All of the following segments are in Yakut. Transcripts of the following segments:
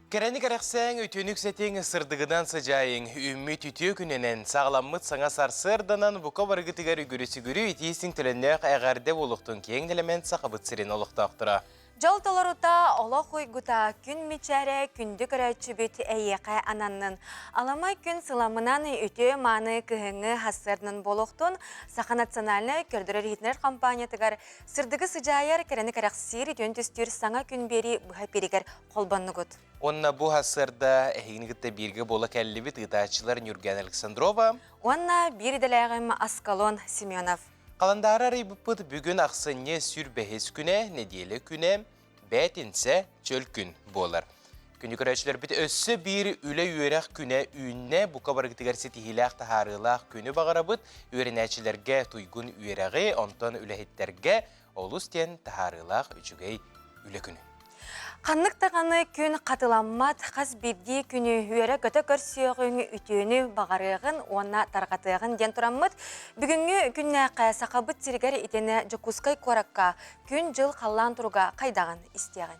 Кэрэни кэрэхсээҥ, үтүөнү үксэтиҥ, сырдыгынан сыдьаайыҥ, үүммүт үтүө күнүнэн, саҕаламмыт саҥа сарсыарданан бука барыгытыгар үгүрү-сүгүрү итии-истиҥ төлөннөөх эҕэрдэ буолуохтун киэҥ нэлэмэн Сахабыт сирин олохтоохторо. Дьол толорута, олох уйгута, күн мичээрэ, күндү көрөөччүбүт эйиэхэ ананнын. Аламай күн сыламынан үтүө-мааны кыһыҥҥы сарсыарданан буолуохтун Саха национальнай көрдөрөр-иһитиннэрэр компаниятыгар сырдыгы сыдьаайар, кэрэни кэрэхсиир, үтүөн түстүүр саҥа күн биэрии быһа эпииригэр холбоннугут. Уонна бу сарсыарда эһигини кытта бииргэ буола кэллибит ыытааччылар Нюрган Александрова уонна биир идэлээҕим Аскалон Семенов. Халандаары арыйбыппыт бүгүн ахсынньы сүр бэһис күнэ, нэдиэлэ күнэ, бээтинсэ, чөл күн буолар. Күнү көрөөччүлэрбит өссө биир үлэ-үөрэх күнэ үүннэ. Бука барыгытыгар ситиһиилээх таһаарыылаах күнү баҕарабыт. Үөрэнээччилэргэ туйгун үөрэҕи, онтон үлэһиттэргэ олус диэн таһаарыылаах үчүгэй үлэ күнү. Ханнык даҕаны күн хатыламмат, хас биирдии күнү үөрэ-көтө көрсүөҕүҥ, үтүөнү баҕарыаҕын уонна тарҕатыаҕын диэн тураммыт, бүгүҥҥү күннээххэ Сахабыт сиригэр итинэ Дьокуускай куоракка күн-дьыл халлаан туруга хайдаҕын истиэҕин.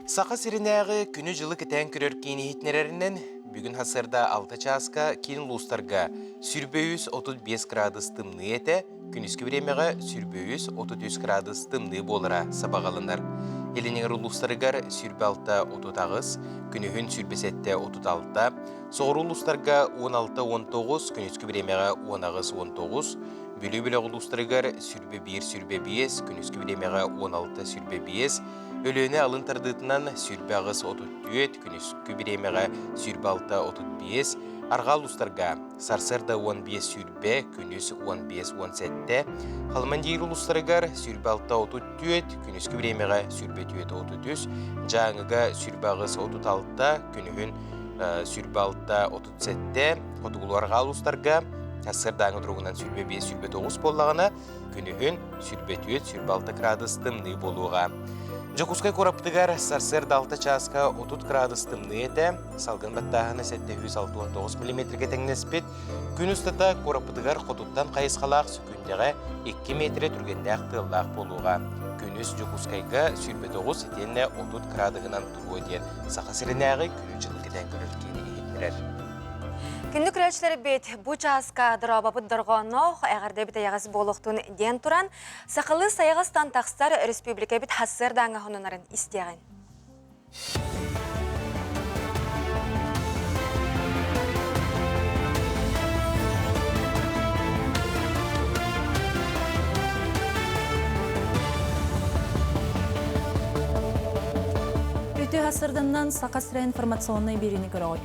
Саха сиринээҕи күнү-дьылы кэтээн көрөр киин иһитиннэрэринэн, бүгүн сарсыарда 6 чааска киин улуустарга 135 градус тымныы этэ, күнүскү бириэмэҕэ 133 градус тымныы буолара сабаҕаланар. Илин эҥэр улуустарыгар 26-38, күнүһүн 27-36, соҕуруу улуустарга 16-19, күнүскү бириэмэҕэ 18-19, Бүлүү бөлөх улуустарыгар 21-25, күнүскү бириэмэҕэ 16-25, Өлүөнэ алын тардыытынан 28-34, күнүскү бириэмэҕэ 26-35, арҕаа улуустарга сарсыарда 15-20, күнүс 15-17, Халымандиир улуустарыгар 26-34, күнүскү бириэмэҕэ 24-33, Дьааҥыга 28-36, күнүһүн 26-37, хотугулуу-арҕаа улуустарга сарсыардааҥы туругунан 25-29 буоллаҕына, күнүһүн 24-26 градус тымныы буолуоҕа. Дьокуускай куораппытыгар сарсыарда 6 чааска 30 градус тымныы этэ, салгын баттааһына 769 миллиметргэ тэҥнэспит. Күн устата куораппытыгар хотуттан хайысхалаах сүкүндэҕэ 2 миэтэрэ түргэннээх тыаллаах буолуоҕа. Күнүс Дьокуускайга 29 итиэннэ 30 градуһунан туруо диэн Саха сиринээҕи күнү-дьылы кэтээн көрөр киини иһитиннэрэр. Күндү көрөөччүлэрбит, бу чааска дорообобут дорҕоонноох, эҕэрдэбит эйэҕэс буолуохтун диэн туран, сахалыы сайаҕастан тахсар өрөспүүбүлүкэбит сарсыардааҥҥы хонунарын истиэҕин. Үтүө сарсыарданнан Саха сирэ информационнай биэриини көрөҕүт.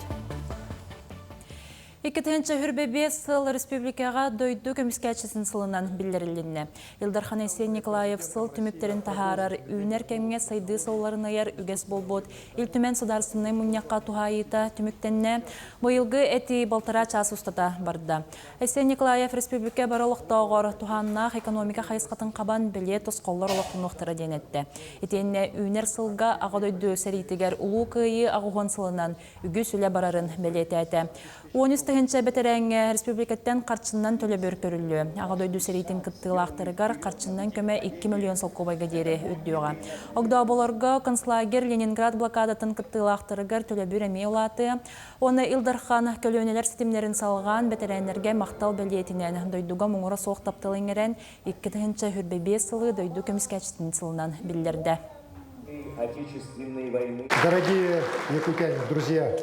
2025 сыл республикаҕа дойду көмүскээччитин сылынан биллэрилиннэ. Ил Дархан Айсен Николаев сыл түмүктэрин таһаарар үүнэр кэмҥэ сайдыы суолларын ыйар үгэс буолбут Ил Түмэн судаарыстыбаннай мунньахха туһаайыыта түмүктэннэ. Быйылгы этии балтараа чаас устата барда. Айсен Николаев республика бары олохтооҕор туһааннаах экономика хайысхатын хабан бэлиэ тосхоллор олохтонуохтара диэн эттэ. Итиэннэ үүнэр сылга Аҕа дойду сэриитигэр Улуу Кыайыы аҕыһуон сылынан үгүс үлэ барарын бэлиэтээтэ. 13 тыһыынча бэтэрээҥҥэ республикаттан харчынан төлөбүр көрүллүө. Аҕа дойду сэриитин кыттыылаахтарыгар харчынан көмө 2 миллион солкуобайга диэри үрдүөҕэ. Огдооболорго концлагерь Ленинград блокадатын кыттыылаахтарыгар төлөбүр эмиэ улаатыа. Уонна Ил Дархан көлүөнэлэр ситимнэрин салҕаан бэтэрээннэргэ махтал бэлиэтинэн дойдуга муҥура суох таптал иҥэрэн 2025 сылы дойду көмүскээччитин сылынан биллэрдэ. Дорогие якутяне, друзья,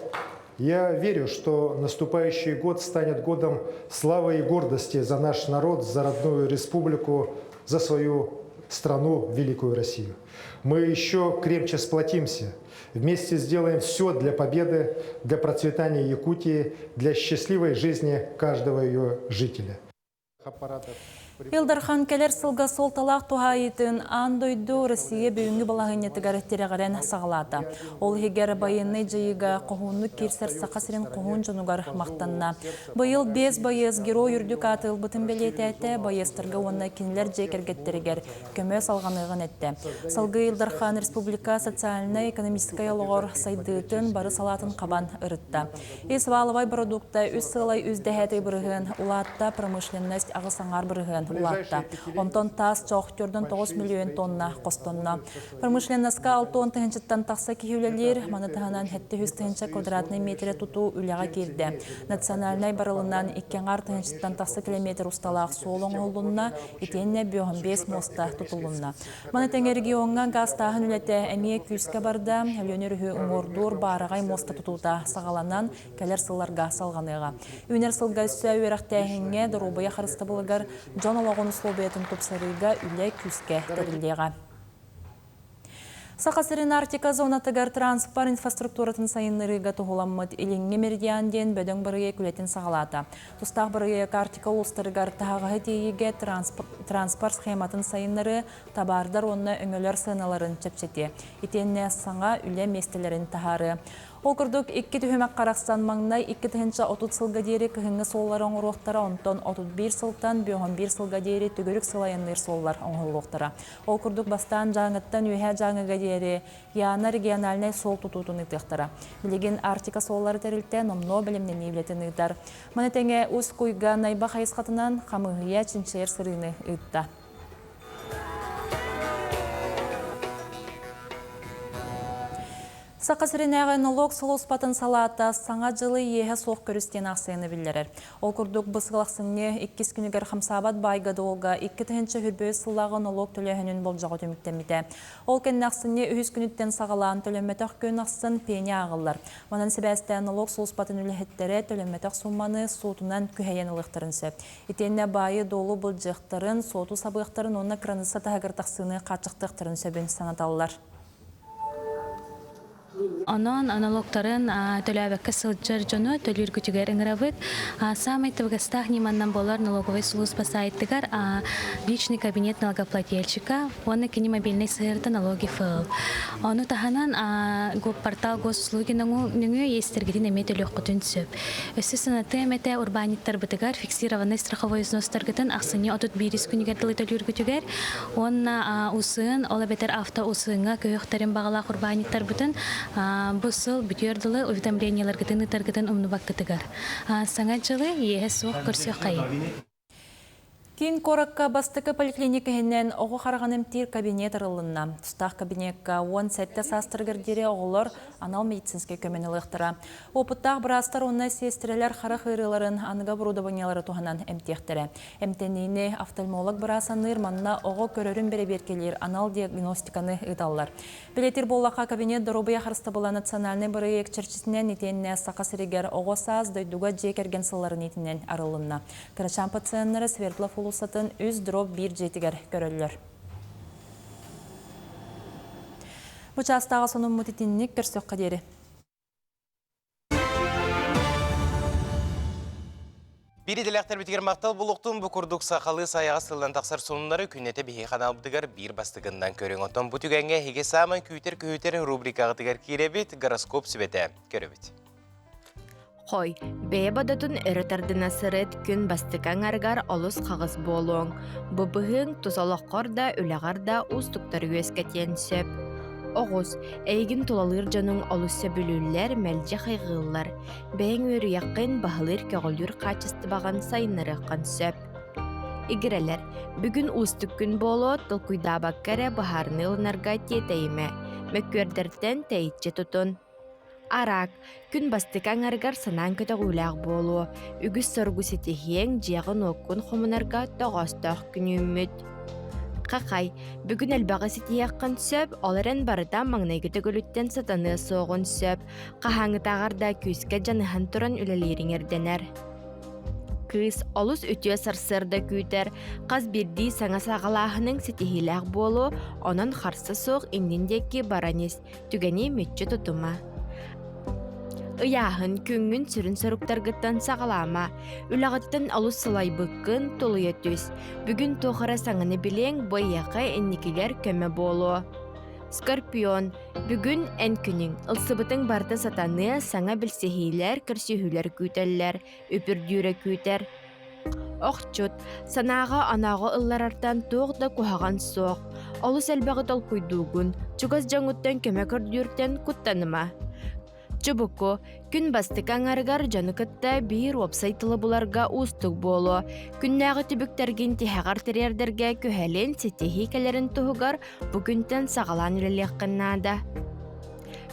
я верю, что наступающий год станет годом славы и гордости за наш народ, за родную республику, за свою страну, великую Россию. Мы еще крепче сплотимся, вместе сделаем все для победы, для процветания Якутии, для счастливой жизни каждого ее жителя. Ил Дархан кэлэр сылга суолталаах туһаайыытын аан дойду Россия бүгүҥҥү балаһыанньатыгар тирэҕирэн саҕалаата. Ол иһигэр байыаннай дьайыыга хоһууннук киирсэр Саха сирин хоһуун дьонугар махтанна. Быйыл биэс байыас герой үрдүк ааты ылбытын бэлиэтээтэ, байыастарга уонна кинилэр дьиэ кэргэттэригэр көмө салҕаныаҕын эттэ. Салгыы Ил Дархан республика социальнай-экономическай олоҕор сайдыытын бары салаатын хабан ырытта. Ис валовай бородуукта үс сыалай үс дэһээтэй бырыһыан, улаатта промышленность аҕыс аҥаар бырыһыан. улаатта. Онтон таас чох 4,9 миллион тонна хостонно. Промышленноска 60 тыһыынчаттан тахса киһи үлэлиир, маны таһынан 700 тыһыынча квадратнай метрэ тутуу үлэҕэ киирдэ. Национальнай барылынан 2,5 тыһыынчаттан тахса километр усталаах суол оҥоһуллунна, итиэннэ 5 муоста тутулунна. Маны тэҥэ региоҥҥа гаастааһын үлэтэ эмиэ күүскэ барда, Өлүөнэ өрүһү уҥуордуур баараҕай муоста тутуута саҕаланан, кэлэр сылларга салҕаныаҕа. Үүнэр сылга өссө үөрэхтээһиҥҥэ, доруобуйа харыстабылыгар, дьон олоҕун услуобуйатын тупсарыыга үлэ күүскэ тэриллиэҕэ. Саха сирин Арктика зонатыгар транспорт инфраструктуратын сайыннарыыга туһуламмыт Илиҥҥи меридиан диэн бөдөҥ бырайыак үлэтин саҕалаата. Тустаах бырайыак Арктика улуустарыгар таһаҕаһы тиэйиигэ транспорт схематын сайыннарыы, табаардар уонна өҥөлөр сыаналарын чэпчэтиэ. Итиэннэ саҥа үлэ миэстэлэрин таһаарыа. Ол курдук, икки түһүмэх харахсан маҥнай 2030 сылга диэри кыһыҥҥы суоллары оҥоруохтара, онтон 31 сылтан 51 сылга диэри төгүрүк сыл айанныыр суоллар оҥоһуллуохтара. Ол курдук, бастаан Дьааҥыттан Үөһээ Дьааҥыга диэри Яна региональнай суол тутуутун ыытыахтара. Билигин Арктика суоллара тэрилтэ номнуо бэлэмнэнии үлэтин ыытар. Маны тэҥэ Усть-Куйга Найба хайысхатынан хамыыһыйа чинчийэр сырыыны ыытта. Саха сиринээҕи нолуок сулууспатын салаата Саҥа дьылы иэһэ суох көрүс диэн аахсыйаны биллэрэр. Ол курдук, бу сыл ахсынньы иккис күнүгэр хамсаабат баайга-дуолга 2023 сыллааҕы нолуок төлөөһүнүн болдьоҕо түмүктэммитэ. Ол кэннэ ахсынньы үһүс күнүттэн саҕалаан төлөммөтөх күн ахсын пеня ааҕыллар. Манан сибээстээн нолуок сулууспатын үлэһиттэрэ төлөммөтөх суумманы суутунан күһэйэн ылыахтарын сөп. Итиэннэ баайы-дуолу былдьыахтарын, суоту сабыахтарын уонна кыраныысса таһыгар тахсыыны хааччахтыахтарын сөбүн санаталлар. Онон налогтарын төлөөбөккө сылдьар дьону төлүүргүтүгэр ыҥырабыт. Саамай табыгастаах ньыманнан буолар налоговай сулууспа сайтыгар личный кабинет налогоплательщика уонна кини мобильнай сыһыарыта налоги ФЛ. Ону таһынан портал госуслуги нөҥүө иэстэргитин эмиэ төлүөххүтүн сөп. Өссө санатыам этэ урбаанньыттарбытыгар фиксированный страховой взностаргытын ахсынньы 31 күнүгэр дылы төлүүргүтүгэр Уонна УСЫН, ол эбэтэр авто-УСЫН-ҥа көһүөхтэрин баҕалаах урбаанньыттарбытын бу сыл бүтүөр дылы уведомлениеларгытын ыытаргытын умнубаккытыгар. Саҥа дьылы иэһэ суох көрсүөххэйиҥ. Киин куоракка бастакы поликлиника иһинэн оҕо хараҕын эмтиир кабинет арыллынна. Тустаах кабинекка 17 саастарыгар диэри оҕолор анал медицинскэй көмөнү ылыахтара. Опыттаах быраастар уонна сиэстэрэлэр харах ыарыыларын аныгы оборудованиелары туһанан эмтиэхтэрэ. Эмтэниини офтальмолог быраас аныыр, манна оҕо көрөрүн бэрэбиэркэлиир анал диагностиканы ыыталлар. Бэлиэтиир буоллахха, кабинет доруобуйа харыстабыла национальнай бырайыак чэрчитинэн итиэннэ Саха сиригэр оҕо саас дойдуга дьиэ кэргэн сылларын иитинэн арыллынна. Кырачаан пациеннары Свердлов уулуссатын үс дроп биир дьиэтигэр көрөллөр. Бу чаастааҕы сонуммут итинник көрсөххө диэри. Биир идэлээхтэрбитигэр махтал булуктун бу курдук сахалыы сайаҕас тылынан тахсар сонуннары күннэтэ биһиги ханаалбытыгар биир бастыгыннан көрүҥ. Оттон бу түгэҥҥэ эһиги саамай күүтэр-көһүтэр рубрикаҕытыгар киирэбит, гороскоп сүбэтэ көрөбүт. Хой, бэйэ бодотун өрө тардына сырыт күн бастакы аҥарыгар олус хаҕыс буолуоҥ. Бу быһыыҥ тус олоххор да, үлэҕэр да уустуктары үөскэтиэн сөп. Оҕус, эйигин тулалыыр дьонуҥ олус сөбүлүүллэр, мэлдьи хайҕыыллар. Бэйэҥ үөрүйэххин баһылыыр-көҕүлүүр хаачыстыбаҕын сайыннарыаххын сөп. Игирэлэр, бүгүн уустук күн буолуо, толкуйдаабакка эрэ быһаарыныы ылынарга тиэтэйимэ, мөккүөрдэртэн тэйиччи тутун. Араак, күн бастакы аҥарыгар санааҥ көтөҕүүлээх буолуо, үгүс соругу ситиһиэҥ, дьиэҕин-уоккун хомунарга тоҕоостоох күн үүммүт. Хахай, бүгүн элбэҕи ситиһиэххин сөп, ол эрэн барыта маҥнайгы төгүлүттэн сатаныа суоҕун сөп. Хаһааҥҥытааҕар да күүскэ дьаныһан туран үлэлиириҥ ирдэнэр. Кыыс олус үтүө сарсыарда күүтэр, хас биирдии саҥа саҕалааһыныҥ ситиһиилээх буолуо, онон харса суох иннин диэки баран ис, түгэни мүччү тутума. Ыйааһын күҥҥүн сүрүн соруктаргыттан саҕалаама. Үлэҕиттэн олус сылайбыккын, тулуйа түс. Бүгүн туох эрэ саҥаны билиэҥ, бу эйиэхэ инникигэр көмө буолуо. Скорпион, бүгүн эн күнүҥ. Ылсыбытыҥ барыта сатаныа, саҥа билсиһиилэр, көрсүһүүлэр күүтэллэр, үпүрдүүрэ күүтэр. Охчут, санааҕа-онооҕо ылларартан туох да куһаҕан суох. Олус элбэҕи толкуйдуугун, чугас дьоҥҥуттан көмө көрдүүртэн куттаныма. Чубуку, күн бастакы аҥарыгар дьону кытта биир уопсай тылы буларга уустук буолуо. Күннээҕи түбүктэргин тиһэҕэр тириэрдэргэ күһэлин, ситиһии кэлэрин туһугар бу күнтэн саҕалаан үлэлиэххин наада.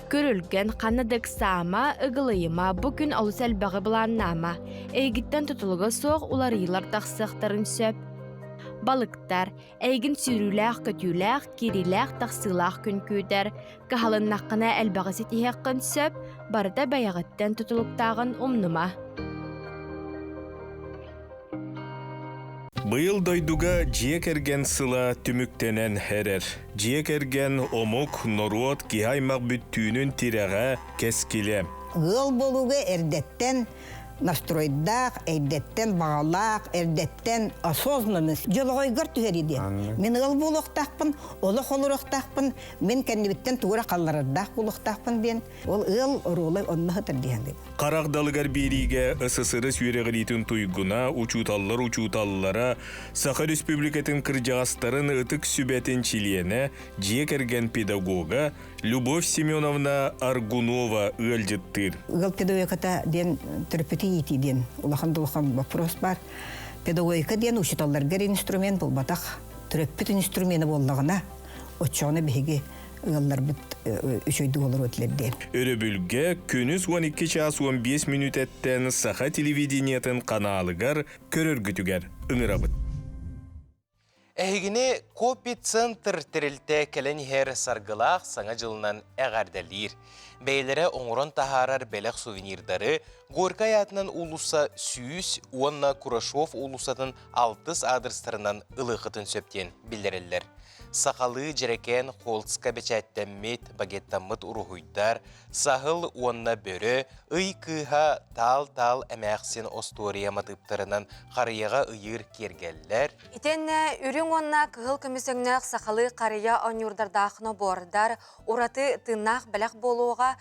Күрүлгэн, ханна да ыксаама, ыгылыйыма, бу күн олус элбэҕи былааннаама. Эйигиттэн тутулуга суох уларыйыылар тахсыахтарын сөп. Балыктар, эйигин сүүрүүлээх-көтүүлээх, киириилээх-тахсыылаах күн күүтэр. Кыһалыннаххына элбэҕи ситиһиэххин сөп, барыта бэйэҕиттэн тутулуктааҕын умнума. Быйыл дойдуга дьиэ кэргэн сыла түмүктэнэн эрэр. Дьиэ кэргэн, омук, норуот, киһи аймах бүттүүнүн тирэҕэ, кэскилэ. Ыал буолууга эрдэттэн настройдаах, эрдэттэн баҕалаах, эрдэттэн осознанность дьолоҕойгор түһэрии диэн. Мин ыал буолуохтаахпын, олох олоруохтаахпын, мин кэннибиттэн тугу эрэ халларардаах буолуохтаахпын диэн ол ыал оруола онно сытар диэн. Харах далыгар биэриигэ СССР үөрэҕириитин туйгуна, учууталлар учууталлара, Саха Республикатын кырдьаҕастарын ытык сүбэтин чилиэнэ, дьиэ кэргэн педагога Любовь Семеновна Аргунова ыалдьыттыыр. Ыал педагогиката диэн төрөппүтү иитии диэн улахан да улахан вопрос баар. Педагогика диэн учууталларга инструмент буолбатах. Төрөппүт инструмена буоллаҕына, оччоҕуна биһиги ыалларбыт үчүгэйдик олоруо этилэр диэн. Өрөбүлгэ күнүс 12 чаас 15 мүнүүтэттэн Саха телевидениетын каналыгар көрөргүтүгэр ыҥырабыт. Эһигини Копи-центр тэрилтэ кэлэн иһэр саргылаах Саҥа дьылынан эҕэрдэлиир. Бэйэлэрэ оҥорон таһаарар бэлэх сувенирдары Горькай аатынан уулусса 100 уонна Курашов уулуссатын алтыс аадырыстарынан ылыаххытын сөп диэн биллэрэллэр. Сахалыы дьэрэкээн холска бэчээттэммит, багеттаммыт уруһуйдар, саһыл уонна бөрө, ый кыыһа таал-таал эмээхсин остуоруйа матыыптарынан харыйаҕа ыйыыр киэргэллэр. Итиэннэ үрүҥ уонна кыһыл көмүс өҥнөөх сахалыы харыйа оонньуурдардаах нобуордар ураты тыыннаах бэлэх буолуоҕа.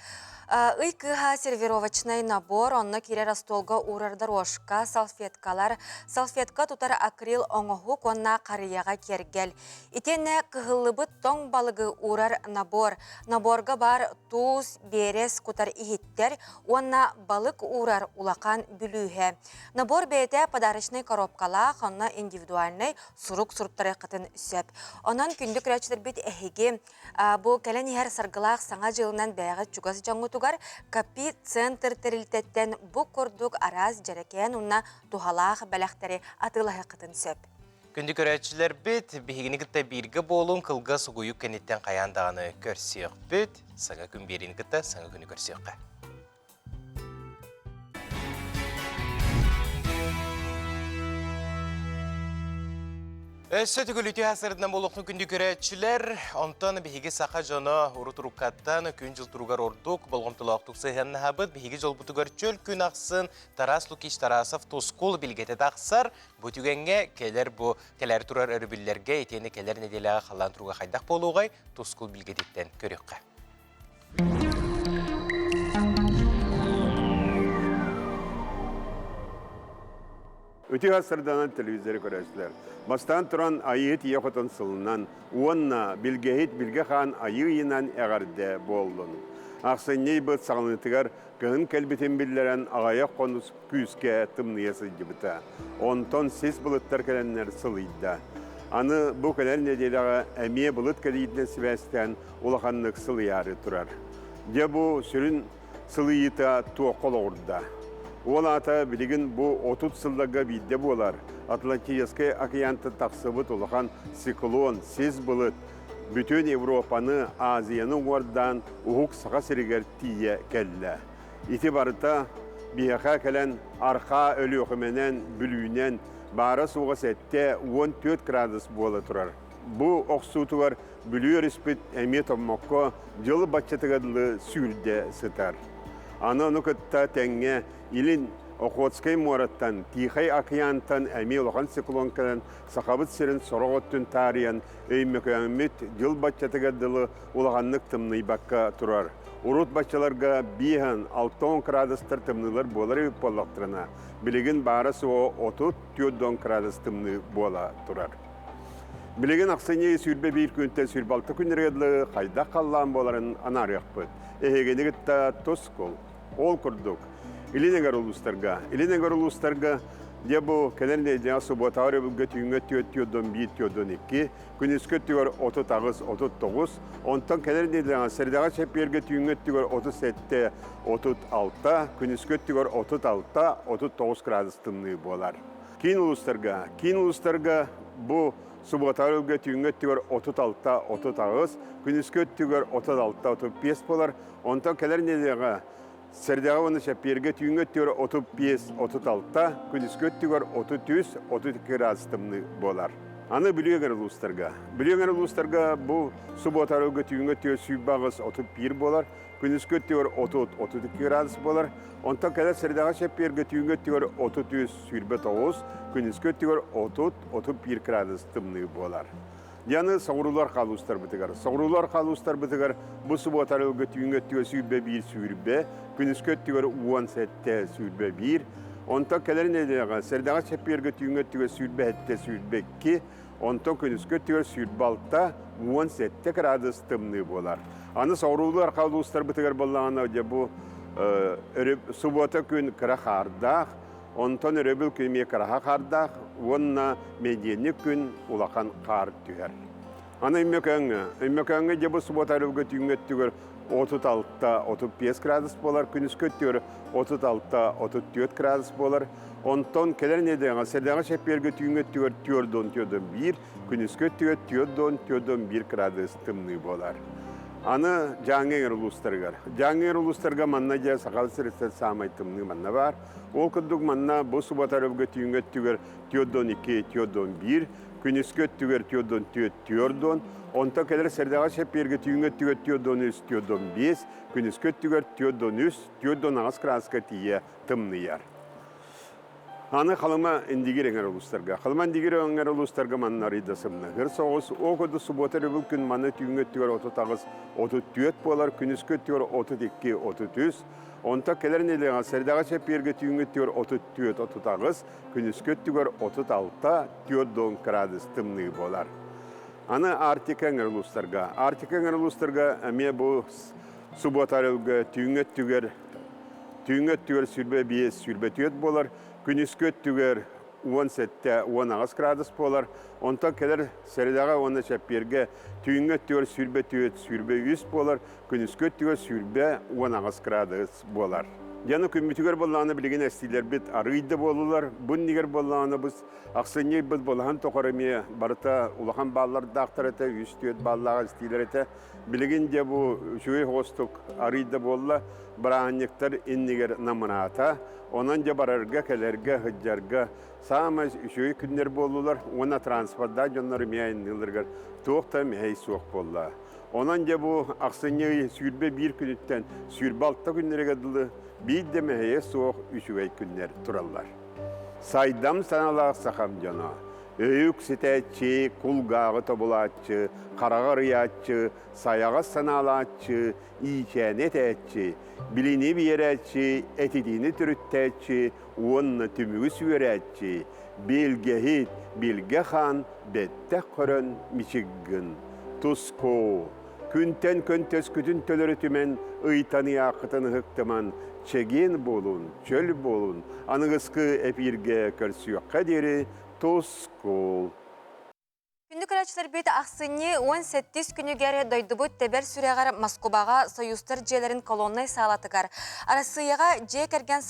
Ый кыыһа сервировочнай набор, онно киирэр остуолга уурар дорожка, салфеткалар, салфетка тутар акрил оҥоһук уонна харыйаҕа киэргэл. Итиэннэ кыһыллыбыт тоҥ балыгы уурар набор. Наборга баар туус, биэрэс кутар иһиттэр уонна балык уурар улахан бүлүүһэ. Набор бэйэтэ подарочнай коробкалаах, онно индивидуальнай сурук суруттарыаххытын сөп. Онон күндү көрөөччүлэрбит эһиги бу кэлэн иһэр саргылаах саҥа дьылынан бэйэҕит чугас дьоҥҥутугар Капи центр тэрилтэттэн бу курдук араас дьэрэкээн уонна туһалаах бэлэхтэри атыылаһыаххытын сөп. Күндү көрөөччүлэрбит, биһигини кытта бииргэ буолуҥ, кылгас угуйук кэнниттэн хайаан даҕаны көрсүөхпүт. Саҥа күн биэриини кытта саҥа күнү көрсүөххэ. Өссө төгүл үтүө сырдынан буолуохтун күндү көрөөччүлэр. Онтон биһиги саха дьоно урут уруккаттан күн-дьыл туругар ордук болҕомтолоохтук сыһыаннаһабыт. Биһиги дьолбутугар чөл күн ахсын Тарас Лукич Тарасов тускул билгэтэ тахсар. Бу түгэҥҥэ кэлэр бу кэлэр турар өрөбүллэргэ итиэннэ кэлэр нэдиэлэҕэ халлаан туруга хайдах буолуоҕай тускул билгэтиттэн көрүөххэ. Үтүө сырданан телевизоры көрөөччүлэр. Бастаан туран Айыыһыт ийэ хотон сылынан уонна Билгэһит Билгэ хаан Айыы ыйынан эҕэрдэ буоллун. Ахсынньы ыйбыт саҕаланыытыгар кыһын кэлбитин биллэрэн аҕыйах хонус күүскэ тымныйа сылдьыбыта. Онтон сис былыттар кэлэннэр сылыйда. Аны бу кэлэр нэдиэлэҕэ эмиэ былыт кэлиитинэн сибээстээн улаханнык сылыйаары турар. Дьэ бу сүрүн сылыйыыта туохха олоҕурда? Ол аата билигин бу 30 сылларга биирдэ буолар Атлантическай океантан тахсыбыт улахан циклон, сис былыт бүтүн Европаны, Азияны уҥуордаан уһук Саха сиригэр тиийэ кэллэ. Ити барыта биһиэхэ кэлэн Архаа Өлүөхүмэнэн, Бүлүүнэн баара-суоҕа 74 градус буола турар. Бу охсуутугар Бүлүү өрүспүт эмиэ томмокко дьыл баччатыгар дылы сүүрдэ сытар. Аны ону кытта тэҥҥэ Илин Охотскай муораттан, Тихай океантан эмиэ улахан циклон кэлэн Сахабыт сирин сорох өттүн таарыйан Өймөкөөммүт дьыл баччатыгар дылы улаханнык тымныйбакка турар. Урут баччаларга биэһэн 60 градустар тымныылар буолар эбит буоллахтарына, билигин баара-суоҕа 34 градус тымныы буола турар. Билигин ахсынньы 21 күнтэн 26 күннэргэ дылы хайдах халлаан буоларын анаарыахпыт. Эһигини кытта тускул. Ол курдук, Илин эҥэр улуустарга, Илин эҥэр улуустарга дьэ бу кэлэр нэдиэлэҕэ субуотаҕа өрөбүлгэ түүҥҥэ 4 4 1 4 2, күнүскү өттүгэр 38 39, онтон кэлэр нэдиэлэҕэ сэрэдэҕэ чэппиэргэ түүҥҥү өттүгэр 37 36, күнүскү өттүгэр 36 39 градус тымныы буолар. Киин улуустарга, киин улуустарга бу субуотаҕа өрөбүлгэ түүҥҥү өттүгэр 36 38, күнүскү өттүгэр 36 35 буолар, онтон кэлэр нэдиэлэҕэ Сэрдэҕэ уонна чэппиэргэ түүҥҥү өттүгэр 35 36, күнүскү өттүгэр 33 32 градус тымныы буолар. Аны Бүлүү эҥэр улуустарга. Бүлүү эҥэр улуустарга бу субуота арылга түүҥҥү өттүгэр 28 31 буолар, күнүскү өттүгэр 30 32 градус буолар. Онтон кэлэр сэрдэҕэ чэппиэргэ түүҥҥү өттүгэр 33 29, күнүскү өттүгэр 30 31 градус тымныы буолар. Яны соҕуруулар хаалуустарбытыгар. Соҕуруулар хаалуустарбытыгар бу субуота арылгы түүҥҥү өттүгэр 21 сүүрбэ, күнүскү өттүгэр 17 21, онтон кэлэр нэдиэлэҕэ сэрдэҕэ чэппиэргэ түүҥҥү өттүгэр 27 22, онтон күнүскү өттүгэр 26 17 градус тымныы буолар. Аны соҕуруулар хаалуустарбытыгар буоллаҕына дьэ бу субуота күн кыра хаардаах, Онтон өрөбүл күн эмиэ кыраһа хаардаах уонна мэдиэнньик күн улахан хаар түһэр. Аны Өймөкөөҥҥө. Өймөкөөҥҥө дьэ бу субуота өрөбүлгэ түүҥҥү өттүгэр 36-35 градус буолар, күнүскү өттүгэр 36-34 градус буолар. Онтон кэлэр нэдиэлэҕэ сэрдэҕэ чэппиэргэ түүҥҥү өттүгэр 4-4-1, күнүскү өттүгэр 4-4-1 градус тымныы буолар. Аны Дьааҥы эҥэр улуустарыгар. Дьааҥы эҥэр улуустарга манна дьэ Саха сириттэн саамай тымныы манна баар. Ол курдук манна бу субуота өрөбүлгэ түүҥҥү өттүгэр 4-2, 4-1, күнүскү өттүгэр 4-4, 4, онтон кэлэр сэрдэҕэ чэппиэргэ түүҥҥү өттүгэр 4-3, 4-5, күнүскү өттүгэр 4-3, 4-8 градуска тиийэ тымныйар. Аны Халыма Индигир эҥэр улуустарга. Халыма Индигир эҥэр улуустарга манна арыйда сымнаһыр соҕус. Ол курдук субуота өрөбүл күн манна түүҥҥү өттүгэр 38, 34 буолар, күнүскү өттүгэр 32, 33, Онтон кэлэр нэдиэлэҕэ сэрдэҕэ чэппиэргэ түүҥҥү өттүгэр 34 38, күнүскү өттүгэр 36 4 градус тымныы буолар. Аны Арктика эҥэр улуустарга. Арктика эҥэр улуустарга эмиэ бу субуота арылга түүҥҥү өттүгэр түүҥҥү өттүгэр 25 24 буолар, күнүскү өттүгэр 17 18 градус буолар. Онтон кэлэр сэрэдэҕэ уонна чэппиэргэ түүҥҥү өттүгэр 24 23 буолар, күнүскү өттүгэр 28 градус буолар. Дьону күммүтүгэр буоллаҕына билигин эстиилэрбит арыый да буоллулар. Бу иннигэр буоллаҕына быс ахсынньы ыйбыт буолаһын тухары эмиэ барыта улахан бааллардаахтар этэ, үс-түөрт бааллаах эстиилэр этэ. Билигин дьэ бу үчүгэй соҕустук арыый да буолла, бырааһынньыктар иннигэр намыраата. Онон дьэ барарга, кэлэргэ, сылдьарга саамай үчүгэй күннэр буоллулар уонна транспордаах дьоннор эмиэ айанныылларыгар туох да мэһэй суох буолла. Онон дьэ бу ахсынньы ый 21 күнүттэн 26 күннэригэр дылы биир да мэһэйэ суох үчүгэй күннэр тураллар. Сайдам санаалаах сахам дьоно, өйүк ситээччи, кулгааҕы тобулааччы, хараҕы арыйааччы, сайаҕас санаалааччы, иичээни этээччи, билини биэрээччи, этитиини төрүттээччи уонна түмүгү сүөрээччи, билгэһит, билгэ хаан бэттэх көрөн мичик гын. Тускуу, күнтэн көнтөскүтүн төлөрүтүмэн, ыйтан ыйааххытын ыһыктыман, чэгиэн буолун, чөл буолун, аныгыскы эпииргэ көрсүөххэ диэри тускул. Күндү көрөөччүлэрбит ахсынньы 17 күнүгэр дойдубут тэбэр сүрэҕэр Москубаҕа Союзтар дьиэлэрин колоннай саалатыгар Арассыыйаҕа дьиэ кэргэн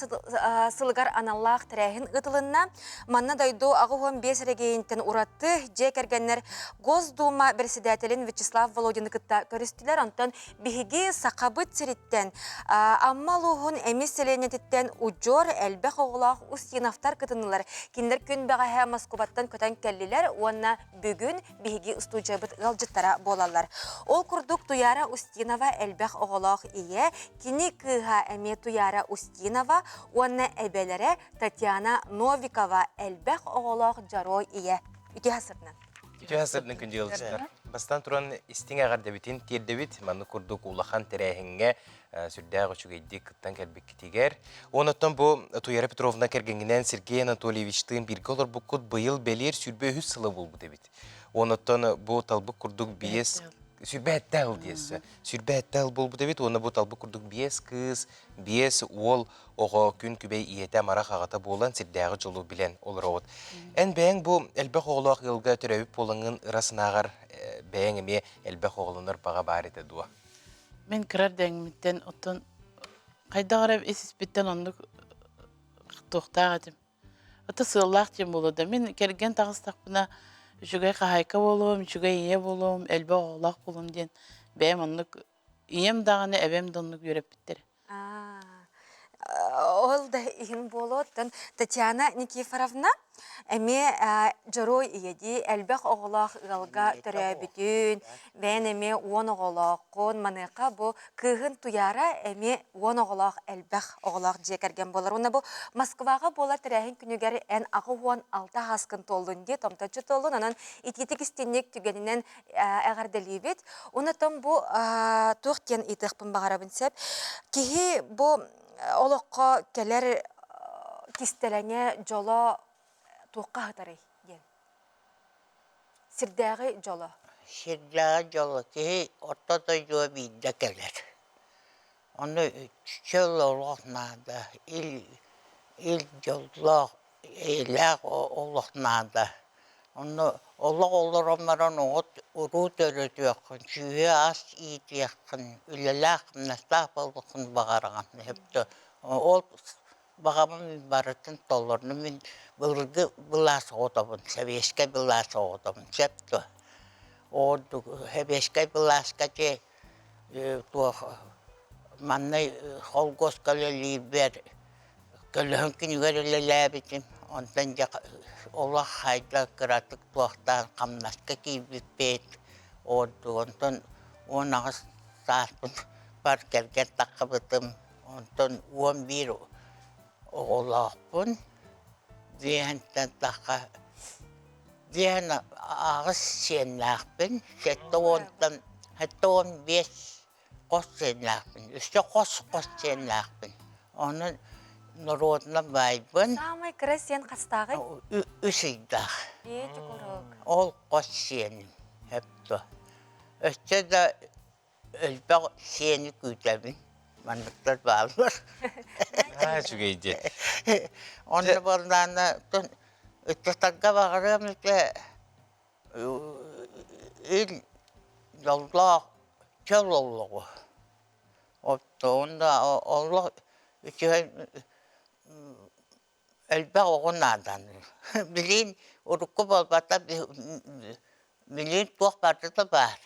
сылыгар аналлаах тэрээһин ыытылынна. Манна дойду 85 эрэгийиэнтэн ураты дьиэ кэргэннэр Госдума бэрэссэдээтэлин Вячеслав Володины кытта көрүстүлэр. Онтон биһиги Сахабыт сириттэн Амма улууһун Эмис сэлиэнньэтиттэн удьуор элбэх оҕолоох Устиновтар кытыннылар. Кинилэр күн бэҕэһээ Москубаттан көтөн кэллилэр уонна бүгүн биһиги устуудьуйабыт ыалдьыттара буолаллар. Ол курдук Туяра Устинова элбэх оҕолоох ийэ, кини кыыһа эмиэ Туяра Устинова уонна эбэлэрэ Татьяна Новикова элбэх оҕолоох дьоруой ийэ. Үтүө сырдынан. Үтүө сырдын күндү ыалдьыттар. Бастаан туран истиҥ эҕэрдэбитин тиэрдэбит. Маннык курдук улахан тэрээһиҥҥэ сүрдээх үчүгэйдик кыттан кэлбиккитигэр. Уонна бу Туяра Петровна кэргэҥҥинээн Сергей Анатольевичтыын бииргэ олорбуккут быйыл бэлиэр 23 сыла буолбут эбит. Уонна бу талбыт курдук биэс Сүрбээтте ыл диэссе. Сүрбээтте ыл буолбут эбит уонна бу талбыт курдук биэс кыыс, биэс уол оҕо күн күбэй ийэтэ амарах аҕата буолан сирдээҕи дьолу билэн олороҕут. Эн бэйэҥ бу элбэх оҕолоох ыалга төрөөбүт буолаҥҥын ыра санааҕар бэйэҥ эмиэ элбэх оҕолонор баҕа баар этэ дуо? Мин кыра эрдэҥмиттэн оттон хайдах эрэ ис-испиттэн оннук туохтаах этим. Ата сыаллаах диэн буолуо да мин кэргэн таҕыстахпына үчүгэй хаһаайка буолуом, үчүгэй ийэ буолуом, элбэх оҕолоох буолуом диэн бэйэм оннук ийэм даҕаны, эбэм да оннук үөрэппиттэрэ. Ол да иһин буолуо, оттон Татьяна Никифоровна эмиэ дьоруой ийэдии элбэх оҕолоох ыалга төрөөбүтүн, бэйэн эмиэ уон оҕолооххун, маныаха бу кыыһын Туйаара эмиэ уон оҕолоох элбэх оҕолоох дьиэ кэргэн буолар. Уонна бу Москваҕа буолар тэрээһин күнүгэр эн 86 ааскын туоллун дии, томточчу туоллун, онон итиитик истинник түгэнинэн эҕэрдэлиибит. Онон бу туох диэн ыйытыахпын баҕарабын сөп. Киһи бу олоххо кэлэр кистэлэҥэ, дьоло туохха сытарый диэн. Сирдээҕи дьоло. Сирдээҕи дьоло киһи орто дойдуга биирдэ кэлэр. Ону чөл олох наада, ил, ил дьоллоох, эйэлээх олох наада. Онно олох олорон баран оҕо уруу төрөтүөххүн, сүөһү ас иитиэххин, үлэлээх-хамнастаах буолуоххун баҕараҕын. Ол баҕабын барытын толордум. Мин былыргы былаас оҕотобун, сэбиэскэй былаас оҕотобун, сөп дуо? Ордук сэбиэскэй былааска ити туох манна холкуоска үлэлиирбэр көлөһүн күнүгэр үлэлээбитим. Онтон дьэ олох хайда кыратык туохтаан хамнаска киирбиппит. Ордук онтон 18 сааспын бар кэргэн таххыбытым. Онтон 11 оҕолоохпун. Биэһинтэн тахха биэһин аҕыс сиэннээхпин. Сэттэ уонтан 75 хос сиэннээхпин. Өссө хос-хос сиэннээхпин. Онон норуотунан баайбын. Саамай кыра сиэн хастааҕый? Үс ыйдаах. Эти куруук. Ол хос сиэним. Өптө. Өссө да Элбэх сиэни күүтэбин. Манныктар бааллар. Аа, үчүгэй дии. Онно буоллаана ыччаттарга баҕарыам этэ ил дьоллоох чөл олоҕу. Оттон да олох үчүгэй элбэх оҕо нааданыыр. Билигин урукку буолбата билигин туох барыта баар.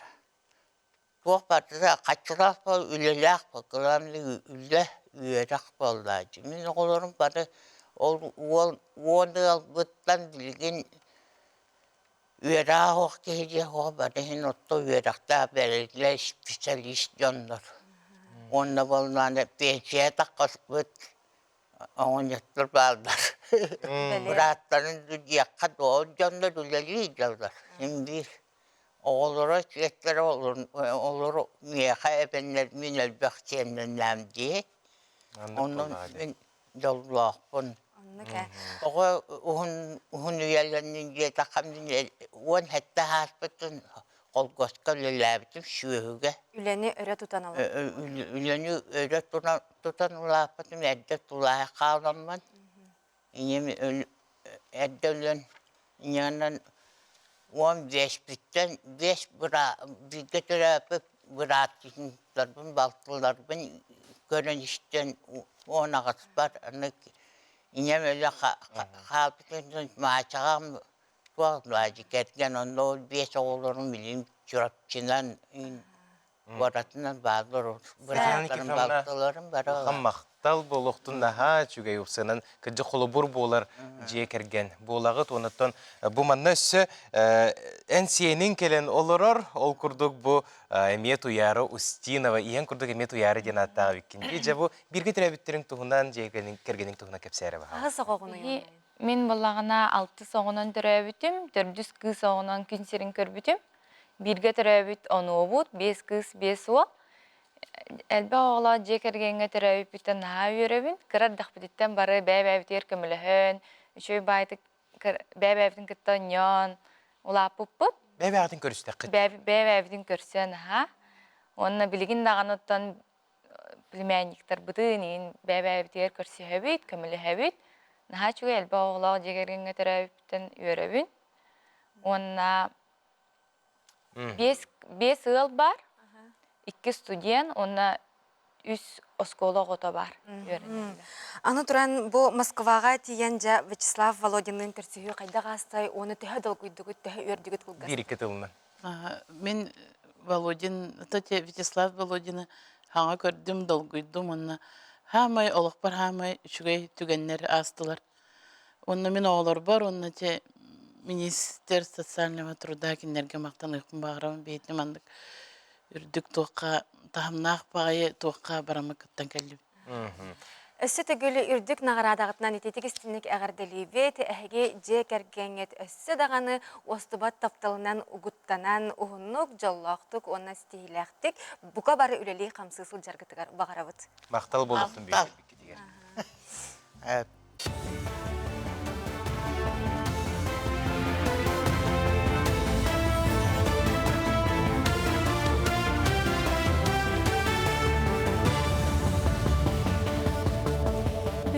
Туох барыта хаччылаах буол, үлэлээх буол, главное үлэ, үөрэх буоллааччы. Мин оҕолорум бары ол уол уон ыалбыттан билигин үөрэҕэ суох киһи диэх оҕо бары иһин орто үөрэхтээх бэриллэр специалист дьоннор. Уонна буоллаҕына пенсия таххыспыт оҕонньоттор бааллар. Бырааттарын диэххэ ол дьоннор үлэлии сылдьаллар син биир. Оҕолоро, сиэттэрэ олору миэхэ эбэннэр мин элбэх сиэннэннэм дии. Онон мин дьоллоохпун. Оҕо уһун уһун үйэлэннин диэтэххэ мин 17 ааспытын холкуоска үлэлээбитим сүөһүгэ. Үлэни өрө тутан Үлэни өрө тутан улааппытым эрдэ тулаайах хааламмын. Ийэм эрдэ өлөн инньэ 15-питтэн биэс бииргэ төрөөбүт бырааттарбын, балтыларбын көрөн-истэн 18-пар аны ийэм өлө хаалбытын маачаҕам туох кэргэн онно ол биэс оҕолорум билигин Чурапчынан Баратынан бааллар, бырааттарым, балтыларым бары Махтал буолуохтун наһаа үчүгэй упсанан кырдьык холобур буолар дьиэ кэргэн буолаҕыт. Онуттан бу манна өссө эн сиэниҥ кэлэн олорор, ол курдук бу эмиэ Туйаара Устинова, ийэҥ курдук эмиэ Туйаара диэн ааттаах эбиккин. Дьэ бу бииргэ төрөөбүттэриҥ туһунан, дьиэ кэргэниҥ туһунан кэпсээрэ баһаал. Аһыс оҕоҕунуй Мин буоллаҕына алтыс оҕонон төрөөбүтүм, төрдүс кыыс оҕонон күн сирин көрбүтүм. Бииргэ төрөөбүт онуобут, биэс кыыс, биэс уол. Элбэх оҕолоох дьиэ кэргэҥҥэ төрөөбүппүттэн наһаа үөрэбин. Кыра эрдэхпититтэн бары бэйэ-бэйэбитигэр көмөлөһөн, үчүгэй баайытык бэйэ-бэйэбитин кытта онньоон улааппыппыт. Бэйэ-бэйэҕитин көрүстэххит? Бэйэ-бэйэбитин көрсөн аһа. Уонна билигин даҕаны оттон племянниктарбытын иин бэйэ-бэйэбитигэр көрсүһэбит, көмөлөһөбүт. Наһаа үчүгэй элбэх оҕолоох дьиэ кэргэҥҥэ төрөөбүппүттэн үөрэбин. Уонна биэс ыал баар, икки студент уонна үс оскуола оҕото баар үөрэнэллэр. Аны туран бу Москваҕа тиийэн дьэ Вячеслав Володинныын көрсүһүү хайдах аастай уонна төһө долгуйдугут, төһө үөрдүгүт кылгас? Биир-икки тылынан. Мин Володин, Вячеслав Володины хаҥа көрдүм, долгуйдум уонна хаамай олохпор хаамай үчүгэй түгэннэр аастылар. Уонна мин оҕолорбор уонна те министр социального труда кинилэргэ махтаныахпын баҕарабын бэйэтин маннык үрдүк туохха таһымнаах баҕайы туохха бараммыт кыттан кэллибит. Өссө төгүл үрдүк наҕараадаҕытынан ититик истинник эҕэрдэлиибит. Эһиги дьиэ кэргэҥҥит өссө даҕаны уостубат тапталынан угуттанан, уһуннук, дьоллоохтук уонна ситиһиилээхтик бука бары үлэлии-хамсыы сылдьаргытыгар баҕарабыт. Махтал буолуохтун биэрбиккитигэр.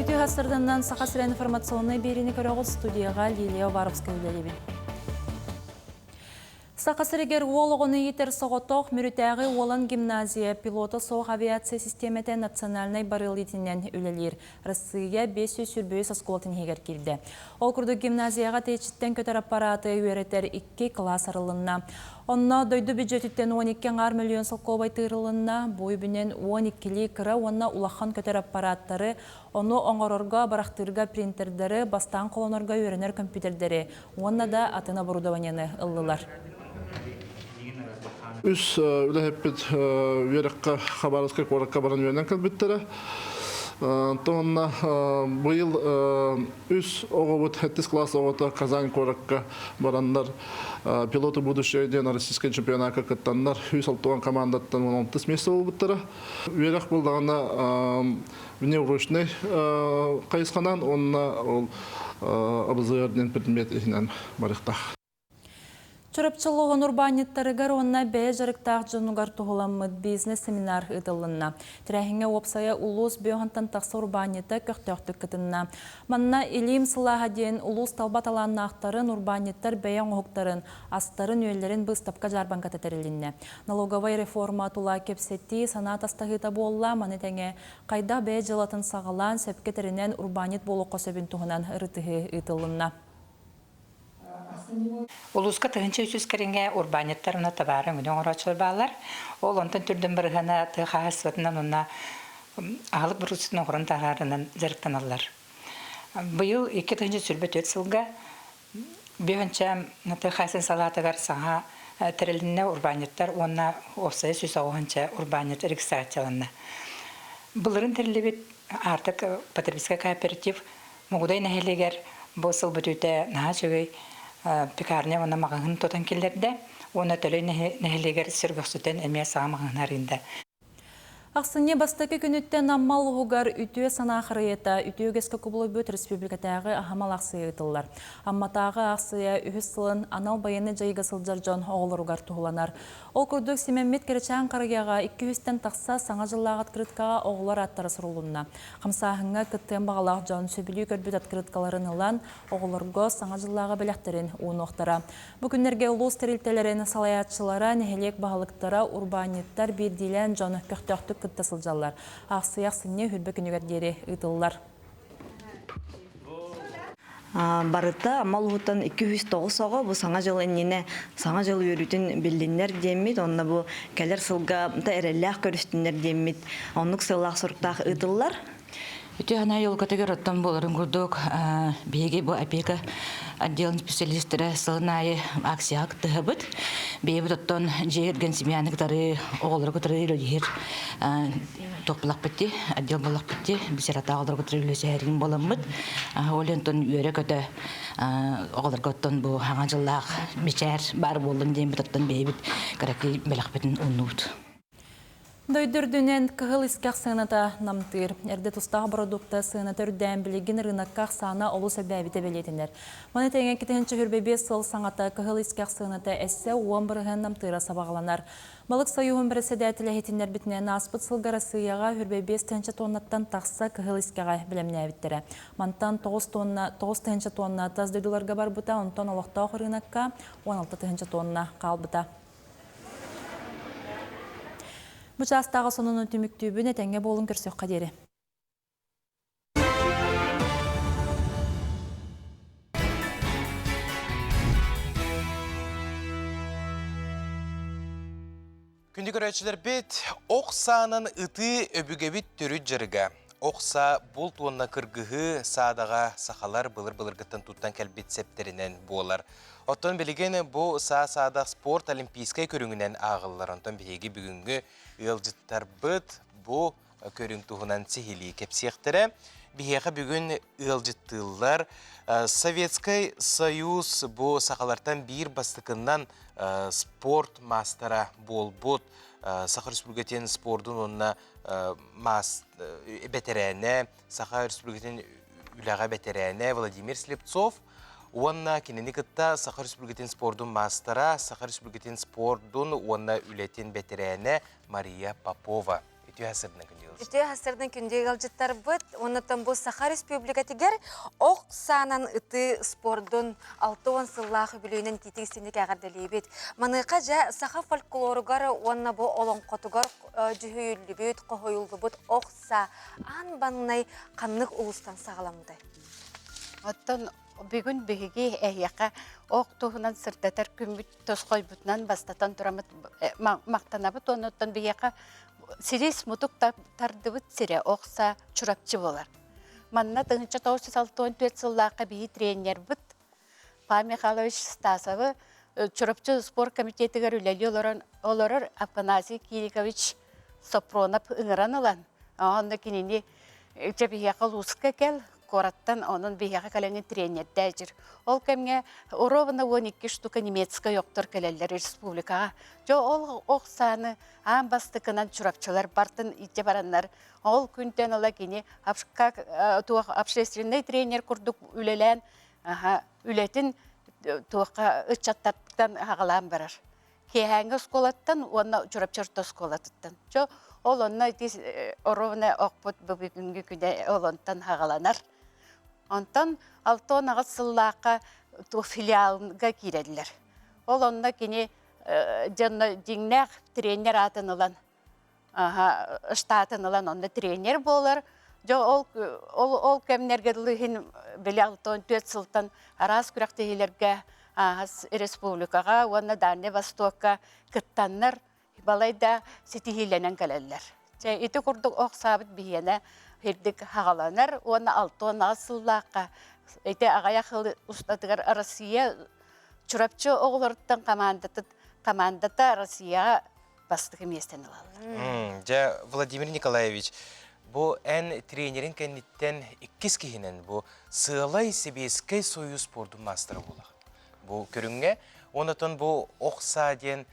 Үтүө хастарданнан Саха сирэ информационнай биэриини көрөҕүт студияға Лилия Уваровская үлэлиибин. Саха сиригэр уол оҕону иитэр соҕотох Мүрүтээҕи Уолан гимназия пилота суох авиация систиэмэтэ национальнай барыл иитинэн үлэлиир. Россия 523 оскуолатын иһигэр киирдэ. Ол курдук гимназияҕа тэйиччиттэн көтөр аппараты үөрэтэр икки кылаас арылынна. Онно дойду бюджетиттэн 12 аҥаар миллион солкуобай тыырылынна. Бу үбүнэн 12-лии кыра уонна улахан көтөр аппараттары, ону оҥорорго, барахтыырга принтердары, бастаан холонорго үөрэнэр компьютердэри уонна да атын оборудованиены ыллылар. Үс үлэһиппит үөрэххэ Хабаровскай куоракка баран үөрэнэн кэлбиттэрэ. Онтон быйыл үс оҕобут сэттис класс оҕото Казань куоракка бараннар пилоты будущего диэн российскай чемпионакка кыттаннар үс алтуан командаттан 16 место буолбуттара. Үөрэх булдаҕына внеурочный хайысханан уонна ол АБЗР диэн предмет иһинэн барыахтаах. Чурапчы улууһун урбаанньыттарыгар уонна бэйэ дьарыктаах дьонугар туһуламмыт бизнес-семинар ыытыллынна. Тэрээһиҥҥэ уопсайа улуус бөһөнтөн тахса урбаанньыта көхтөөхтүк кытынна. Манна Илиим сылааһа диэн улуус талба талааннаахтарын, урбаанньыттар бэйэ оҥоһуктарын, астарын-үөллэрин быыстапка-дьаарбаҥката тэрилиннэ. Налоговай реформа тула кэпсэтии, санаа атастаһыыта буолла, маны тэҥэ хайдах бэйэ дьыалатын саҕалаан, сөпкө тэринэн урбаанньыт буолуохха сөбүн туһунан ырытыһыы ыытылынна. Улууска 1300 кэриҥэ урбаанньыттар уонна табаары өҥөнү оҥорооччулар бааллар. Ол онтон түрдэн бырыһыана тыа хаһаайыстыбатынан уонна аһылык бородууксуйатын оҥорон таһаарынан дьарыктаналлар. Быйыл 2024 сылга Бүһүнчэ тыа хаһаайыстыбатын салаатыгар саҥа тэрилиннэ урбаанньыттар уонна уопсайа 190 урбаанньыт регистрацияланна. Былырын тэриллибит Аартык потребительскай кооператив Мугудай нэһилиэгэр бу сыл бүтүүтэ наһаа үчүгэй пекарня уонна маҕаһыын тутан киллэрдэ уонна Төлөй нэһилиэгэр сөргөхсүтэн эмиэ саҥа маҕаһыын арыйда. Ахсынньы бастакы күнүттэн Амма улууһугар үтүө санаа харыйата үтүө үгэскэ кубулуйбут республикатааҕы аһымал аахсыйа ыытыллар. Амматааҕы аахсыйа үһүс сылын анал байыаннай дьайыыга сылдьар дьон оҕолоругар туһуланар. Ол курдук симэммит кэрэчээн харыйаҕа 200-тэн тахса саҥа дьыллаах открыткаҕа оҕолор ааттара сурулунна. Хамсааһыҥҥа кыттыан баҕалаах дьон сөбүлүү көрбүт открыткаларын ылан, оҕолорго саҥа дьыллааҕы бэлэхтэрин уунуохтара. Бу күннэргэ улуус тэрилтэлэрин салайааччылара, нэһилиэк баһылыктара, урбаанньыттар биирдиилээн дьон көхтөөхтүк кытта сылдьаллар. Аахсыйа ахсынньы үрбэ күнүгэр диэри ыытыллар. Барыта Амма улууһуттан 209 оҕо бу Саҥа дьыл иннинэ Саҥа дьыл үөрүүтүн биллиннэр диэммит, онно бу кэлэр сылга да эрэллээх көрүстүннэр диэммит оннук сыаллаах-соруктаах ыытыллар. Үтүө санаа елкатыгар оттон буоларын курдук биһиги бу опека отделын специалистара сылын аайы акцияҕа кыттыһабыт. Бэйэбит оттон дьиэ кэргэн семьяны кытары, оҕолору кытары үлэлиир туох булахпыт дии, отдел булахпыт дии, бисератаах оҕолорго кытары үлэлэһэрин буоламмыт. Ол онтон үөрэ-көтө оҕолорго оттон бу хаҥа дьыллаах мичээр баар буоллун диэн оттон бэйэбит кыракый бэлэхпитин ууннубут. Дойду үрдүнэн кыһыл искэх сыаната намтыыр. Эрдэ тустаах бородуукта сыаната үрдээн билигин ырыынакка ахсаана олус элбээбитэ бэлиэтэнэр. Маны тэҥэ 2025 сыл саҥата кыһыл искэх сыаната эссе 10% намтыыра сабаҕаланар. Балык Союһун бэрэссэдээтэлэ иһитиннэрбитинэн, ааспыт сылга Арассыыйаҕа 25 тыһыынча тоннаттан тахса кыһыл искэҕэ бэлэмнээбиттэрэ. Мантан 9 тонна 9 тыһыынча тонна тас дойдуларга барбыта, онтон олохтоох ырыынакка 16 тыһыынча тонна хаалбыта. Бу чаастааҕы сонуну түмүктүүбүн, этэҥҥэ буолун көрсүөххэ диэри. Күндү көрөөччүлэрбит, ох саанан ытыы өбүгэбит төрүт дьарыга. Ох саа булт уонна кыргыһыы саадаҕа сахалар былыр-былыргыттан туттан кэлбит сэптэринэн буолар. Оттон билигин бу саа-саадах спорт олимпийскай көрүҥүнэн ааҕыллар. Онтон биһиги бүгүҥҥү ыалдьыттарбыт бу көрүҥ туһунан сиһилии кэпсиэхтэрэ. Биһиэхэ бүгүн ыалдьыттыыллар Советскай Союз бу сахалартан биир бастакыннан спорт маастара буолбут Саха Республикатын спордун уонна маас бэтэрээнэ, Саха Республикатын үлэҕэ бэтэрээнэ Владимир Слепцов уонна кинини кытта Саха Республикатын спордун маастара, Саха Республикатын спордун уонна үлэтин бэтэрээнэ Мария Попова. Үтүө сырдынан күндү ыалдьыттар. Үтүө сырдынан күндү ыалдьыттарбыт. Оннуттан бу Саха Республикатыгар ох саанан ытыы спордун 60 сыллаах үбүлүөйүнэн итиитик истиҥник эҕэрдэлиибит. Маныаха дьэ саха фольклоругар уонна бу олоҥхотугар дьүһүйүллүбүт, хоһуйуллубут ох саа аан маҥнай ханнык улуустан саҕаламмытай? Оттон бүгүн биһиги эһиэхэ ох туһунан сырдатар күммүт тосхойбутунан бастатан тураммыт махтанабыт уонна биһиэхэ сирис мутук тардыбыт сирэ охса Чурапчы буолар. Манна 1964 сыллаахха биһи тренербит Павел Михайлович Стасовы Чурапчы спорт комитетыгар үлэлии олорон олорор Афанасий Кирикович Сопронов ыҥыран ылан, онно кинини чэ биһиэхэ улууска кэл, куораттан онон биһиэхэ кэлэҥҥин тренердээ Ол кэмҥэ ровно 12 штука немецкай охтор кэлэллэр республикаҕа. Дьэ ол ох сааны аан бастакынан чурапчылар бартын илдьэ бараннар, ол күнтэн ыла кини как туох общественный тренер курдук үлэлээн үлэтин туохха ыччаттартан аҕалаан барар. Киэһээҥҥи оскуолаттан уонна Чурапчы орто оскуолатыттан. Чо ол онно ити оруобуна охпут бу бүгүҥҥү күнэ ол онтон хаҕаланар. Онтон 68 сыллаахха туох филиалга киирэллэр. Ол онно кини дьонно дьиҥнээх тренер аатын ылан штатын ылан онно тренер буолар. Дьэ ол ол ол кэмнэргэ дылы иһин били 64 сылтан араас күрэхтэһиилэргэ ааһас республикаҕа уонна Дальнай Востокка кыттаннар балайда ситиһиилэнэн кэлэллэр. Чэ ити курдук ох саабыт биһиэнэ ирдик хаҕаланар уонна 68 сыллаахха ити аҕыйах сыл устатыгар Россия Чурапчы оҕолоруттан командата командата Россияҕа бастакы миэстэни ылаллар. Дьэ, Владимир Николаевич, бу эн тренерин кэнниттэн иккис киһинэн бу сыалай Сэбиэскэй Союз спордун маастара буолаҕын. Бу көрүҥҥэ онотон бу ох саа диэн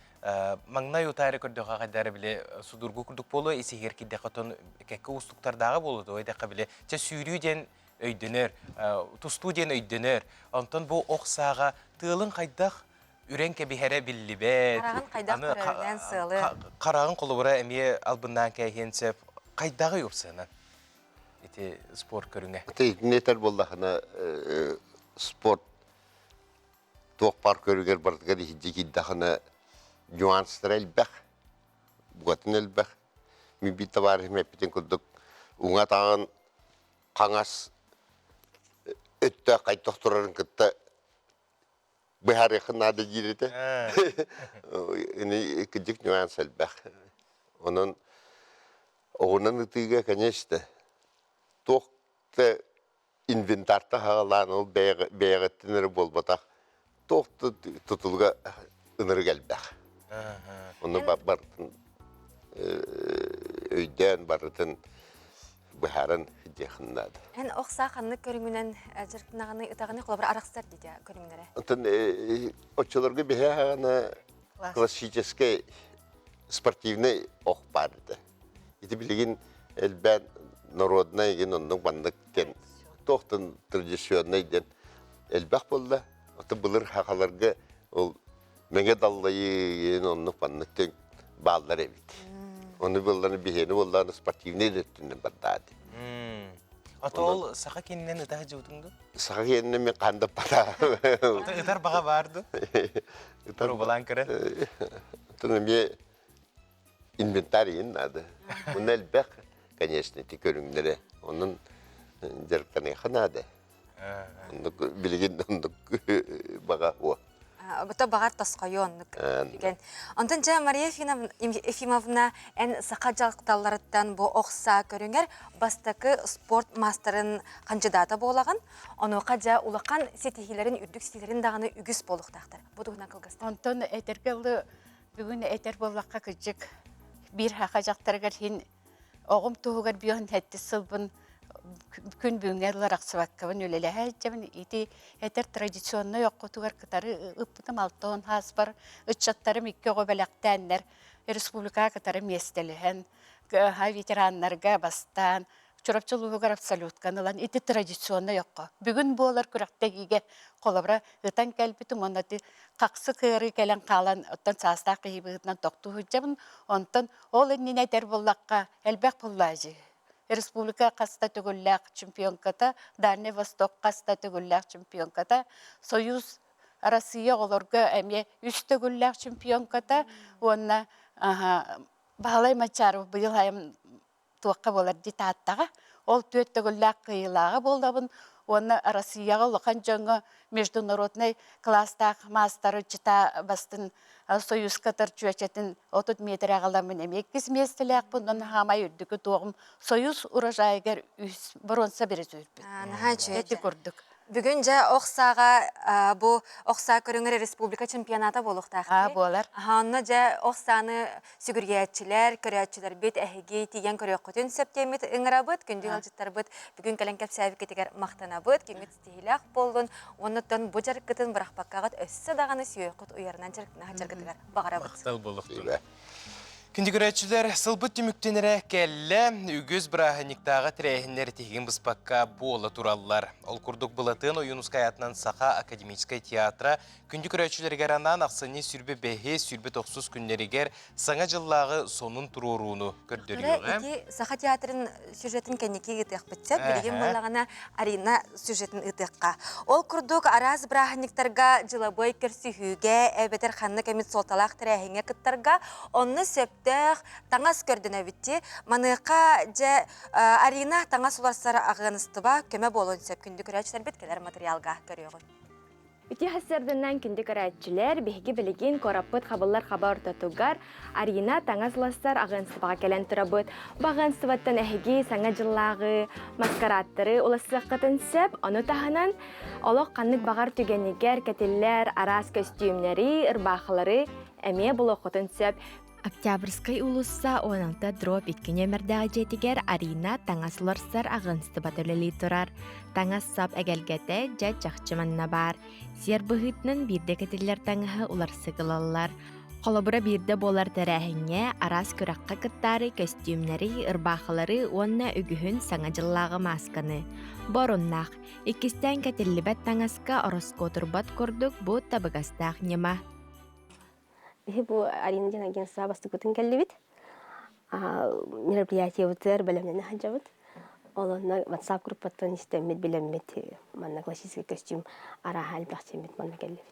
маҥнай утаары көрдөхө хайдары били судургу курдук буолуо исиһигэр киирдэххэ отон кэккэ уустуктардааҕа буолуо дуо диэххэ били чэ сүүрүү диэн өйдөнөр тустуу диэн өйдөнөр онтон бу ох сааҕа тыалын хайдах үрэн кэбиһэрэ биллибэт. Хараҕын хайдах көрөрүнэн сыалы. Хараҕын холобура эмиэ албыннаан кээһиэн сөп. Хайдаҕый уопсайынан ити спорт көрүҥэ? Ити итини этэр буоллахына спорт туох баар көрүгэр барытыгар иһирдьэ киирдэхинэ нюанстара элбэх, букатын элбэх. Мин биир табаарыһым эппитин курдук уҥа атаҕын хаҥас өттө хайдах турарын кытта быһаарыаххын наада диир этэ. Ини кырдьык нюанс элбэх. Онон оҕунан ытыыга, конечно, туох да инвентарьта хаалаан ол бэйэҕиттэн эрэ буолбатах, туох да тутулуга ынырык элбэх. Ону барытын өйдөөн барытын быһааран диэхин наада. Эн ох саа ханнык көрүҥүнэн дьарыктанаҕыный ытаҕыный холобура арахсар диэтэ көрүҥнэрэ. Оттон оччолорго биһи аҕана классическай. спортивный ох баар этэ. Ити билигин элбээн народнай игин оннук маннык диэн туохтан традиционный диэн элбэх буолла. Ото былыр хахаларга ол мэҥэ даллайы оннук маннык диэн бааллар эбит. Ону буолланы биһиэни буоллааны спортивный өттүнэн бардаады. Ото ол саха кининэн ытаһы дьыбытыҥ ду? Саха кининэн мен хандаппата. Ытар баҕа баар ду? Ытар убалаан көрөн. Оттон эмиэ инвентарь надо. Онно элбэх, конечно, ити көрүҥнэрэ. Онон дьарыктаныахха наада. Оннук билигин оннук баҕа уо. Бото баҕар тосхойу оннук түгэн. Онтон дьэ Мария Ефимовна эн саха дьахталларыттан бу ох саа көрүҥэр бастакы спорт маастарын хандьыдаата буолаҕын. Онуоха дьэ улахан ситиһиилэрин, үрдүк ситиһиилэрин даҕаны үгүс буолуохтаахтар. Бу туһунан кылгастык. Онтон этэргэ дылы бүгүн этэр буоллахха кырдьык биир саха дьахтарыгар иһин оҕом туһугар бион сэттис сылбын күн бүгүҥҥэ дылы арахсыбаккабын үлэлэһэ сылдьабын. Ити этэр традиционнай оккутугар кытары ыппытым 60 сааспар ыччаттарым икки оҕо бэлэхтээннэр республикаҕа кытары миэстэлэһэн ветераннарга бастаан Чурапчы улууһугар абсолютканы ылан ити традиционнай окко бүгүн буолар күрэхтэһиигэ холобура ытан кэлбитим уонна ити хахсык ыарыы кэлэн хаалан оттон саастаах киһи быһыытынан тохтуу сылдьабын онтон ол иннинэ этэр буоллахха элбэх буллаажы республика хас да төгүллээх чемпионката Дальний Восток хас да төгүллээх чемпионката Союз Россия оҕолорго эмиэ үс төгүллээх чемпионката уонна Баһылай Мачаров быйыл айым туохха буолар дии Тааттаҕа. Ол түөрт төгүллээх кыайыылааҕа буолабын уонна Россияҕа улахан дьоҥҥо международнай класстаах маастары чита бастын Союзка чүөчэтин 30 метр аҕаламмын эмиэ иккис миэстэлээхпин уонна хаамай үрдүкү туоҕум Союз урожайыгар үс боруонса бири сүрбүт. Наһаа үчүгэй. Эти курдук. Бүгүн дьэ ох сааҕа бу ох саа көрүҥэр республика чемпионата буолуохтаах. Аа буолар. Онно дьэ ох сааны сүгүрүйээччилэр, көрөөччүлэрбит эһиги тиийэн көрүөххүтүн сөп диэммит ыҥырабыт. Күндү ыалдьыттарбыт бүгүн кэлэн кэпсээбиккитигэр махтанабыт. Күҥҥүт ситиһиилээх буоллун. Уоннуттан бу дьарыккытын бырахпаккаҕыт өссө даҕаны сүһүөххүт уйарынан дьарыккытыгар баҕарабыт. Махтал буолуохтун. Күндү көрөөччүлэр, сылбыт түмүктэнэрэ кэллэ. Үгүс бырааһынньыктааҕы тэрээһиннэр тиһигин быспакка буола тураллар. Ол курдук Былатыан Ойуунускай аатынан Саха академическай театра Күндү көрөөччүлэригэр анаан ахсынньы 25-и, 29 күннэригэр Саҥа дьыллааҕы сонун туруорууну көрдөрүөҕэ. Ити Саха театрын сюжетын кэнники ыытыахпыт сөп. Билигин буоллаҕына Арина сюжетын ыытыахха. Ол курдук араас бырааһынньыктарга дьылабыай көрсүһүүгэ эбэтэр ханнык эмит суолталаах тэрээһиҥҥэ кыттарга онно сөптөөх таҥас көрдөнөбүт дии. Маныаха дьэ Арина таҥас уларсар аҕыаныстыба көмө буолуон сөп. Күндү көрөөччүлэрбит кэлэр материалга көрүөҕүҥ. Үтүө сарсыарданан күндү көрөөччүлэр, биһиги билигин куораппыт хабыллар хаба ортотугар Арина таҥас улассар аҕыанстыбаҕа кэлэн турабыт. Бу аҕыанстыбаттан эһиги Саҥа дьыллааҕы маскарадтары улассыаххытын сөп, ону таһынан олох ханнык баҕар түгэнигэр кэтиллэр араас көстүүмнэри, ырбаахылары эмиэ булуоххутун сөп. Октябрьскай уулусса 16 дробь 2 нүөмэрдээх дьиэтигэр Арина таҥас уларсар аҕынстыбата үлэлии турар. Таҥас-сап эгэлгэтэ дьэ чахчы манна баар. Сиэр быһыытынан биирдэ кэтиллэр таҥаһы уларсык ылаллар. Холобура биирдэ буолар тэрээһиҥҥэ араас күрэххэ кыттаары көстүүмнэри, ырбаахылары уонна үгүһүн Саҥа дьыллааҕы маасканы. Бу оруннаах. Иккистээн кэтиллибэт таҥаска ороскуотурбат курдук бу табыгастаах ньыма. Биһи бу Арина диэн агентство бастакытын кэллибит. Мероприятиебытыгар бэлэмнэнэ сылдьабыт. Ол онно WhatsApp группаттан истэммит, билэммит манна классический костюм арааһа элбэх сиэммит манна кэллибит.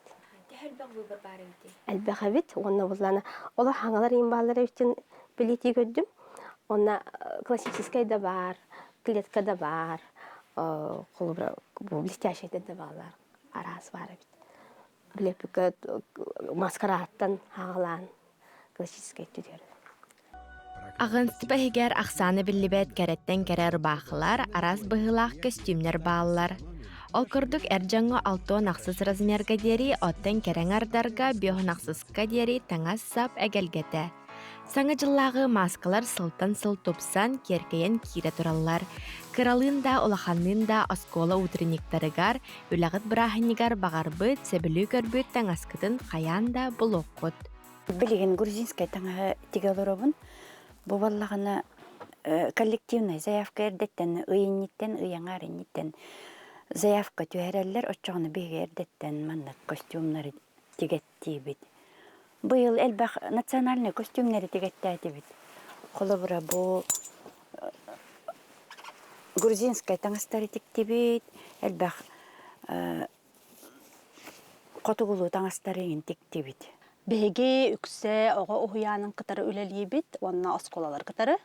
Төһө элбэх выбор баар эбитий? Элбэх эбит. Уонна буллана олох хаҥалар иин бааллар эбитин билиитии көрдүм. Онно классическай да баар, клетка да баар, холобура бу блестящийдэр да бааллар араас баар эбит. Билэппиккэ маскарааттан хаалаан классическай түтэр. Аҕынстыба иһигэр ахсаана биллибэт кэрэттэн кэрэ ырбаахылар, араас быһыылаах көстүүмнэр бааллар. Ол курдук эр дьоҥҥо 66 размерга диэри, оттон кэрэ аҥардарга 56-ка диэри таҥас-сап эгэлгэтэ. Саҥа дьыллааҕы мааскалар сылтан сыл тупсан, киэркэйэн киирэ тураллар. Кыралыын да, улаханныын да оскуола утренниктарыгар, үлэҕит бырааһынньыгар баҕарбыт, сөбүлүү көрбүт таҥаскытын хайаан да булуоххут. Билигин грузинскай таҥаһы тигэ олоробун. Бу буоллаҕына коллективнай заявка эрдэттэн ый инниттэн, ый аҥаар инниттэн заявка түһэрэллэр. Оччоҕуна биһиги эрдэттэн маннык костюмнары тигэттиибит. Быйыл элбэх национальнай костюмнары тигэттээтибит. Холобура, бу грузинскай таҥастары тиктибит, элбэх хотугулуу таҥастары иҥин тиктибит. Биһиги үксэ оҕо уһуйаанын кытары үлэлиибит уонна оскуолалары кытары.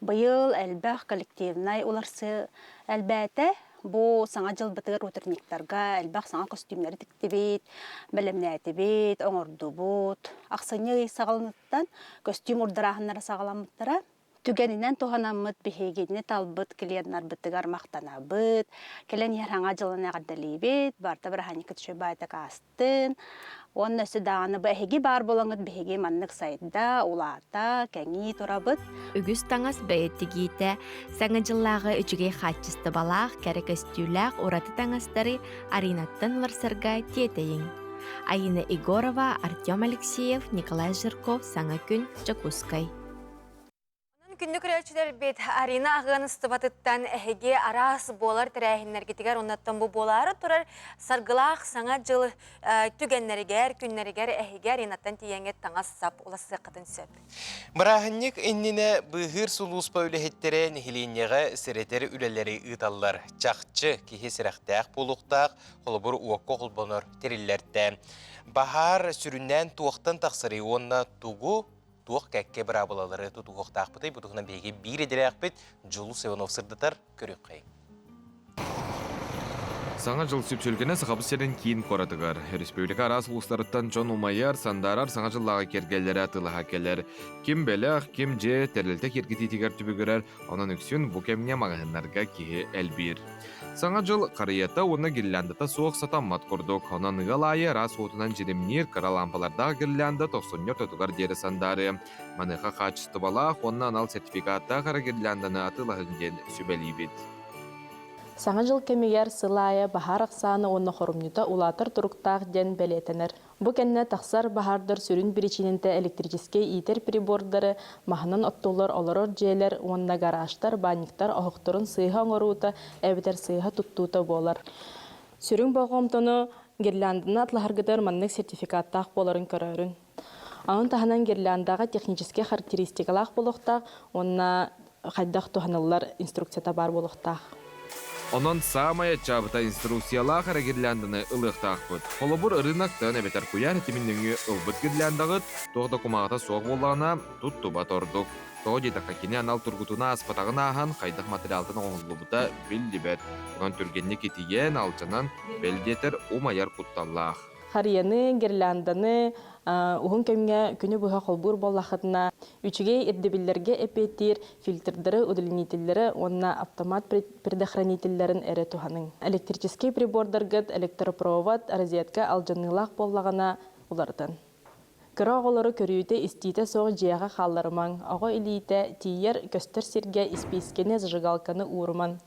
Быйыл элбэх коллективнай уларсыы элбээтэ. Бу саҥа дьылбытыгар утренниктарга элбэх саҥа көстүүмнэри тиктибит, бэлэмнээтибит, оҥордубут. Ахсынньы ый саҕаланыттан көстүүм урдарааһыннара саҕаламмыттара. Түгэнинэн туһанаммыт биһигини талбыт клиеннарбытыгар махтанабыт, кэлэн иһэр Саҥа дьылын эҕэрдэлиибит, барыта бырааһынньыккыт үчүгэй баайдык аастын. Уонна өссө даҕаны бу эһиги баар буолаҥҥыт биһиги маннык сайда, улаата, кэҥии турабыт. Үгүс таҥас бэйэ тигиитэ, Саҥа дьыллааҕы үчүгэй хаачыстыбалаах, кэрэ көстүүлээх ураты таҥастары Аринаттан уларсарга тиэтэйиҥ. Айыына Егорова, Артем Алексеев, Николай Жирков Саҥа күн, Дьокуускай. Онон күндү көрөөччүлэрбит Арина аҕыаныстыбатыттан эһиги араас буолар тэрээһиннэргитигэр оннуттан бу буолаары турар саргылаах саҥа дьыл түгэннэригэр, күннэригэр эһиги Аринаттан тиийэҥҥит таҥас-сап улассыаххытын сөп. Бырааһынньык иннинэ быыһыыр сулууспа үлэһиттэрэ нэһилиэнньэҕэ сэрэтэр үлэлэри ыыталлар. Чахчы, киһи сэрэхтээх буолуохтаах, холобур, уокка холбонор тэриллэртэн. Баһаар сүрүннээн туохтан тахсарый уонна тугу туох кэккэ быраабылалары тутуһуохтаахпытый? Бу туһунан биһиги биир идэлээхпит Дьулус Иванов сырдатар көрүөххэйиҥ. Саҥа дьыл сүпсүлгэнэ Сахабыт сирин киин куоратыгар. Республика араас улуустарыттан дьон умайар, сандаарар саҥа дьыллааҕы киэргэллэрэ атыылаһа кэлэр. Ким бэлэх, ким дьиэ, тэрилтэ киэргэтиитигэр түбүгүрэр, онон үксүн бу кэмҥэ маҕаһыыннарга киһи элбиир. Саҥа дьыл харыйата уонна гирляндата суох сатаммат курдук. Онон ыал аайы араас уотунан дьиримниир кыра лаампалардаах гирлянда тохсунньу ортотугар диэри сандаарыа. Маныаха хаачыстыбалаах уонна анал сертификаттаах эрэ гирлянданы атыылаһыҥ диэн сүбэлиибит. Саҥа дьыл кэмигэр сыл аайы баһаар ахсаана уонна хорумньута улаатар туруктаах диэн бэлиэтэнэр. Бу кэннэ тахсар баһаардар сүрүн биричиинэтэ электрическэй иитэр прибордары, маһынан оттуллар олорор дьиэлэр уонна гаражтар, баанньыктар оһохторун сыыһа оҥоруута эбэтэр сыыһа туттуута буолар. Сүрүн болҕомтону гирлянданы атлаһаргытыгар маннык сертификаттаах буоларын көрөөрүҥ. Ону таһынан гирляндаҕа техническэй характеристикалаах буолуохтаах уонна хайдах туһаныллар инструкцията баар буолуохтаах. Онон саамай аччаабыта инструкциялаах эрэ гирлянданы ылыахтаахпыт. Холобур, ырыынактан эбэтэр куйаар ситимин нөҥүө ылбыт гирляндаҕыт туох да кумааҕыта суох буоллаҕына, туттубат ордук. Тоҕо диэтэххэ, кини анал тургутууну ааспатаҕын ааһан, хайдах материалтан оҥоһуллубута биллибэт. Онон түргэнник итийэн, алдьанан, бэл диэтэр, умайар кутталлаах. Харыйаны, гирлянданы уһун кэмҥэ күнү быһа холбуур буоллаххытына, үчүгэй ирдэбиллэргэ эппиэттиир фильтрдары, удлинителлэри уонна автомат предохранителлэрин эрэ туһаныҥ. Электрическэй прибордаргыт электропровод, розетка алдьаныылаах буоллаҕына уларытын. Кыра оҕолору көрүүтэ-истиитэ суох дьиэҕэ хаалларымаҥ, оҕо илиитэ тиийэр, көстөр сиргэ испиискэни, зажигалканы уурумаҥ.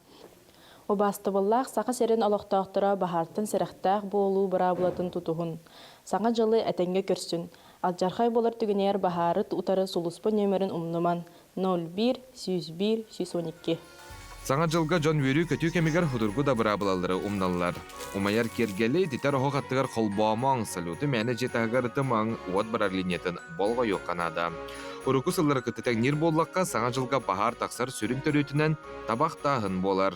Убаастабыллаах Саха сирин олохтоохторо баһаартан сэрэхтээх буолуу быраабылатын тутуһун, Саҥа дьылы этэҥҥэ көрсүн, алдьархай буолар түгэнигэр баһаары утары сулууспа нүөмэрин умнуман, 01 101 112. Саҥа дьылга дьон үөрүү-көтүү кэмигэр судургу да быраабылалары умналлар. Умайар киэргэли ититэр оһох аттыгар холбоомоҥ, салюту мээнэ дьиэ таһыгар ытымаҥ, уот барар линиятын болҕойуохха наада. Урукку сыллары кытта тэҥниир буоллахха, Саҥа дьылга баһаар тахсар сүрүн төрүөтүнэн табахтааһын буолар.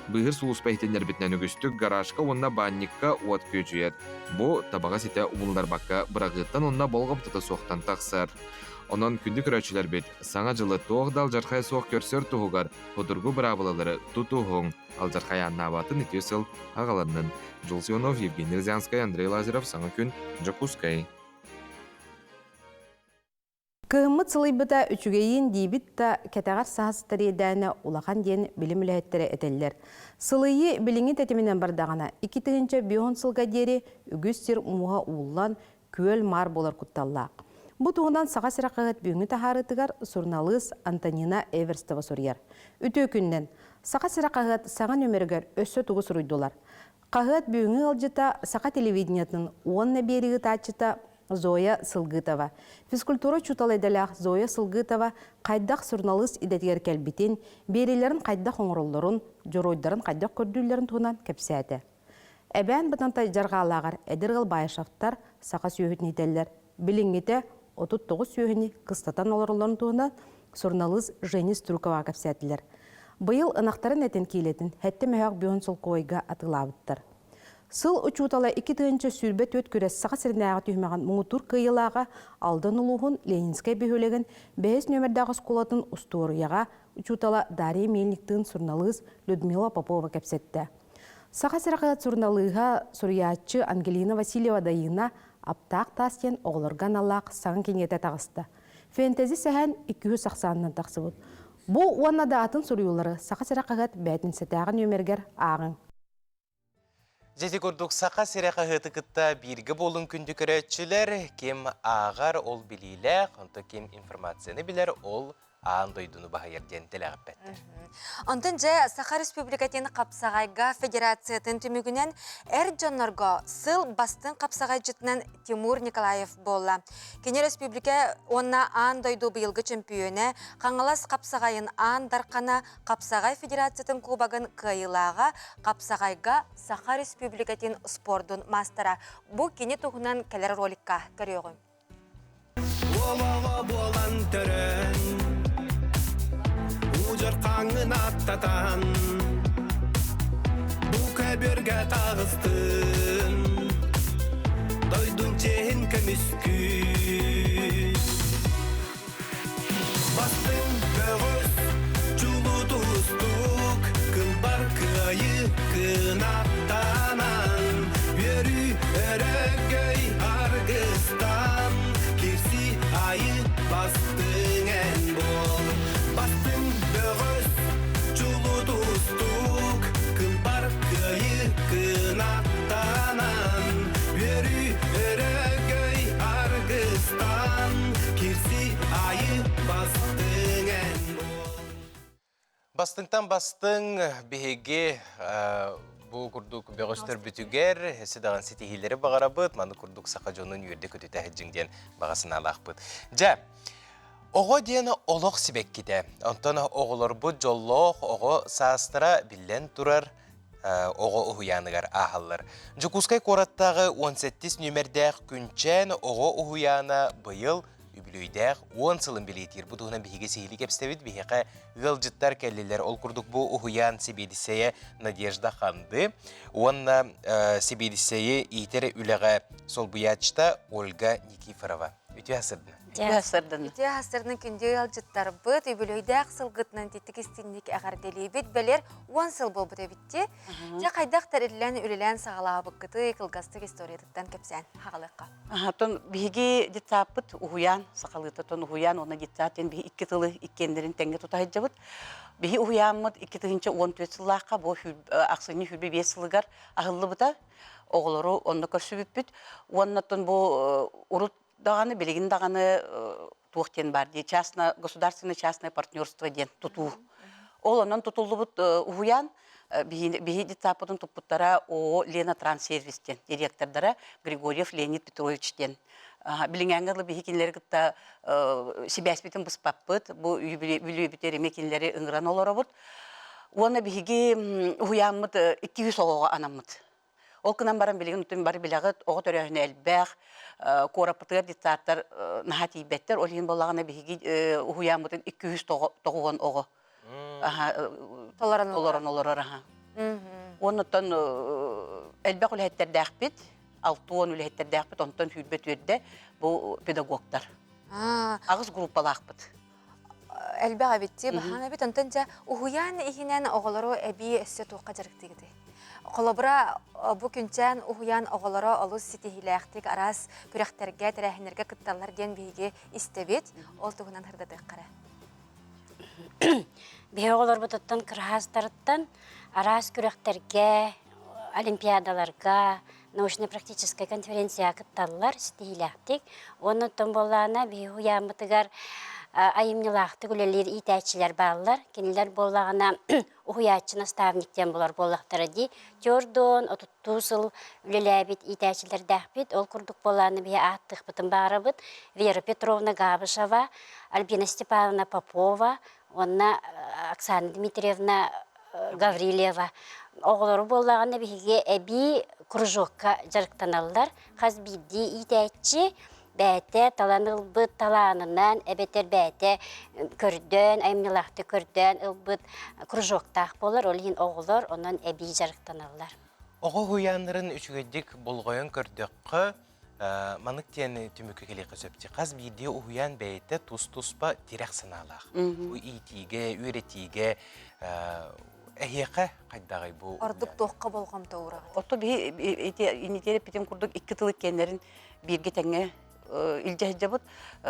Быыһыр сулууспа иһитиннэрбитинэн үгүстүк гаражка уонна баанньыкка уот күөдьүйэр. Бу табаҕы ситэ умулларбакка быраҕыыттан уонна болҕомтото суохтан тахсар. Онон күндү көрөөччүлэрбит, Саҥа дьылы туох да алдьархайа суох көрсөр туһугар судургу быраабылалары тутуһуҥ. Алдьархай ааннаабатын үтүө сыл аҕаланнын. Дьулус Иванов, Евгений Рязанскай, Андрей Лазарев, Саҥа күн, Дьокуускай. Кыһыммыт сылыйбыта үчүгэйин диибит да, кэтэҕэр саас тэриэдээнэ улахан диэн билим үлэһиттэрэ этэллэр. Сылыйыы билиҥҥи тэтиминэн бардаҕына, 2005 сылга диэри үгүс сир мууһа ууллан, күөл маар буолар кутталлаах. Бу туһунан Саха сирэ хаһыат бүгүҥҥү таһаарыытыгар суруналыыс Антонина Эверстова суруйар. Үтүө күнүнэн! Саха сирэ хаһыат саҥа нүөмэригэр өссө тугу суруйдулар? Хаһыат бүгүҥҥү ыалдьыта Саха телевидениетын уонна биэрии ыытааччыта Зоя Сылгытова. Физкультура учуутала идэлээх Зоя Сылгытова хайдах суруналыыс идэтигэр кэлбитин, биэриилэрин хайдах оҥороллорун, дьоруойдарын хайдах көрдүүллэрин туһунан кэпсээтэ. Эбээн Бытантай дьарҕаалааҕар эдэр ыал Баишевтар саха сүөһүтүн иитэллэр. Билиҥҥитэ 39 сүөһүнү кыстатан олороллорун туһунан суруналыыс Женя Струкова кэпсээтилэр. Быйыл ынахтарын этин киилэтин сэттэ мөһөөх бүһүн солкуойга атыылаабыттар. Сыл учуутала 2024 күрэс Саха сиринээҕи түһүмэҕин муҥутуур кыайыылааҕа Алдан улууһун Ленинскэй бөһүөлэгин бэһис нүөмэрдээх оскуолатын устуоруйаҕа учуутала Дарья Мельниктыын суруналыыс Людмила Попова кэпсэттэ. Саха сирэ хаһыат суруналыыһа, суруйааччы Ангелина Васильева-Дайыына Аптаах таас диэн оҕолорго аналлаах саҥа кинигэтэ таҕыста. Фэнтези сэһэн 200 ахсаанынан тахсыбыт. Бу уонна да атын суруйуулары Саха сирэ хаһыат бээтинсэтээҕи нүөмэригэр ааҕыҥ. Дьэ ити курдук Саха сирэ хаһыаты кытта бииргэ буолун күндү көрөөччүлэр, ким ааҕар ол билиилээх, онтон ким информацияны билэр ол аан дойдуну баһыйар диэн тэлэҕиппэттэр. Онтон дьэ Саха Республикатын хапсаҕайга федерациятын түмүгүнэн эр дьоннорго сыл бастыҥ хапсаҕайдьытынан Тимур Николаев буолла. Кини республика уонна аан дойду быйылгы чөмпүйүөнэ, Хаҥалас хапсаҕайын аан дархана Хапсаҕай Федерациятын кубогын кыайыылааҕа, хапсаҕайга Саха Республикатын спордун маастара. Бу кини туһунан кэлэр роликка көрүөҕүҥ. Уолоҕо буолан төрөөн, Уудьар хаҥын аттатан, Бу көбүөргэ таҕыстын, Дойдун чиэһин көмүскүү. Бастыҥ бөҕөс, чулуу тустуук, Кылбар кыайыы кынаттанан, Үөрүү өрөгөй аргыстан, Кирси айы бастыҥ эн буол. Бастыҥ бөҕөс, чулуу тустуук, Кылбар кыайыы кынаттанан, Үөрүү өрөгөй аргыстан, Кирси айы бастыҥ эн буол. Бастыҥтан бастыҥ биһиги бу курдук бөҕөстөрбүтүгэр өссө даҕаны ситиһиилэри баҕарабыт, маны курдук саха дьонун үөрдэ-көтүтэ сылдьыҥ диэн баҕа санаалаахпыт. Дьэ, оҕо диэн олох сибэккитэ. Онтон оҕолорбут дьоллоох оҕо саастара биллэн турар оҕо уһуйааныгар ааһаллар. Дьокуускай куораттааҕы 17 нүөмэрдээх Күнчээн оҕо уһуйаана быйыл үбүлүөйдээх 10 сылын бэлиэтиир. Бу туһунан биһиги сиһилии кэпсэтэбит. Биһиэхэ ыалдьыттар кэллилэр. Ол курдук бу уһуйаан сэбиэдиссэйэ Надежда Ханды уонна сэбиэдиссэйи иитэр үлэҕэ солбуйааччыта Ольга Никифорова. Үтүө сырдын. Үтүө сырдын. Үтүө сырдын күндү ыалдьыттарбыт үбүлүөйдээх сылгытынан титтик истинник эҕэрдэлиибит. Бэлэр 10 сыл буолбут эбитти. Дьэ хайдах тэриллэн үлэлээн саҕалаабыккытый кылгастык историятыттан кэпсээн хаҕалыахха. Оттон биһиги детсадпыт уһуйаан, сахалыыта тон уһуйаан уонна детсад диэн биһи икки тылы иккиэннэрин тэҥҥэ тута сылдьабыт. Биһи уһуйааммыт 2014 сыллаахха бу ахсынньы 25 сылыгар аһыллыбыта. Оҕолору онно көрсүбүппүт. Уонна оттон бу урут даҕаны, билигин даҕаны туох диэн баар дии, частно, государственное частное партнерство диэн тутуу. Ол онон тутуллубут уһуйаан биһи детсадпытын туппуттара ООО Лена Транссервис диэн директордара Григорьев Леонид Петрович диэн. Билиҥээҥҥэ дылы биһи кинилэри кытта сибээспитин быспаппыт, бу үбүлүөйбүтүгэр эмиэ кинилэри ыҥыран олоробут. Уонна биһиги уһуйааммыт 200 оҕоҕо анаммыт. Ол гынан баран билигин утум бары билэҕит, оҕо төрөөһүнэ элбэх, куораппытыгар детсадтар наһаа тиийбэттэр. Ол иһин буоллаҕына биһиги уһуйааммытын 290 оҕо толорон олорор. Оннуттан элбэх үлэһиттэрдээхпит, 60 үлэһиттэрдээхпит, онтон сүүрбэ түөрдэ бу педагогтар. Аҕыс группалаахпыт. Элбэх эбит дии, баһаам эбит. Онтон дьэ уһуйаан иһинэн оҕолору эбии өссө туохха дьарыктыыгытый? Холобура, бу күнчээн уһуйаан оҕолоро олус ситиһиилээхтик араас күрэхтэргэ, тэрээһиннэргэ кытталлар диэн биһиги истэбит. Ол туһунан сырдатыахха эрэ. Биһиги оҕолорбутуттан кыраһаастарыттан араас күрэхтэргэ, олимпиадаларга, научно-практическай конференцияҕа кытталлар ситиһиилээхтик. Уонна оттон буоллаҕына биһиги уһуйааммытыгар айымньылаахтык үлэлиир иитээччилэр бааллар. Кинилэр буоллаҕына уһуйааччы наставник диэн булар буоллахтара дии. Түөрт отуттуу сыл үлэлээбит иитээччилэрдээхпит. Ол курдук буолааны биһи ааттыахпытын баарабыт. Вера Петровна Габышева, Альбина Степановна Попова уонна Оксана Дмитриевна Гаврильева. Оҕолору буоллаҕына биһиги эбии кружокка дьарыктаналлар. Хас биирдии иитээччи бэйэтэ талан ылбыт талаанынан эбэтэр бэйэтэ көрдөөн, айымньылаахтык көрдөөн ылбыт кружоктаах буолар. Ол иһин оҕолор онон эбии дьарыктаналлар. Оҕо уһуйааннарын үчүгэйдик болҕойон көрдөххө, маннык диэн түмүккэ кэлиэххэ сөп. Хас биирдии уһуйаан бэйэтэ тус-туспа тирэх санаалаах. Бу иитиигэ, үөрэтиигэ эһиэхэ хайдаҕый бу? Ордук туохха болҕомто уураҕыт? Ото биһи ити инитиэр эппитим курдук икки тыл иккиэннэрин бииргэ тэҥҥэ илдьэ сылдьабыт.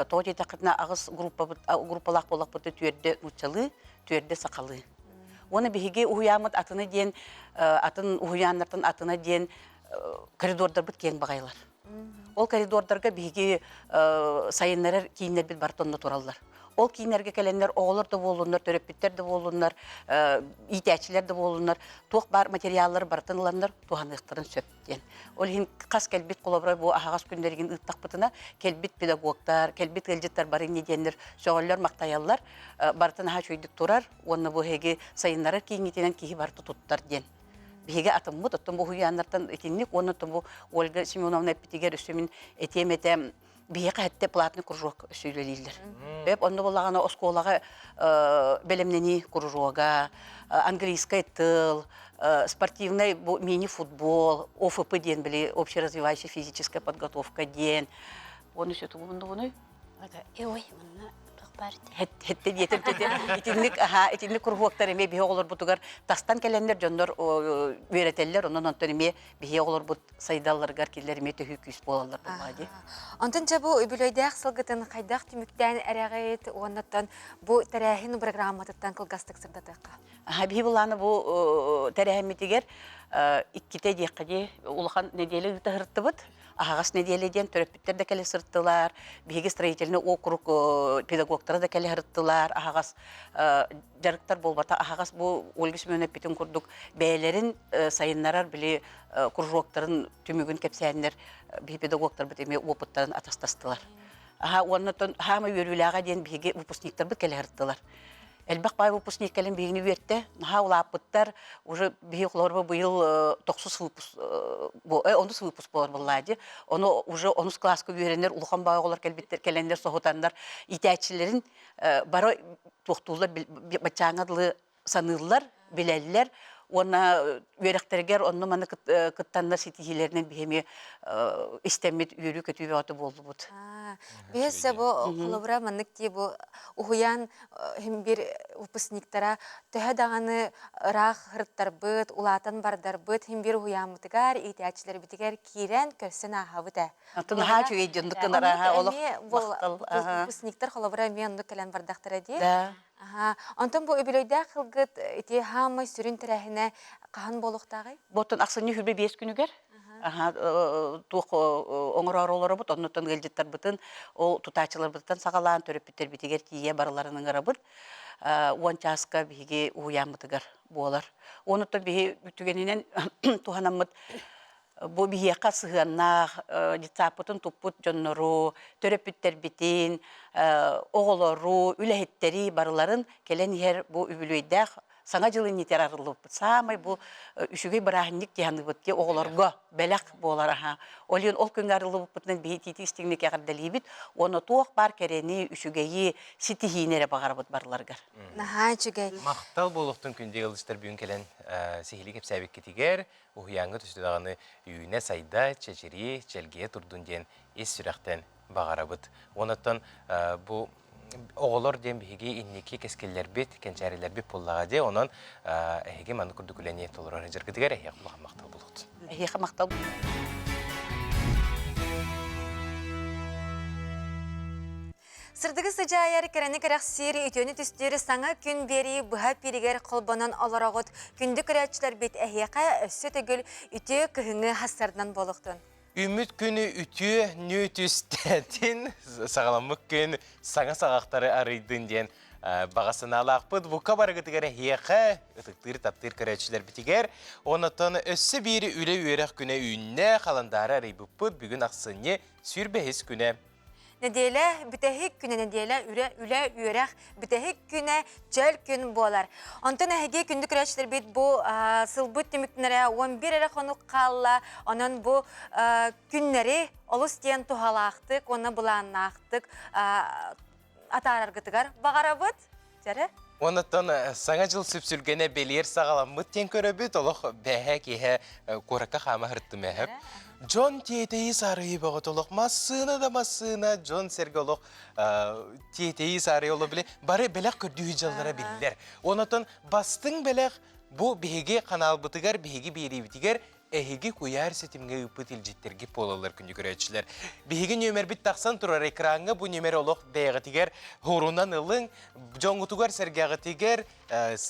Тоҕо диэтэххитинэ аҕыс группабыт группалаах буоллахпыт түөрдэ нууччалыы, түөрдэ сахалыы. Уонна биһиги уһуйааммыт атына диэн атын уһуйааннартан атына диэн коридордарбыт киэҥ баҕайылар. Ол коридордарга биһиги сайыннарар кииннэрбит барыта онно тураллар. Ол кииннэргэ кэлэннэр оҕолор да буоллуннар, төрөппүттэр да буоллуннар, иитээччилэр да буоллуннар, туох баар материаллары барытын ыланнар туһаныахтарын сөп диэн. Ол иһин хас кэлбит холобура бу аһаҕас күннэригин ыыттахпытына, кэлбит педагогтар, кэлбит ыалдьыттар бары инньэ диэннэр сөҕөллөр-махтайаллар, барытын аһа үчүгэйдик турар уонна бу эһиги сайыннарар кииҥҥитинэн киһи барыта туттар диэн. Биһиги атыммыт, оттон бу уһуйааннартан итинник уонна оттон бу Ольга Семеновна эппитигэр өссө мин этиэм этэ биһиэхэ хэттэ платный кружок өссө үлэлииллэр. Эп онно буоллаҕына оскуолаҕа бэлэмнэнии кружога, английскай тыл, спортивный мини-футбол, ОФП диэн били общеразвивающая физическая подготовка диэн. Оны өссө тугу муннугунуй? Ой, манна Хэтте диэтим итинник аха итинник куруһуоктар эмиэ биһи оҕолорбутугар тастан кэлэннэр дьоннор үөрэтэллэр онон онтон эмиэ биһи оҕолорбут сайдалларыгар кинилэр эмиэ төһүү күүс буолаллар буоллаҕа дии. Онтон дьэ бу үбүлүөйдээх сылгытын хайдах түмүктээн эрэҕит уоннаттан бу тэрээһин программатыттан кылгастык сырдатыахха. Аха биһи былааны бу тэрээһиммитигэр иккитэ диэххэ дии улахан нэдиэлэ ыыта сырыттыбыт. Аһаҕас нэдиэлэ диэн төрөппүттэр да кэлэ сырыттылар, биһиги строительный округ педагогтара да кэлэ сырыттылар, аһаҕас дьарыктар буолбата аһаҕас бу Ольга Семеновна эппитин курдук бэйэлэрин сайыннарар били кружоктарын түмүгүн кэпсээннэр биһи педагогтарбыт эмиэ опыттарын атастастылар. Аха уонна хаама үөрүүлээҕэ диэн биһиги выпускниктарбыт кэлэ сырыттылар. Элбэх баай выпускник кэлин биһигини үөртэ. Наһаа улааппыттар. Уже биһи холобура быйыл тохсус выпуск онус выпуск буолар буоллаа дии. Ону уже онус класска үөрэнэр улахан баай оҕолор кэлбиттэр кэлэннэр соһутаннар иитээччилэрин бары туохтууллар баччааҥҥа дылы саныыллар, билэллэр уонна үөрэхтэригэр онно-маны кыттаннар ситиһиилэринэн биһи эмиэ истэммит үөрүү-көтүү бөҕөтө буоллубут. Биһиэсэ бу холобура маннык дии бу уһуйаан иһин биир выпускниктара төһө даҕаны ыраах ырыттарбыт, улаатан бардарбыт, иһин биир уһуйааммытыгар, иитээччилэрбитигэр киирэн көрсөн ааһабыт ээ. Атын наһаа үчүгэй дьоннук гынар аха олох махтал. Выпускниктар холобура эмиэ оннук кэлэн бардахтара дии. Аха. Онтон бу үбүлүөйдээх сылгыт ити хаамай сүрүн тэрээһинэ хаһан буолуохтааҕый? Ботун ахсынньы 25 күнүгэр аха туох оҥороору олоробут, оннуттан ыалдьыттарбытын, ол тутааччыларбытыттан саҕалаан төрөппүттэрбитигэр тиийэ барыларын ыҥырабыт. Уон чааска биһиги уһуйааммытыгар буолар. Онуттан биһи түгэнинэн туһанаммыт бу биһиэхэ сыһыаннаах детсаппытын туппут дьоннору, төрөппүттэрбитин, оҕолору, үлэһиттэри барыларын кэлэн иһэр бу үбүлүөйдээх Саҥа дьыл иннитигэр арыллыбыппыт. Саамай бу үчүгэй бырааһынньык дии саныыбыт ди оҕолорго бэлэх буолар аһа. Ол иһин ол күҥҥэ арыллыбыппытынан биһи итиитик истиҥник эҕэрдэлиибит уонна туох баар кэрэни, үчүгэйи, ситиһиини эрэ баҕарабыт барыларыгар. Наһаа үчүгэй. Махтал буолуохтун күндү ыалдьыттар бүгүн кэлэн сиһилии кэпсээбиккитигэр, уһуйааҥҥа өссө даҕаны үүнэ-сайда, чэчирии, чэлгийэ турдун диэн ис сүрэхтэн баҕарабыт. Онон бу оҕолор диэн биһиги инники кэскиллэрбит, кэнчээрилэрбит буоллаҕа дии. Онон эһиги маннык курдук үлэни толорор сылдьаргытыгар эһиэхэ улахан махтал буолуохтун. Эһиэхэ махтал. Сырдыгы сыдьаайар, кэрэни кэрэхсиир, үтүөнү түстүүр саҥа күн биэрии быһа пииригэр холбонон олороҕут. Күндү көрөөччүлэрбит эһиэхэ өссө төгүл үтүө кыһыҥҥы хассарынан буолуохтун. Үүммүт күнү үтүө нү түстэтин, саҕаламмыт күн саҥа саҕахтары арыйдын диэн баҕа санаалаахпыт. Бука барыгытыгар эһиэхэ, ытыктыыр, таптыыр көрөөччүлэрбитигэр. Онотон өссө биир үлэ-үөрэх күнэ үүннэ, халандаары арыйбыппыт бүгүн ахсынньы сүүрбэһис күнэ. Нэдиэлэ бүтэһик күнэ нэдиэлэ үлэ, үлэ үөрэх бүтэһик күнэ чөл күн буолар. Онтон эһиги күндү көрөөччүлэрбит бу сылбыт түмүктэнэрэ 11 эрэ хонук хаалла. Онон бу күннэри олус диэн туһалаахтык уонна былааннаахтык атаараргытыгар баҕарабыт. Дьэрэ. Онтон Саҥа дьыл сүпсүлгэнэ бэлиэр саҕаламмыт диэн көрөбүт, олох бэһэ киһэ куоракка хаама сырыттым эһэп. Дьон тиэтэйи саарыйы бөҕөтө олох массыына да массыына, дьон сэргэ олох тиэтэйи саарыйы олох били бары бэлэх көрдүүһү дьаллара биллэр. Онотон бастыҥ бэлэх бу биһиги ханаалбытыгар, биһиги биэриибитигэр Эһиги куйаар ситимҥэ ыыппыт илдьиттэргит буолаллар күндү көрөөччүлэр. Биһиги нүөмэрбит тахсан турар экраҥҥа бу нүөмэр олох бэйэҕитигэр һуорунан ылыҥ, дьоҥҥутугар-сэргэҕитигэр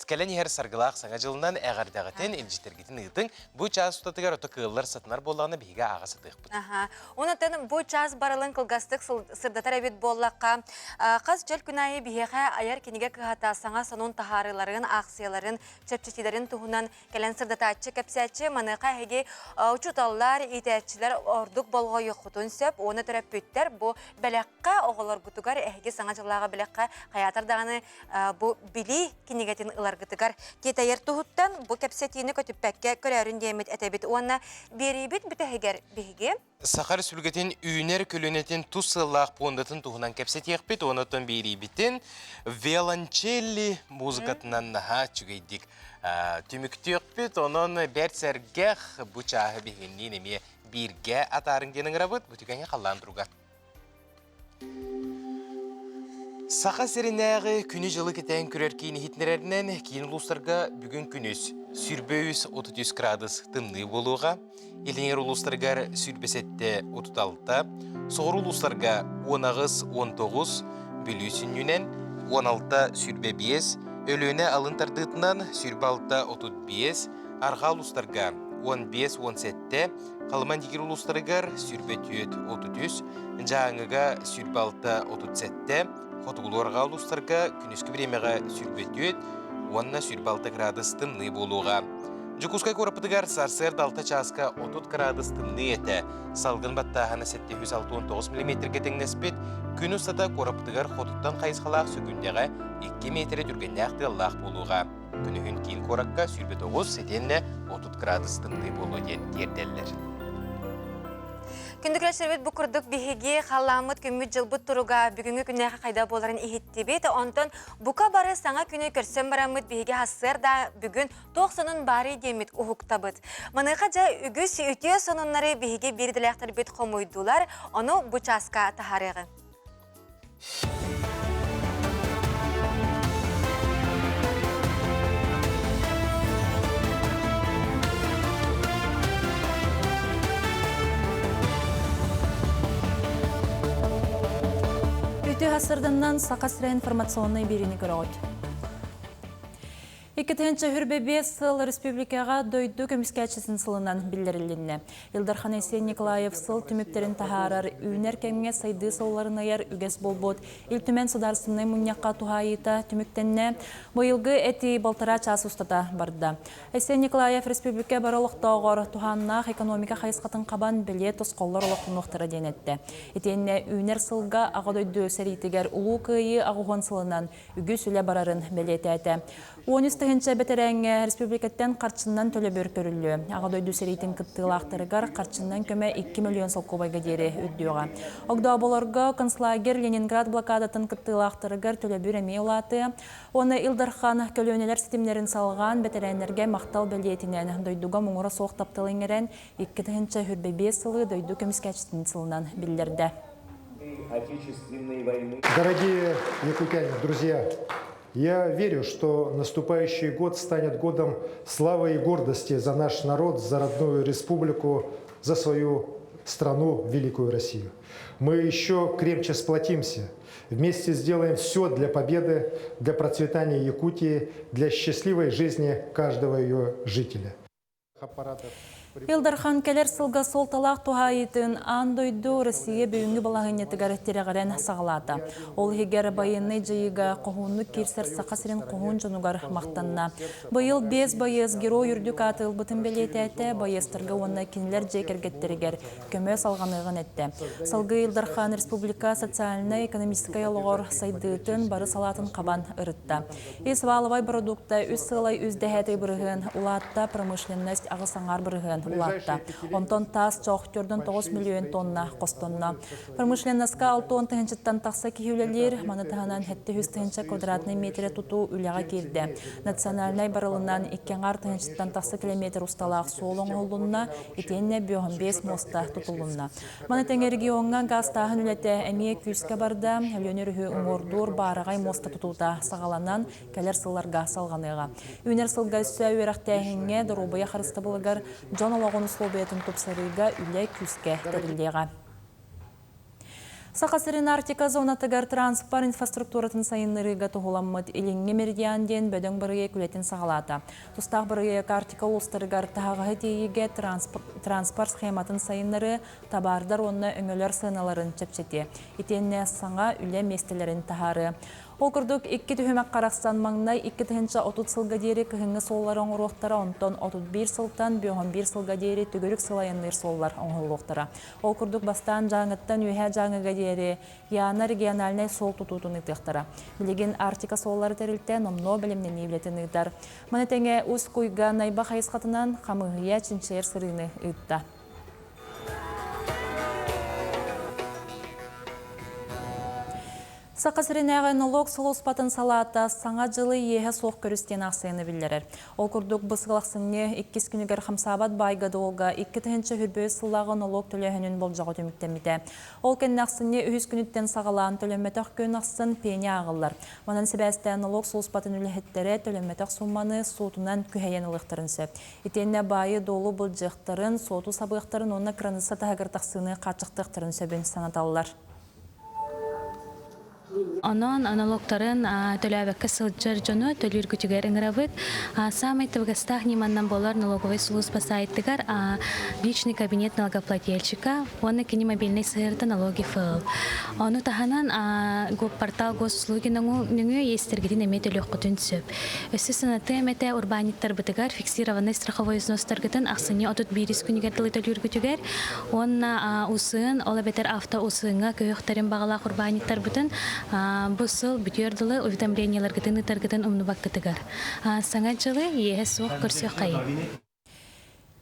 кэлэн иһэр саргылаах Саҥа дьылынан эҕэрдэҕитин, илдьиттэргитин ыытыҥ. Бу чаас устатыгар ото кыаллар сатанар буоллаҕына биһиги ааҕа сатыахпыт. Аха. Онон бу чаас барылын кылгастык сырдатар эбит буоллахха, хас чөл күн аайы биһиэхэ айар кинигэ кыһата саҥа сонун таһаарыыларын, аахсыйаларын, чэпчэтиилэрин туһунан Кэлэн сырдатааччы, кэпсээччи маныаха эһиги учууталлар, иитээччилэр ордук болҕойуоххутун сөп уонна төрөппүттэр бу бэлэххэ оҕолоргутугар эһиги саҥа дьыллааҕы бэлэххэ хайаатар даҕаны бу билии кинигэтин ыларгытыгар тиэтэйэр туһуттан бу кэпсэтиини көтүппэккэ көрөөрүн диэммит этэбит уонна биэриибит бүтэһигэр биһиги Саха Республикатын үүнэр көлүөнэтин тус сыаллаах пуондатын туһунан кэпсэтиэхпит, онон биэриибитин виолончелли музыкатынан наһаа үчүгэйдик түмүктүөхпүт. Онон бэрт сэргэх бу чааһы биһигинниин эмиэ бииргэ атаарыҥ диэн ыҥырабыт. Бу түгэҥҥэ халлаан туруга. Саха сиринээҕи күнү-дьылы кэтээн көрөр киин иһитиннэрэринэн, киин улуустарга бүгүн күнүс 23-33 градус тымныы буолуоҕа. Илиҥэр улуустарыгар 27-36, соҕуруу улуустарга 18-19, Бүлүү сүнньүнэн 16-25, Өлүөнэ алын тардыытынан 26-35, арҕаа улуустарга 15-17, Халыма Индигир улуустарыгар 24-33, Дьааҥыга 26-37, Хотугулуу-Арҕаа улуустарга күнүскү бириэмэҕэ 24 уонна 26 градус тымныы буолуоҕа. Дьокуускай куораппытыгар сарсыарда 6 чааска 30 градус тымныы этэ. Салгын баттааһына 769 миллиметргэ тэҥнэспит. Күн устата куораппытыгар хотуттан хайысхалаах сүгүндэҕэ 2 миэтэрэ түргэннээх тыаллаах буолуоҕа. Күнүһүн киин куоракка 29 итиэннэ 30 градус тымныы буолуо диэн тиэрдэллэр. Күндү көрөөччүлэрбит бу курдук биһиги халлааммыт күммүт-дьылбыт туруга бүгүҥҥү күннээхи хайда буоларын иһиттибит. Онтон бука бары саҥа күнү көрсөн бараммыт биһиги сарсыарда бүгүн туох сонун баарый диэммит уһуктабыт. Маныаха дьэ үгүс үтүө сонуннары биһиги биир идэлээхтэрбит хомуйдулар, ону бу чааска таһаарыаҕыҥ. Үтүө сырдыннан Саха сирэ информационнай биэриини көрөҕүт. 2025 сыл республикаҕа дойду көмүскээччитин сылынан биллэрилиннэ. Ил Дархан Айсен Николаев сыл түмүктэрин таһаарар, үүнэр кэмҥэ сайдыы суолларын ыйар үгэс буолбут Ил Түмэн судаарыстыбаннай мунньахха туһаайыыта түмүктэннэ. Быйылгы этии балтараа чаас устата барда. Айсен Николаев республика бары олохтооҕор туһааннаах экономика хайысхатын хабан бэлиэ тосхоллор олохтонуохтара диэн эттэ. Итиэннэ үүнэр сылга Аҕа дойду сэриитигэр Улуу Кыайыы аҕыһуон сылынан үгүс үлэ барарын бэлиэтээтэ. 13 тыһыынча бэтэрээҥҥэ республикаттан харчынан төлөбүр көрүллүө. Аҕа дойду сэриитин кыттыылаахтарыгар харчынан көмө 2 миллион солкуобайга диэри үрдүөҕэ. Огдооболорго концлагерь Ленинград блокадатын кыттыылаахтарыгар төлөбүр эмиэ улаатыа. Уонна Ил Дархан көлүөнэлэр ситимнэрин салҕаан бэтэрээннэргэ махтал бэлиэтинэн дойдуга муҥура суох таптал иҥэрэн 2025 сылы дойду көмүскээччитин сылынан биллэрдэ. Дорогие якутяне, друзья, я верю, что наступающий год станет годом славы и гордости за наш народ, за родную республику, за свою страну, великую Россию. Мы еще крепче сплотимся, вместе сделаем все для победы, для процветания Якутии, для счастливой жизни каждого ее жителя. Ил Дархан кэлэр сылга суолталаах туһаайыытын аан дойду Россия бүгүҥҥү балаһыанньатыгар тирэҕирэн саҕалаата. Ол иһигэр байыаннай дьайыыга хоһууннук киирсэр Саха сирин хоһуун дьонугар махтанна. Быйыл биэс байыас герой үрдүк ааты ылбытын бэлиэтээтэ, байыастарга уонна кинилэр дьиэ кэргэттэригэр көмө салҕаныаҕын эттэ. Салгыы Ил Дархан республика социальнай-экономическай олоҕор сайдыытын бары салаатын хабан ырытта. Ис валовай бородуукта үс сыалай үс дэһээтэй бырыһыан улаатта, промышленность аҕыс аҥаар бырыһыан улаатта. Онтон таас чох 4,9 миллион тонна хостонно. Промышленноска 60 тыһыынчаттан тахса киһи үлэлиир, маны таһынан 700 тыһыынча квадратнай метрэ тутуу үлэҕэ киирдэ. Национальнай барылынан икки аҥаар тыһыынчаттан тахса километр усталаах суол оҥоһуллунна, итиэннэ 55 муоста тутулунна. Маны тэҥэ региоҥҥа гаастааһын үлэтэ эмиэ күүскэ барда. Өлүөнэ өрүһү уҥуордуур баараҕай муоста тутуута саҕаланан, кэлэр сылларга салҕаныаҕа. Үүнэр сылга өссө үөрэхтээһиҥҥэ, доруобуйа харыстабылыгар, дьон олоҕун услуобуйатын тупсарыыга үлэ күүскэ тэриллиэҕэ. Саха сирин Арктика зонатыгар транспорт инфраструктуратын сайыннарыыга туһуламмыт Илиҥҥи меридиан диэн бөдөҥ бырайыак үлэтин саҕалаата. Тустаах бырайыак Арктика улуустарыгар таһаҕаһы тиэйиигэ транспорт схематын сайыннарыы, табаардар уонна өҥөлөр сыаналарын чэпчэтиэ. Итиэннэ саҥа үлэ миэстэлэрин таһаарыа. Ол курдук, икки түһүмэххэ арахсан маҥнай 2030 сылга диэри кыһыҥҥы суоллары оҥоруохтара, онтон 31 сылтан 51 сылга диэри төгүрүк сыл айанныыр суоллар оҥоһуллуохтара. Ол курдук бастаан Дьааҥыттан Үөһээ Дьааҥыга диэри Яна региональнай суол тутуутун ыытыахтара. Билигин Арктика суоллара тэрилтэ номнуо бэлэмнэнии үлэтин ыытар. Маны тэҥэ Усть-Куйга Найба хайысхатынан хамыыһыйа чинчийэр сырыыны ыытта. Саха сиринээҕи налог сулууспатын салаата Саҥа дьылы иэһэ суох көрүс диэн аахсыйаны биллэрэр. Ол курдук, бу сыл ахсынньы иккис күнүгэр хамсаабат баайга-дуолга 2023 сыллааҕы нолуок төлөөһүнүн болдьоҕо түмүктэммитэ. Ол кэннэ ахсынньы үһүс күнүттэн саҕалаан төлөммөтөх күн ахсын пеня ааҕыллар. Манан сибээстээн нолуок сулууспатын үлэһиттэрэ төлөммөтөх суумманы суутунан күһэйэн ылыахтарын сөп. Итиэннэ баайы-дуолу былдьыахтарын, суоту сабыахтарын уонна кыраныысса таһыгар тахсыыны хааччахтыахтарын сөбүн санаталлар. Онон налогтарын төлөөбөккө сылдьар дьону төлүүргүтүгэр ыҥырабыт. Саамай табыгастаах ньыманнан буолар налоговай сулууспа сайтыгар личный кабинет налогоплательщика уонна кини мобильнай сыһыарыта налоги ФЛ. Ону таһынан портал госуслуги нөҥүө иэстэргитин эмиэ төлүөххүтүн сөп. Өссө санатыам этэ урбаанньыттарбытыгар фиксированный страховой взностаргытын ахсынньы 31 күнүгэр дылы төлүүргүтүгэр Уонна УСЫН, ол эбэтэр авто-УСЫН-ҥа көһүөхтэрин баҕалаах урбаанньыттарбытын бу сыл бүтүөр дылы уведомлениеларгытын ыытаргытын умнубаккытыгар. Саҥа дьылы иэһэ суох көрсүөххэйиҥ.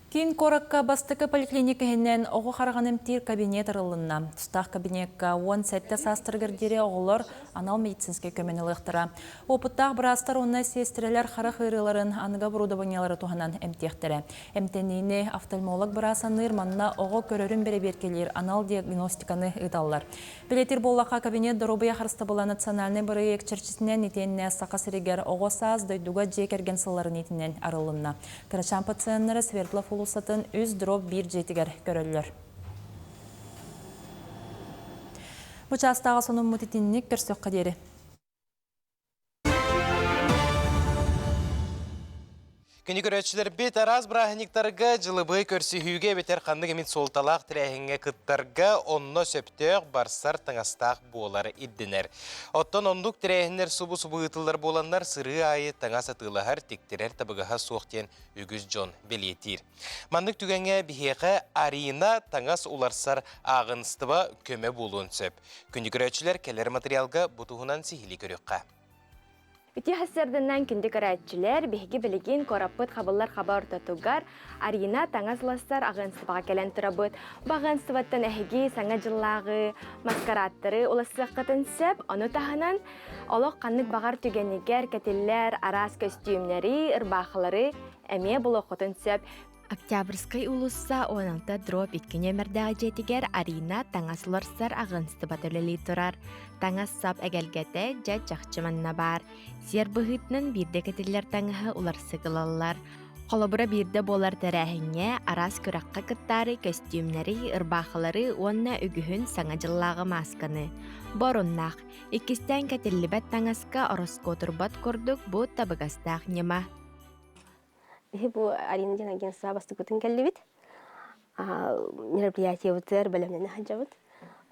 Киин куоракка бастакы поликлиника иһинэн оҕо хараҕын эмтиир кабинет арыллынна. Тустаах кабинекка 17 саастарыгар диэри оҕолор анал медицинскэй көмөнү ылыахтара. Опыттаах быраастар уонна сиэстэрэлэр харах ыарыыларын аныгы оборудованиелары туһанан эмтиэхтэрэ. Эмтэниини офтальмолог быраас аныыр, манна оҕо көрөрүн бэрэбиэркэлиир анал диагностиканы ыыталлар. Билэтир буоллахха, кабинет доруобуйа харыстабыла национальнай бырайыак чэрчитинэн итиэннэ Саха сиригэр оҕо саас дойдуга дьиэ кэргэн сылларын иитинэн арыллынна. Кырачаан пациеннары Свердлов уулуссатын үс дроп биир дьиэтигэр көрөллөр. Бу чаастааҕы сонуммут итинник көрсөххө диэри. Күнү көрөөччүлэрбит араас бырааһынньыктарга дьылыбы көрсүһүүгэ эбэтэр ханнык эмит суолталаах тэрээһиҥҥэ кыттарга онно сөптөөх барсар таҥастаах буолар ирдэнэр. Оттон оннук тэрээһиннэр субу-субу ыытыллар буоланнар сырыы аайы таҥас атыылаһар, тиктэрэр табыгаһа суох диэн үгүс дьон бэлиэтиир. Маннык түгэҥҥэ биһиэхэ Арина таҥас уларсар ааҕыныстыба көмө буолуон сөп. Күндү көрөөччүлэр, кэлэр материалга бу туһунан сиһилии көрүөххэ. Үтүө сарсыарданнан күндү көрөөччүлэр, биһиги билигин куораппыт хабыллар хаба ортотугар Арина таҥас улассар аҕыанстыбаҕа кэлэн турабыт. Бу аҕыанстыбаттан эһиги саҥа дьыллааҕы маскарадтары улассыаххытын сөп, ону таһынан олох ханнык баҕар түгэнигэр кэтиллэр араас көстүүмнэри, ырбаахылары эмиэ булуоххутун сөп. Октябрьскай уулусса 16 дробь икки нүөмэрдээх дьиэтигэр Арина таҥас уларсар аҕынстыбата үлэлии турар. Таҥас-сап эгэлгэтэ дьэ чахчы манна баар. Сиэр быһыытынан биирдэ кэтиллэр таҥаһы уларсык ылаллар. Холобура биирдэ буолар тэрээһиҥҥэ араас күрэххэ кыттаары көстүүмнэри, ырбаахылары уонна үгүһүн Саҥа дьыллааҕы маасканы. Бу оруннаах. Иккистээн кэтиллибэт таҥаска ороскуотурбат курдук бу табыгастаах ньыма. Биһи бу Арина диэн агентство бастакытын кэллибит. мероприятиебытыгар бэлэмнэнэ сылдьабыт.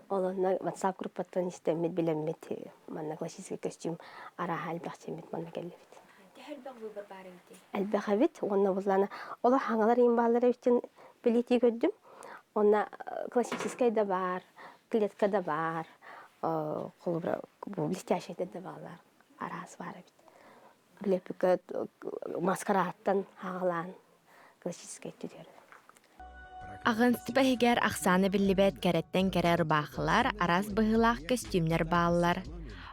Ол онно WhatsApp группаттан истэммит, билэммит манна классический костюм арааһа элбэх симмит манна кэллибит. Төһө элбэх выбор баар эбитий? Элбэх эбит. Уонна буллана олох хаҥалар иин бааллар эбитин билиитии көрдүм. Онно классическай да баар, клетка да баар, холобура бу блестящийдэр да бааллар араас баар эбит. Билэппиккэ маскарааттан хаалаан классическай түтүөр. Аҕынстыба иһигэр ахсаана биллибэт кэрэттэн кэрэ ырбаахылар, араас быһыылаах көстүүмнэр бааллар.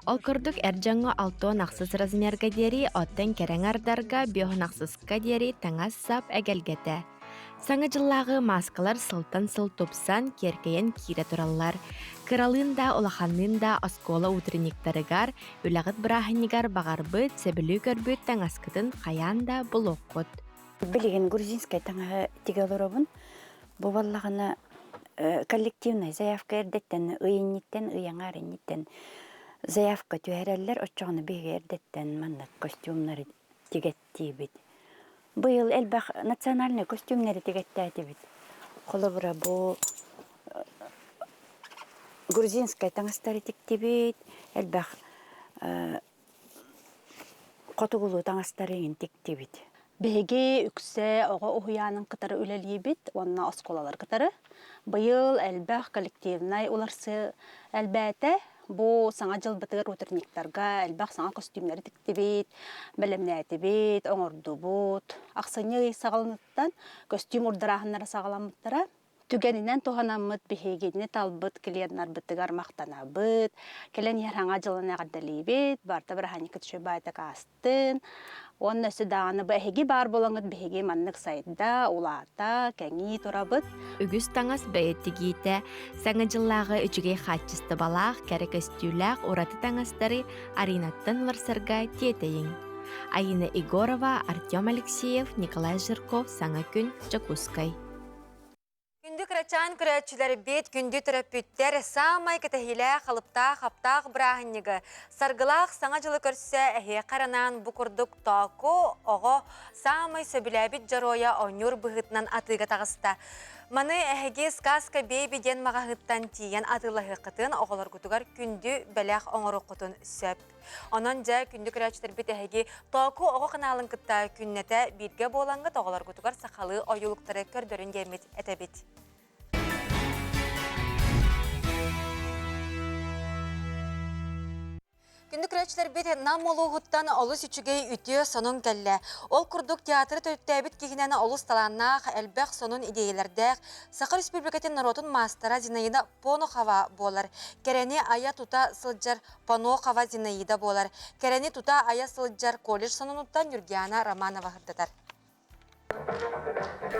Ол курдук эр дьоҥҥо 66 размерга диэри, оттон кэрэ аҥардарга 56-ка диэри таҥас-сап эгэлгэтэ. Саҥа дьыллааҕы мааскалар сылтан сыл тупсан, киэркэйэн киирэ тураллар. Кыралыын да, улаханныын да оскуола утренниктарыгар, үлэҕит бырааһынньыгар баҕарбыт, сөбүлүү көрбүт таҥаскытын хайаан да булуоххут. Билигин грузинскай таҥаһы тигэ олоробун. Бу буоллаҕына коллективнай заявка эрдэттэн ый инниттэн, ый аҥаар инниттэн заявка түһэрэллэр. Оччоҕуна биһиги эрдэттэн маннык костюмнары тигэттиибит. Быйыл элбэх национальнай костюмнары тигэттээтибит. Холобура бу грузинскай таҥастары тиктибит, элбэх хотугулуу таҥастары иҥин тиктибит. Биһиги үксэ оҕо уһуйаанын кытары үлэлиибит уонна оскуолалары кытары. Быйыл элбэх коллективнай уларсыы элбээтэ. Бу саҥа дьылбытыгар утренниктарга элбэх саҥа көстүүмнэри тиктибит, бэлэмнээтибит, оҥордубут. Ахсынньы ый саҕаланыттан көстүүм урдарааһыннара саҕаламмыттара. Түгэнинэн туһанаммыт биһигини талбыт клиеннарбытыгар махтанабыт, кэлэн иһэр саҥа дьылын эҕэрдэлиибит, барыта бырааһынньыккыт үчүгэй баайдык аастын. Уонна өссө даҕаны бу эһиги баар буолаҥҥыт биһиги маннык сайда, улаата, кэҥии турабыт. Үгүс таҥас бэйэ тигиитэ, Саҥа дьыллааҕы үчүгэй хаачыстыбалаах, кэрэ көстүүлээх ураты таҥастары Аринаттан уларсарга тиэтэйиҥ. Айыына Егорова, Артем Алексеев, Николай Жирков Саҥа күн, Дьокуускай. Күндү кырачаан көрөөччүлэрбит, күндү төрөппүттэр саамай кэтэһиилээх, алыптаах, аптаах бырааһынньыгы, саргылаах Саҥа дьылы көрсө эһиэхэ анаан бу курдук тооку оҕо саамай сөбүлээбит дьоруойа оонньуур быһыытынан атыыга таҕыста. Маны эһиги Сказка Бэйби диэн маҕаһыыттан тиийэн атыылаһыаххытын, оҕолоргутугар күндү бэлэх оҥоруоххутун сөп. Онон дьэ, күндү көрөөччүлэрбит эһиги Тооку оҕо каналын кытта күннэтэ бииргэ буолаҥҥыт оҕолоргутугар сахалыы ойуулуктары көрдөрүн диэммит этэбит. Күндү көрөөччүлэрбит Нам улууһуттан олус үчүгэй үтүө сонун кэллэ. Ол курдук театры төрүттээбит киһинэн олус талааннаах, элбэх сонун идиэйэлэрдээх Саха Республикатын норуотун маастара Зинаида Понохова буолар. Кэрэни айа-тута сылдьар Понохова Зинаида буолар. Кэрэни тута айа сылдьар колледж сонунуттан Нюргиана Романова сырдатар.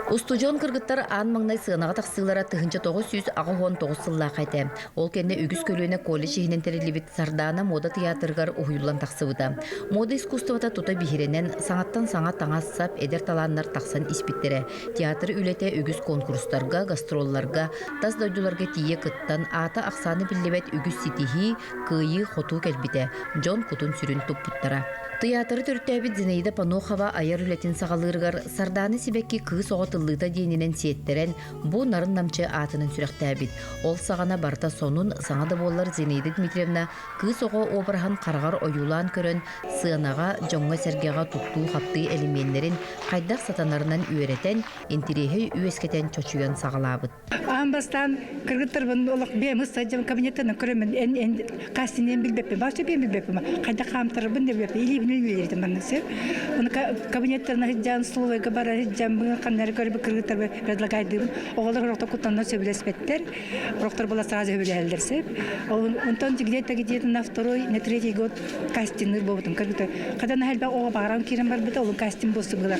Устудьуон кыргыттар аан маҥнай сыанаҕа тахсыылара 1989 сыллаах этэ. Ол кэннэ үгүс көлүөнэ колледж иһинэн тэриллибит Сардаана муода тыйаатырыгар уһуйуллан тахсыбыта. Муода искусствота тута биһирэнэн, саҥаттан саҥа таҥас-сап, эдэр талааннар тахсан испиттэрэ. Театр үлэтэ үгүс конкурстарга, гастролларга, тас дойдуларга тиийэ кыттан, аата-ахсаана биллибэт үгүс ситиһии, кыайыы-хотуу кэлбитэ, дьон кутун-сүрүн туппуттара. Тыйаатыры төрүттээбит Зинаида Панохова айар үлэтин саҕалыырыгар Сардаана сибэкки кыыс оҕо тыллыыта диэнинэн сиэттэрэн, бу нарын-намчы аатынан сүрэхтээбит. Ол саҕана барыта сонун, саҥа да буоллар Зинаида Дмитриевна кыыс оҕо обраһын хараҕар ойуулаан көрөн, сыанаҕа, дьоҥҥо-сэргэҕэ туттуу-хаптыы элеменнэрин хайдах сатанарынан үөрэтэн, интириэһи үөскэтэн чочуйан саҕалаабыт. Аан бастаан кыргыттарбын олох бэйэм ыстадьым кабинеттан көрөммүн эн эн кастинен билбэппин баача бэйэм билбэппин хайдах хаамтарарбын да билбэппин илиибин үлэлиирдим манна сөп оны кабинеттан сылдьан столовойга бара сылдьан быҥа ханнары көрбүт кыргыттарбы предлагайдыыбын оҕолор орохто куттанна сөбүлэспэттэр орохтор была сразу сөбүлэһэллэр сөп онтон где-то где-то на второй на третий год кастинныр буолбутум кыргыттар хадан элбэх оҕо баҕаран киирэн барбыта олун кастинг буолсун гылар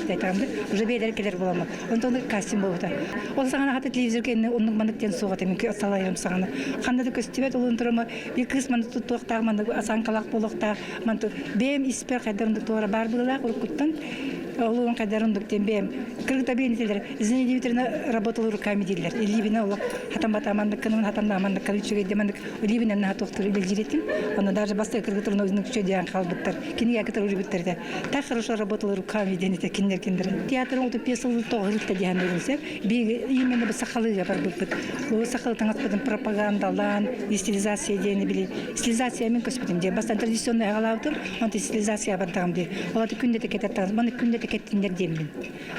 уже бэйэлэр кэлэр буоламмыт Онтон кастинг буолбута. Ол саҕана хата телевизор кэннэ оннук маннык диэн суох этэ мин салайарым саҕана. Ханна да көстүбэт олун турама bir кыыс маннык туттуохтаах маннык асаҥкалаах буолуохтаах манту бэйэм испэр хайдах туора баар быһыылаах уруккуттан. Олуун кайдар ондук диэн бэйэм кыргыта бэйэн этэлэр. Зинаида Дмитриевна работала руками дииллэр. Илиибинэ олох хатан батааманнык кынымын хатан дааманнык кын үчүгэй деманнык илиибинэн наһаа туохтур үлэлиир этим. Онно даже бастакы кыргыттар оннук үчүгэй диэн хаалбыттар. Кинигэ кытары үлүбүттэр этэ. Так хорошо работала руками диэн этэ кинилэр кинилэр. Театрын оту пьесалыы тоҕо диэн сөп. Биһиги именно бу сахалыыга барбыппыт. Бу сахалы таҥаспытын пропагандалаан, стилизация диэни били стилизация мин көспүтүм диye. Бастан традиционный аҕалаабытым, онтон стилизация бардаҕым диye. Ол аты күннэтэ кэтэр таҥас, маны күннэтэ кэттиннэр диэммин.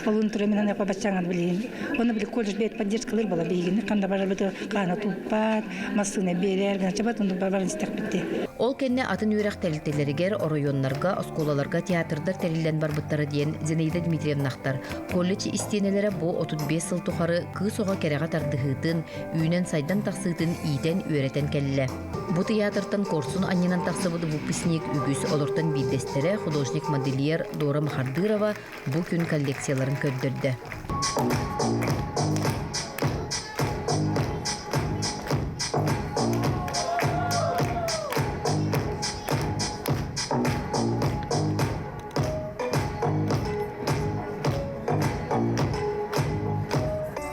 Олун тура мин аны баччаҥан билигин. Оны били колледж бэйэт поддержкалыр була биһигини ханна барарбыты хаана туппат, массыына биэрэр, гына оннук баран истэхпит дии. Ол кэннэ атын үөрэх тэрилтэлэригэр, оройуоннарга, оскуолаларга театрдар тэриллэн барбыттара диэн Зинаида Дмитриевна ахтар. Колледж истиэнэлэрэ бу 35 сыл тухары кыыс оҕо кэрэҕэ тардыһыытын, үүнэн-сайдан тахсыытын иитэн-үөрэтэн кэллэ. Бу тыйаатыртан куорсун анньынан тахсыбыт выпускник үгүс, олортон биирдэстэрэ художник-модельер Дора Махардырова бу күн коллекцияларын көрдөрдө.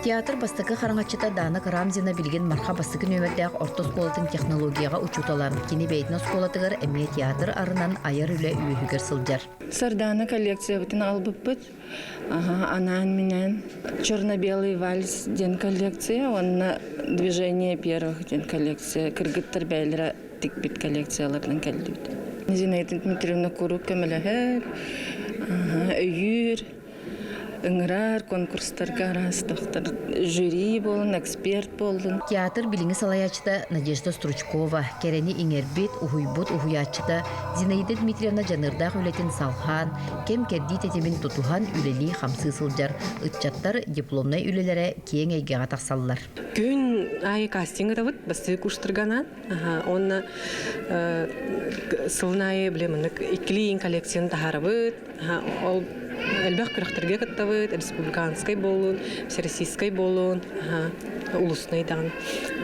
Театр бастакы хараҥаччыта Дана Карамзина билигин Марха бастакы нүөмэрдээх орто оскуолатын технологияҕа учуутала. Кини бэйэтин оскуолатыгар эмиэ театр арынан айар үлэ үөһүгэр сылдьар. Сардаана коллекциябытын албыппыт. Анаан-минээн Черно-белый вальс диэн коллекция уонна Движение первых диэн коллекция кыргыттар бэйэлэрэ тикпит коллекцияларынан кэллибит. Зинаида Дмитриевна куруук көмөлөһөр, өйүүр, ыҥырар конкурстарга араас тохтор жюри буолун, эксперт буоллун. Театр билиҥҥи салайааччыта Надежда Стручкова, кэрэни иҥэрбит, уһуйбут уһуйааччыта Зинаида Дмитриевна дьаныардаах үлэтин салҕаан, кэм-кэрдии тэтимин тутуһан үлэлии-хамсыы сылдьар ыччаттар дипломнай үлэлэрэ киэҥ эйгэҕэ тахсаллар. Күн аайы кастинг ытабыт, бастакы курстарга Уонна сылын аайы бile маннык иккилии коллекцияны таһаарабыт. Ол элбэх күрэхтэргэ кыттабыт, республиканскай буоллун, всероссийскай буоллун, улуснай даҕаны.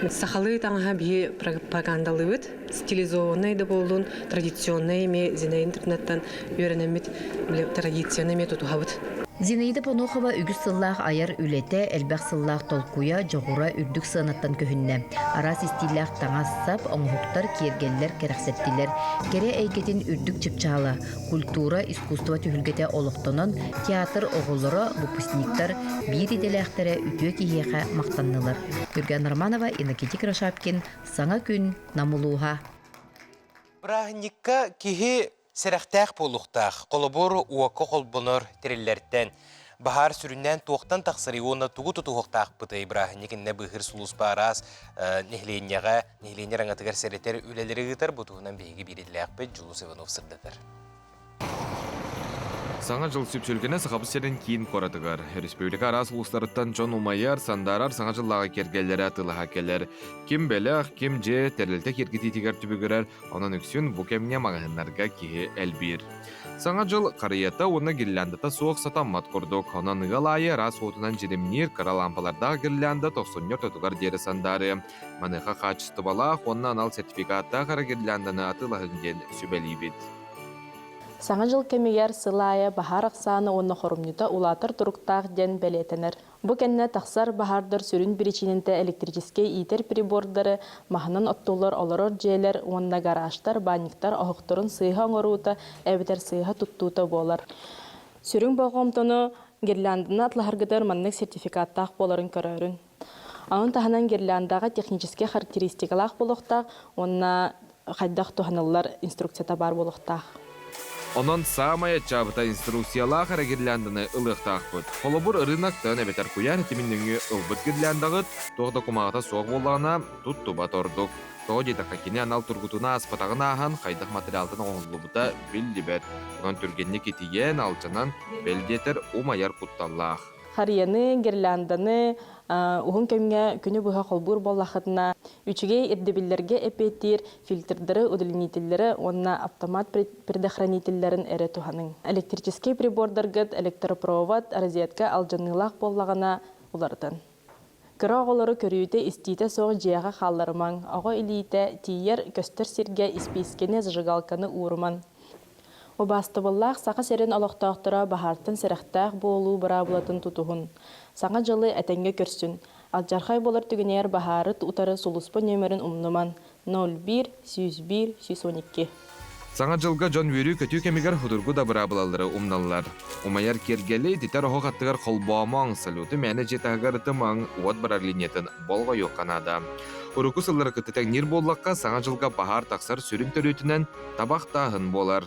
Сахалыы таҥаһа биһи пропагандалыыбыт, стилизованнай да буоллун, традиционнай эмиэ Зинаида интернеттан үөрэнэммит традицияны эмиэ тутуһабыт. Зинаида Панохова үгүс сыллаах айар үлэтэ, элбэх сыллаах толкуйа, дьоҕура үрдүк сыанаттан көһүннэ. Араас истииллээх таҥас-сап, оҥоһуктар, киэргэллэр кэрэхсэттилэр. Кэрэ эйгэтин үрдүк чыпчаала, культура, искусство түһүлгэтэ олохтонон, театр оҕолоро, выпускниктар биир идэлээхтэрэ үтүө киһиэхэ махтаннылар. Юрген Романова, Иннокентий Крошапкин, Саҥа күн, Нам улууһа. Бырааһынньыкка киһи Сэрэхтээх буолуохтаах. Холобур, уокка холбонор тэриллэртэн. Баһаар сүрүннээн туохтан тахсарый уонна тугу тутуһуохтаахпытый? Бырааһынньык иннэ быыһыыр сулууспа араас нэһилиэнньэҕэ, нэһилиэнньэ араҥатыгар сэрэтэр үлэлэри ыытар. Бу туһунан биһиги биириллээхпит Дьулус Иванов сырдатар. Саҥа дьыл сүпсүлгэнэ Сахабыт сирин киин куоратыгар. Республика араас улуустарыттан дьон умайар, сандаарар саҥа дьыллааҕы киэргэллэрэ атыылаһа кэлэр. Ким бэлэх, ким дьиэ, тэрилтэ киэргэтиитигэр түбүгүрэр, Онон үксүн бу кэмҥэ маҕаһыыннарга киһи элбиир. Саҥа дьыл харыйата уонна гирляндата суох сатаммат курдук. Онон ыал аайы араас уотунан дьиримниир кыра лаампалардаах гирлянда тохсунньу ортотугар диэри сандаарыа. Маныаха хаачыстыбалаах уонна анал сертификаттаах эрэ гирлянданы атыылаһыҥ диэн сүбэлиибит. Саҥа дьыл кэмигэр сыл аайы баһаар ахсаана уонна хорумньута улаатар туруктаах диэн бэлиэтэнэр. Бу кэннэ тахсар баһаардар сүрүн биричиинэтэ электрическэй иитэр прибордары, маһынан оттуллар олорор дьиэлэр уонна гаражтар, баанньыктар оһохторун сыыһа оҥоруута эбэтэр сыыһа туттуута буолар. Сүрүн болҕомтону гирлянданы атлаһаргытыгар маннык сертификаттаах буоларын көрөөрүҥ. Ону таһынан гирляндаҕа техническэй характеристикалаах буолуохтаах уонна хайдах туһаныллар инструкцията баар буолуохтаах. Онон саамай аччаабыта инструкциялаах эрэ гирлянданы ылыахтаахпыт. Холобур, ырыынактан эбэтэр куйаар ситимин нөҥүө ылбыт гирляндаҕыт туох да кумааҕыта суох буоллаҕына, туттубат ордук. Тоҕо диэтэххэ, кини анал тургутууну ааспатаҕын ааһан, хайдах материалтан оҥоһуллубута биллибэт. Онон түргэнник итийэн, алдьанан, бэл диэтэр, умайар кутталлаах. Харыйаны, гирлянданы уһун кэмҥэ күнү быһа холбуур буоллаххытына, үчүгэй ирдэбиллэргэ эппиэттиир фильтрдары, удлинителлэри уонна автомат предохранителлэрин эрэ туһаныҥ. Электрическэй прибордаргыт электропровод, розетка алдьаныылаах буоллаҕына уларытын. Кыра оҕолору көрүүтэ-истиитэ суох дьиэҕэ хаалларымаҥ, оҕо илиитэ тиийэр, көстөр сиргэ испиискэни, зажигалканы уурумаҥ. Убаастабыллаах Саха сирин олохтоохторо баһаартан сэрэхтээх буолуу быраабылатын тутуһун, Саҥа дьылы этэҥҥэ көрсүн, алдьархай буолар түгэнигэр баһаары утары сулууспа нүөмэрин умнуман, 01 101 112. Саҥа дьылга дьон үөрүү-көтүү кэмигэр судургу да быраабылалары умналлар. Умайар киэргэли ититэр оһох аттыгар холбоомоҥ, салюту мээнэ дьиэ таһыгар ытымаҥ, уот барар линиятын болҕойуохха наада. Урукку сыллары кытта тэҥниир буоллахха, Саҥа дьылга баһаар тахсар сүрүн төрүөтүнэн табах-тааһын буолар.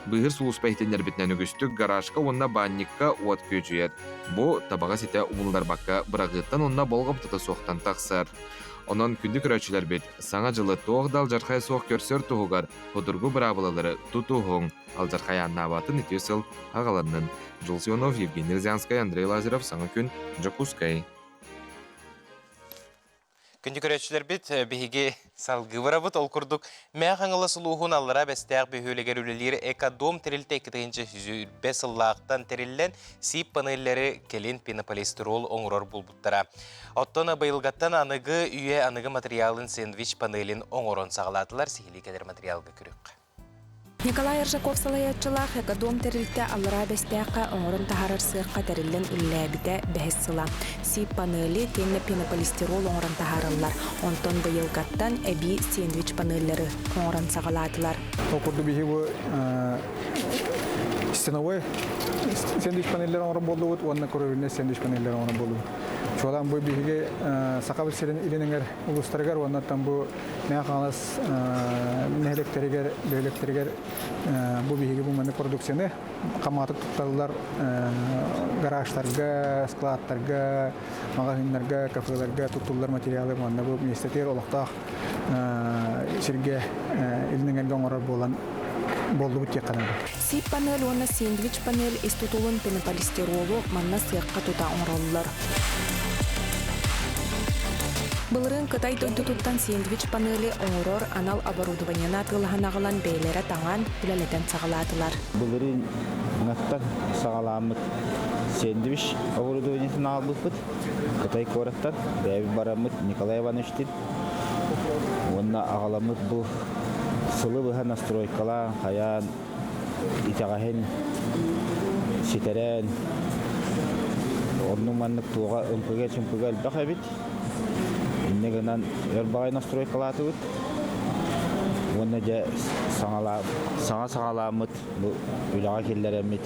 Быыһыр сулууспа иһитиннэрбитинэн үгүстүк гаражка уонна баанньыкка уот күөдьүйэр. Бу табаҕы ситэ умулларбакка быраҕыыттан уонна болҕомтото суохтан тахсар. Онон күндү көрөөччүлэрбит, Саҥа дьылы туох да алдьархайа суох көрсөр туһугар судургу быраабылалары тутуһуҥ, алдьархай ааннаабатын үтүө сыл аҕаланнын. Дьулус Иванов, Евгений Рязанскай, Андрей Лазарев, Саҥа күн, Дьокуускай. Күндү көрөөччүлэрбит, биһиги салгыы барабыт. Ол курдук, Мээх Хаҥалас улууһун Аллараа Бэстээх бөһүөлэгэр үлэлиир Экодом тэрилтэ 2001 сыллаахтан тэриллэн, сип панеллэри кэлин пенополистирол оҥорор буолбуттара. Оттон быйылгаттан аныгы үйэ аныгы матырыйаалын сэндвич панелин оҥорон саҕалаатылар. Сиһилии кэлэр матырыйаалга көрүөххэ. Николай Аржаков салайааччылаах Экодом тэрилтэ Аллараа Бэстээххэ оҥорон таһаарар сыахха тэриллэн үлэлээбитэ бэһис сыла. Сип панели итиэннэ пенополистирол оҥорон таһаараллар. Онтон быйылгаттан эбии сэндвич панеллары оҥорон саҕалаатылар. Ол курдук биһиги бу стеновой сэндвич панеллэр оҥорон буоллубут уонна кровельнай сэндвич панеллэр оҥорон буоллубут. Чуолаан бу биһиги Сахабыт сирин илин эҥэр улуустарыгар уонна бу Мэҥэ Хаҥалас нэһилиэктэригэр, бөһүөлэктэригэр бу биһиги бу маннык продукцияны хамаҕатык тутталлар гаражтарга, складтарга, маҕаһыыннарга, кафеларга туттуллар материалы уонна бу миэстэтигэр олохтоох сиргэ илин эҥэргэ оҥорор буолан буоллубут диэххэ наада. Сип панель уонна сэндвич панель ис тутулун пенополистиролу манна сыахха тута оҥороллор. Былырыын Кытай дойдутуттан сэндвич панели оҥорор анал оборудованиены атыылаһан аҕалан бэйэлэрэ таҥан, үлэлэтэн саҕалаатылар. Былырыын ҥаттан саҕалааммыт сэндвич оборудованиетын аҕалбыппыт. Кытай куораттан бэйэбит бараммыт Николай Ивановичтыын Уонна аҕаламмыт бу сылы быһа настройкалаан, хайаан, итэҕэһин ситэрэн, оннук-маннык туоҕа ымпыга-чымпыга элбэх эбит. Инньэ гынан өр баҕайы настройкалаатыбыт. Уонна дьэ саҥа саҕалааммыт Бу үлэҕэ киллэрэммит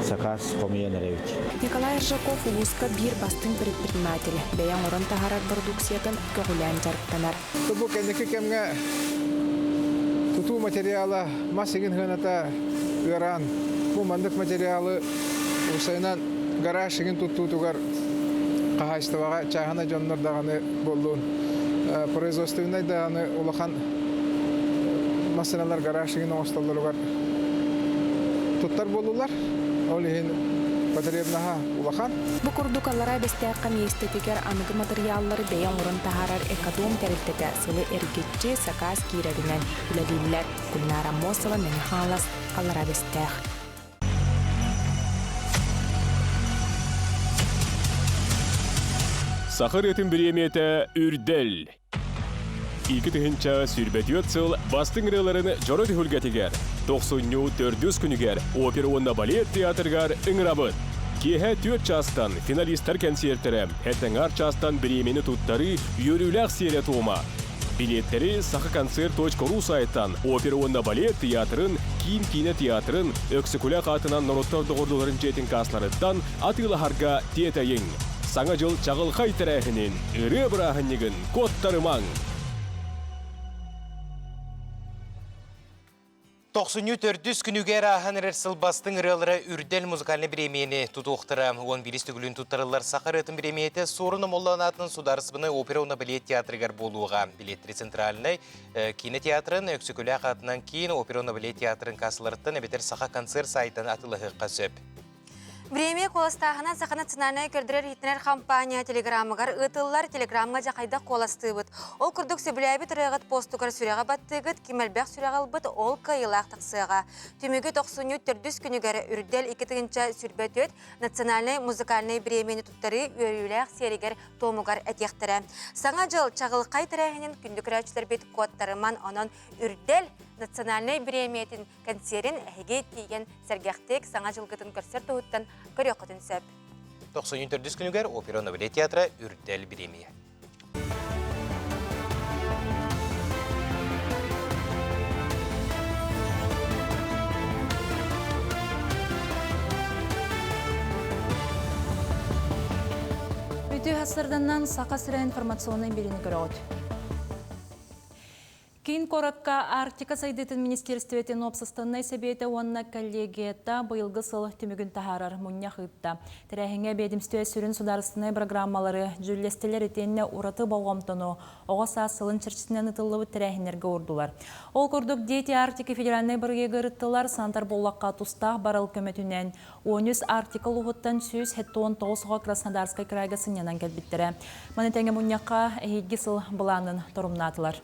сакаас хомуйан эрэбит. Николай Аржаков улууска биир бастыҥ предприниматель, бэйэ оҥорон таһаарар бородууксуйатын көҕүлээн дьарыктанар. Бу кэнники кэмҥэ тутуу материала мас игин сыаната ыараан, бу маннык материалы уопсайынан гараж игин туттуутугар хаһаайыстыбаҕа чааһынай дьоннор даҕаны буоллун, производственнай даҕаны улахан массыыналар гараж игин оҥостоллоругар туттар буоллулар. Ол иһин потребноһа улахан. Бу курдук Аллараа Бэстээххэ миэстэтигэр аныгы матырыйааллары бэйэ оҥорон таһаарар Экодом тэрилтэтэ сылы эргиччи сакаас киирэринэн үлэлииллэр. Гульнара Аммосова, Мэҥэ Хаҥалас, Аллараа Бэстээх. Саха ырыатын бириэмийэтэ Үрдэл. 2024 сыл бастыҥ ырыаларын дьоро түһүлгэтигэр, тохсунньу төрдүс күнүгэр опера уонна балет театрыгар ыҥырабыт. Киэһэ 4 чаастан финалистар кэнсиэртэрэ, этэҥар чаастан бириэмийэни туттарыы үөрүүлээх сиэрэ-туома. Билиэттэри сахаконцерт.ру сайтан Опера уонна балет театрын, Киин киинэ театрын, Өксөкүлээх аатынан норуоттар доҕордууларын дьиэтин каасларыттан атыылаһарга тиэтэйиҥ. Саҥа дьыл чаҕылхай тэрээһинин, ырыа бырааһынньыгын куоттарымаҥ! Тохсунньу төрдүс күнүгэр ааһан эрэр сыл бастыҥ ырыалара Үрдэл музыкальнай бириэмийэни тутуохтара. 11 төгүлүн туттарыллар саха ырыатын бириэмийэтэ Суорун Омоллоон аатынан Судаарыстыбаннай опера уонна балет театрыгар буолуоҕа. Билиэттери Центральнай киинэ театрын, Өксөкүлээх аатынан киин опера уонна балет театрын кассаларыттан эбэтэр Саха концерт сайтан атыылаһыахха сөп. Бириэмийэ куоластааһынан Саха национальнай көрдөрөр-иһитинэр хампаанньа телеграммыгар ыытыллар. Телеграмҥа дьэ хайдах куоластыыбыт? Ол курдук сөбүлээбит ырыаҕыт постугар сүрэҕи баттыыгыт, ким элбэх сүрэҕи ылбыт, ол кыайыылаах тахсыаҕа. Түмүгү тохсунньу төрдүс күнүгэр Үрдэл 2024 национальнай музыкальнай бириэмийэни туттарыы үөрүүлээх сиэригэр-туомугар этиэхтэрэ. Саҥа дьыл чаҕылхай тэрээһинин күндү көрөөччүлэрбит куоттарыман, онон Үрдэл национальнай бириэмийэтин кэнсиэрин эһиги тиийэн сэргэхтик саҥа дьылгытын көрсөр туһуттан көрүөххүтүн сөп. Тохсунньу төрдүс күнүгэр опера Нобеле театра Үрдэл бириэмийэ. Үтүө хасырданнан Саха сирэ информационнай бириини көрөҕүт. Киин куоракка Арктика сайдыытын министиэристибэтин уопсастыбаннай сэбиэтэ уонна коллегията быйылгы сыл түмүгүн таһаарар мунньах ыытта. Тэрээһиҥҥэ биэдимстибэ сүрүн судаарыстыбаннай бырагырааммалары дьүүллэстилэр итиэннэ ураты болҕомтону оҕо саас сылын чэрчитинэн ыытыллыбыт тэрээһиннэргэ уурдулар. Ол курдук, Дети Арктики федеральнай бырайыагы ырыттылар, санатар буоллахха, тустаах барыл көмөтүнэн 13 Арктика улууһуттан 179 оҕо Краснодарскай кыраайга сынньанан кэлбиттэрэ. Маны тэҥэ мунньахха эһиилги сыл былаанын торумнаатылар.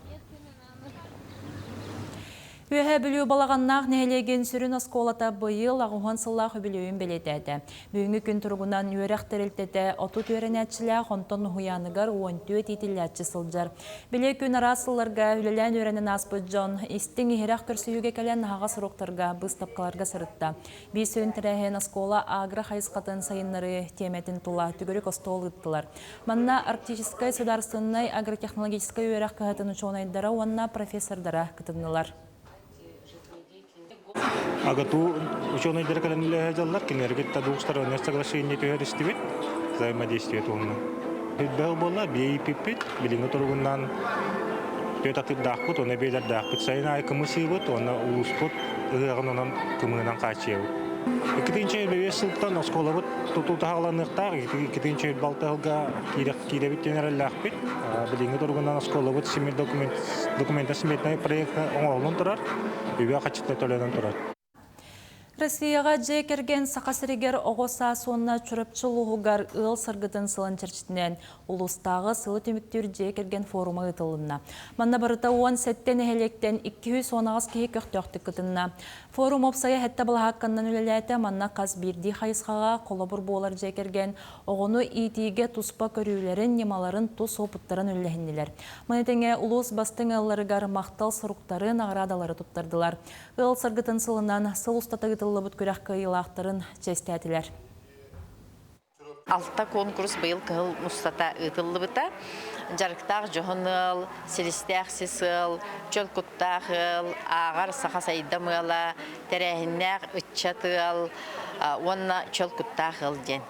Үөһээ Бүлүү Балаҕаннаах нэһилиэгин сүрүн оскуолата быйыл аҕыһуон сыллаах үбүлүөйүн бэлиэтээтэ. Бүгүҥҥү күн туругунан үөрэх тэрилтэтэ 30 үөрэнээччилээх, онтон уһуйааныгар 14 иитиллээччи сылдьар. Били күн араас сылларга үлэлээн үөрэнэн ааспыт дьон истиҥ-иһирэх көрсүһүүгэ кэлэн аһаҕас уруоктарга, быыстапкаларга сырытта. Биир сүрүн тэрээһин оскуола агро хайысхатын сайыннарыы тиэмэтин тула төгүрүк остуол ыыттылар. Манна Арктическай судаарыстыбаннай агротехнологическай үөрэх кыһатын учуонайдара уонна профессордара кытыннылар. АГАТУ учуонайдара кэлэн үлэлэһэ дьаллар, кинилэргэ двухстороннее соглашение түһэристибит, взаимодействие туһунан. Элбэх буолла, биэйиппиппит, билиҥҥи туругунан түөрт атыырдаахпыт, уонна биэлэрдээхпит. Сайын аайы кымыс ыыбыт уонна улууспут ыһыаҕын онон кымыһынан хааччыйабыт. Иккитинчи бэйэ сылтан оскуолабыт тутуу таһааланыахтаах, иккитинчи балтыһылга киирэбит диэн эрэллээхпит. Билиҥҥи туругунан оскуолабыт симир документ документа сметный проект оҥоһуллан турар, үбэ хаччыта төлөнөн турар. Россияҕа дьиэ кэргэн Саха сиригэр оҕо саас уонна Чурапчы улууһугар ыал саргытын сылын чэрчитинэн улуустааҕы сылы түмүктүүр дьиэ кэргэн форума ыытылынна. Манна барыта 17 нэһилиэктэн 218 киһи көхтөөхтүк кытынна. Форум уопсайа сэттэ балаһаакканнан үлэлээтэ. Манна хас биирдии хайысхаҕа холобур буолар дьиэ кэргэн оҕону иитиигэ туспа көрүүлэрин, ньымаларын, тус уопуттарын үллэһиннилэр. Маны тэҥэ улуус бастыҥ ыалларыгар махтал суруктары, наҕараадалары туттардылар. Ыал саргытын сылынан сыл устата ыытыллыбыт күрэх кыайыылаахтарын чиэстээтилэр. Алта конкурс быйыл кыһыл устата ыытыллыбыта. Дьарыктаах дьоһун ыал, силистээх сис ыал, чөл куттаах ыал, ааҕар саха сайдам ыала, тэрээһиннээх ыччат ыал уонна чөл куттаах ыал диэн.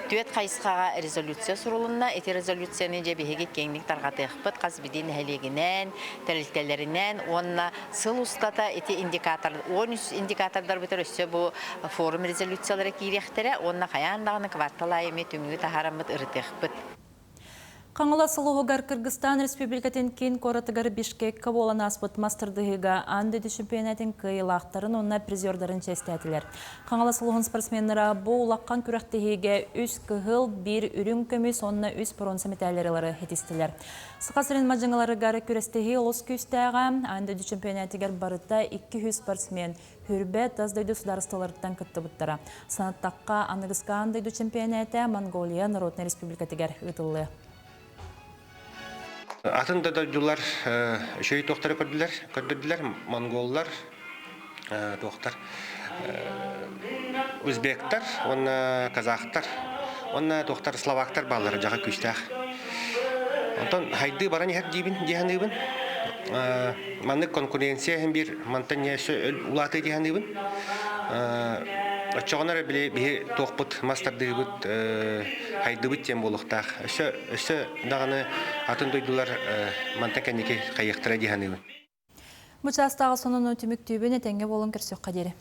Түөрт хайысхаҕа резолюция сурулунна. Ити резолюцияны дьэ биһиги киэҥник тарҕатыахпыт хас биирдии нэһилиэгинэн, тэрилтэлэринэн уонна Сыл устата ити индикатор 13 индикатордарбытыгар өссө бу форум резолюциялара киириэхтэрэ уонна хайаан даҕаны квартал аайы эмиэ түмүгү таһаараммыт ырытыахпыт. Хаҥалас улууһугар Кыргызстан Республикатын киин куоратыгар Бишкекка буолан ааспыт мас тардыһыыга аан дойду чемпионатын кыайыылаахтарын уонна призердарын чиэстээтилэр. Хаҥалас улууһун спортсменнара бу улахан күрэхтэһиигэ үс кыһыл, биир үрүҥ көмүс уонна үс боруонса мэтээллэри ылары ситистилэр. Саха сирин мадьыҥаларыгар күрэстэһии олус күүстээҕэ. Аан дойду чемпионатыгар барыта 200 спортсмен Хүрбэ тас дойду судаарыстыбаларыттан кыттыбыттара. Санаттахха, аныгыскы аан дойду чемпионата Монголия Народнай Республикатыгар ыытыллыа. Атын да дойдулар үчүгэй туохтары көрдүлэр, көрдөрдүлэр. Монголлар, туохтар, узбектар уонна казахтар уонна туохтар словактар бааллара дьаҕа күүстээх. Онтон хайдыы баран иһэр диибин дии саныыбын. Маннык конкуренция иһин биир мантан өссө улаатыы дии саныыбын. Оччоҕуна эрэ били биһи туохпут мас тардыыбыт хайдыбыт диэн буолуохтаах. Өссө өссө даҕаны атын дойдулар мантан кэнники хайыахтара дии саныыбын. Бу чаастааҕы сонуну түмүктүүбүн этэҥҥэ буолан көрсүөххэ диэри.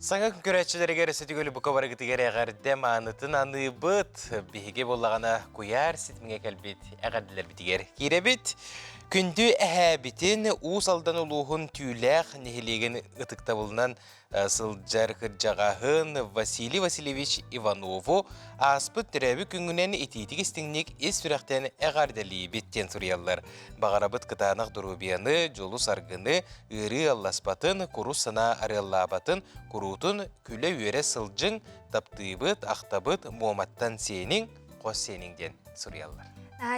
Саҥа көрөөччүлэригэр сүтүгүл бука барыгытыгар эҕэрдэ маанытын аныыбыт. Биһиги буоллаҕына куйаар ситимҥэ кэлбит эҕэрдэлэрбитигэр киирэбит. Күндү эһээбитин Уус Алдан улууһун Түүлээх нэһилиэгин ытыктабылынан сылдьар кырдьаҕаһын Василий Васильевич Иванову ааспыт төрөөбүт күҥҥүнэн итиитик-истиҥник ис сүрэхтэн эҕэрдэлиибит диэн суруйаллар. Баҕарабыт кытаанах доруобуйаны, дьолу-саргыны, ыарыы алласпатын, курус санаа арыаллаабатын, куруутун күлэ-үөрэ сылдьыҥ, таптыыбыт, ахтабыт, муоматтан сиэниҥ, хос сиэниҥ диэн суруйаллар.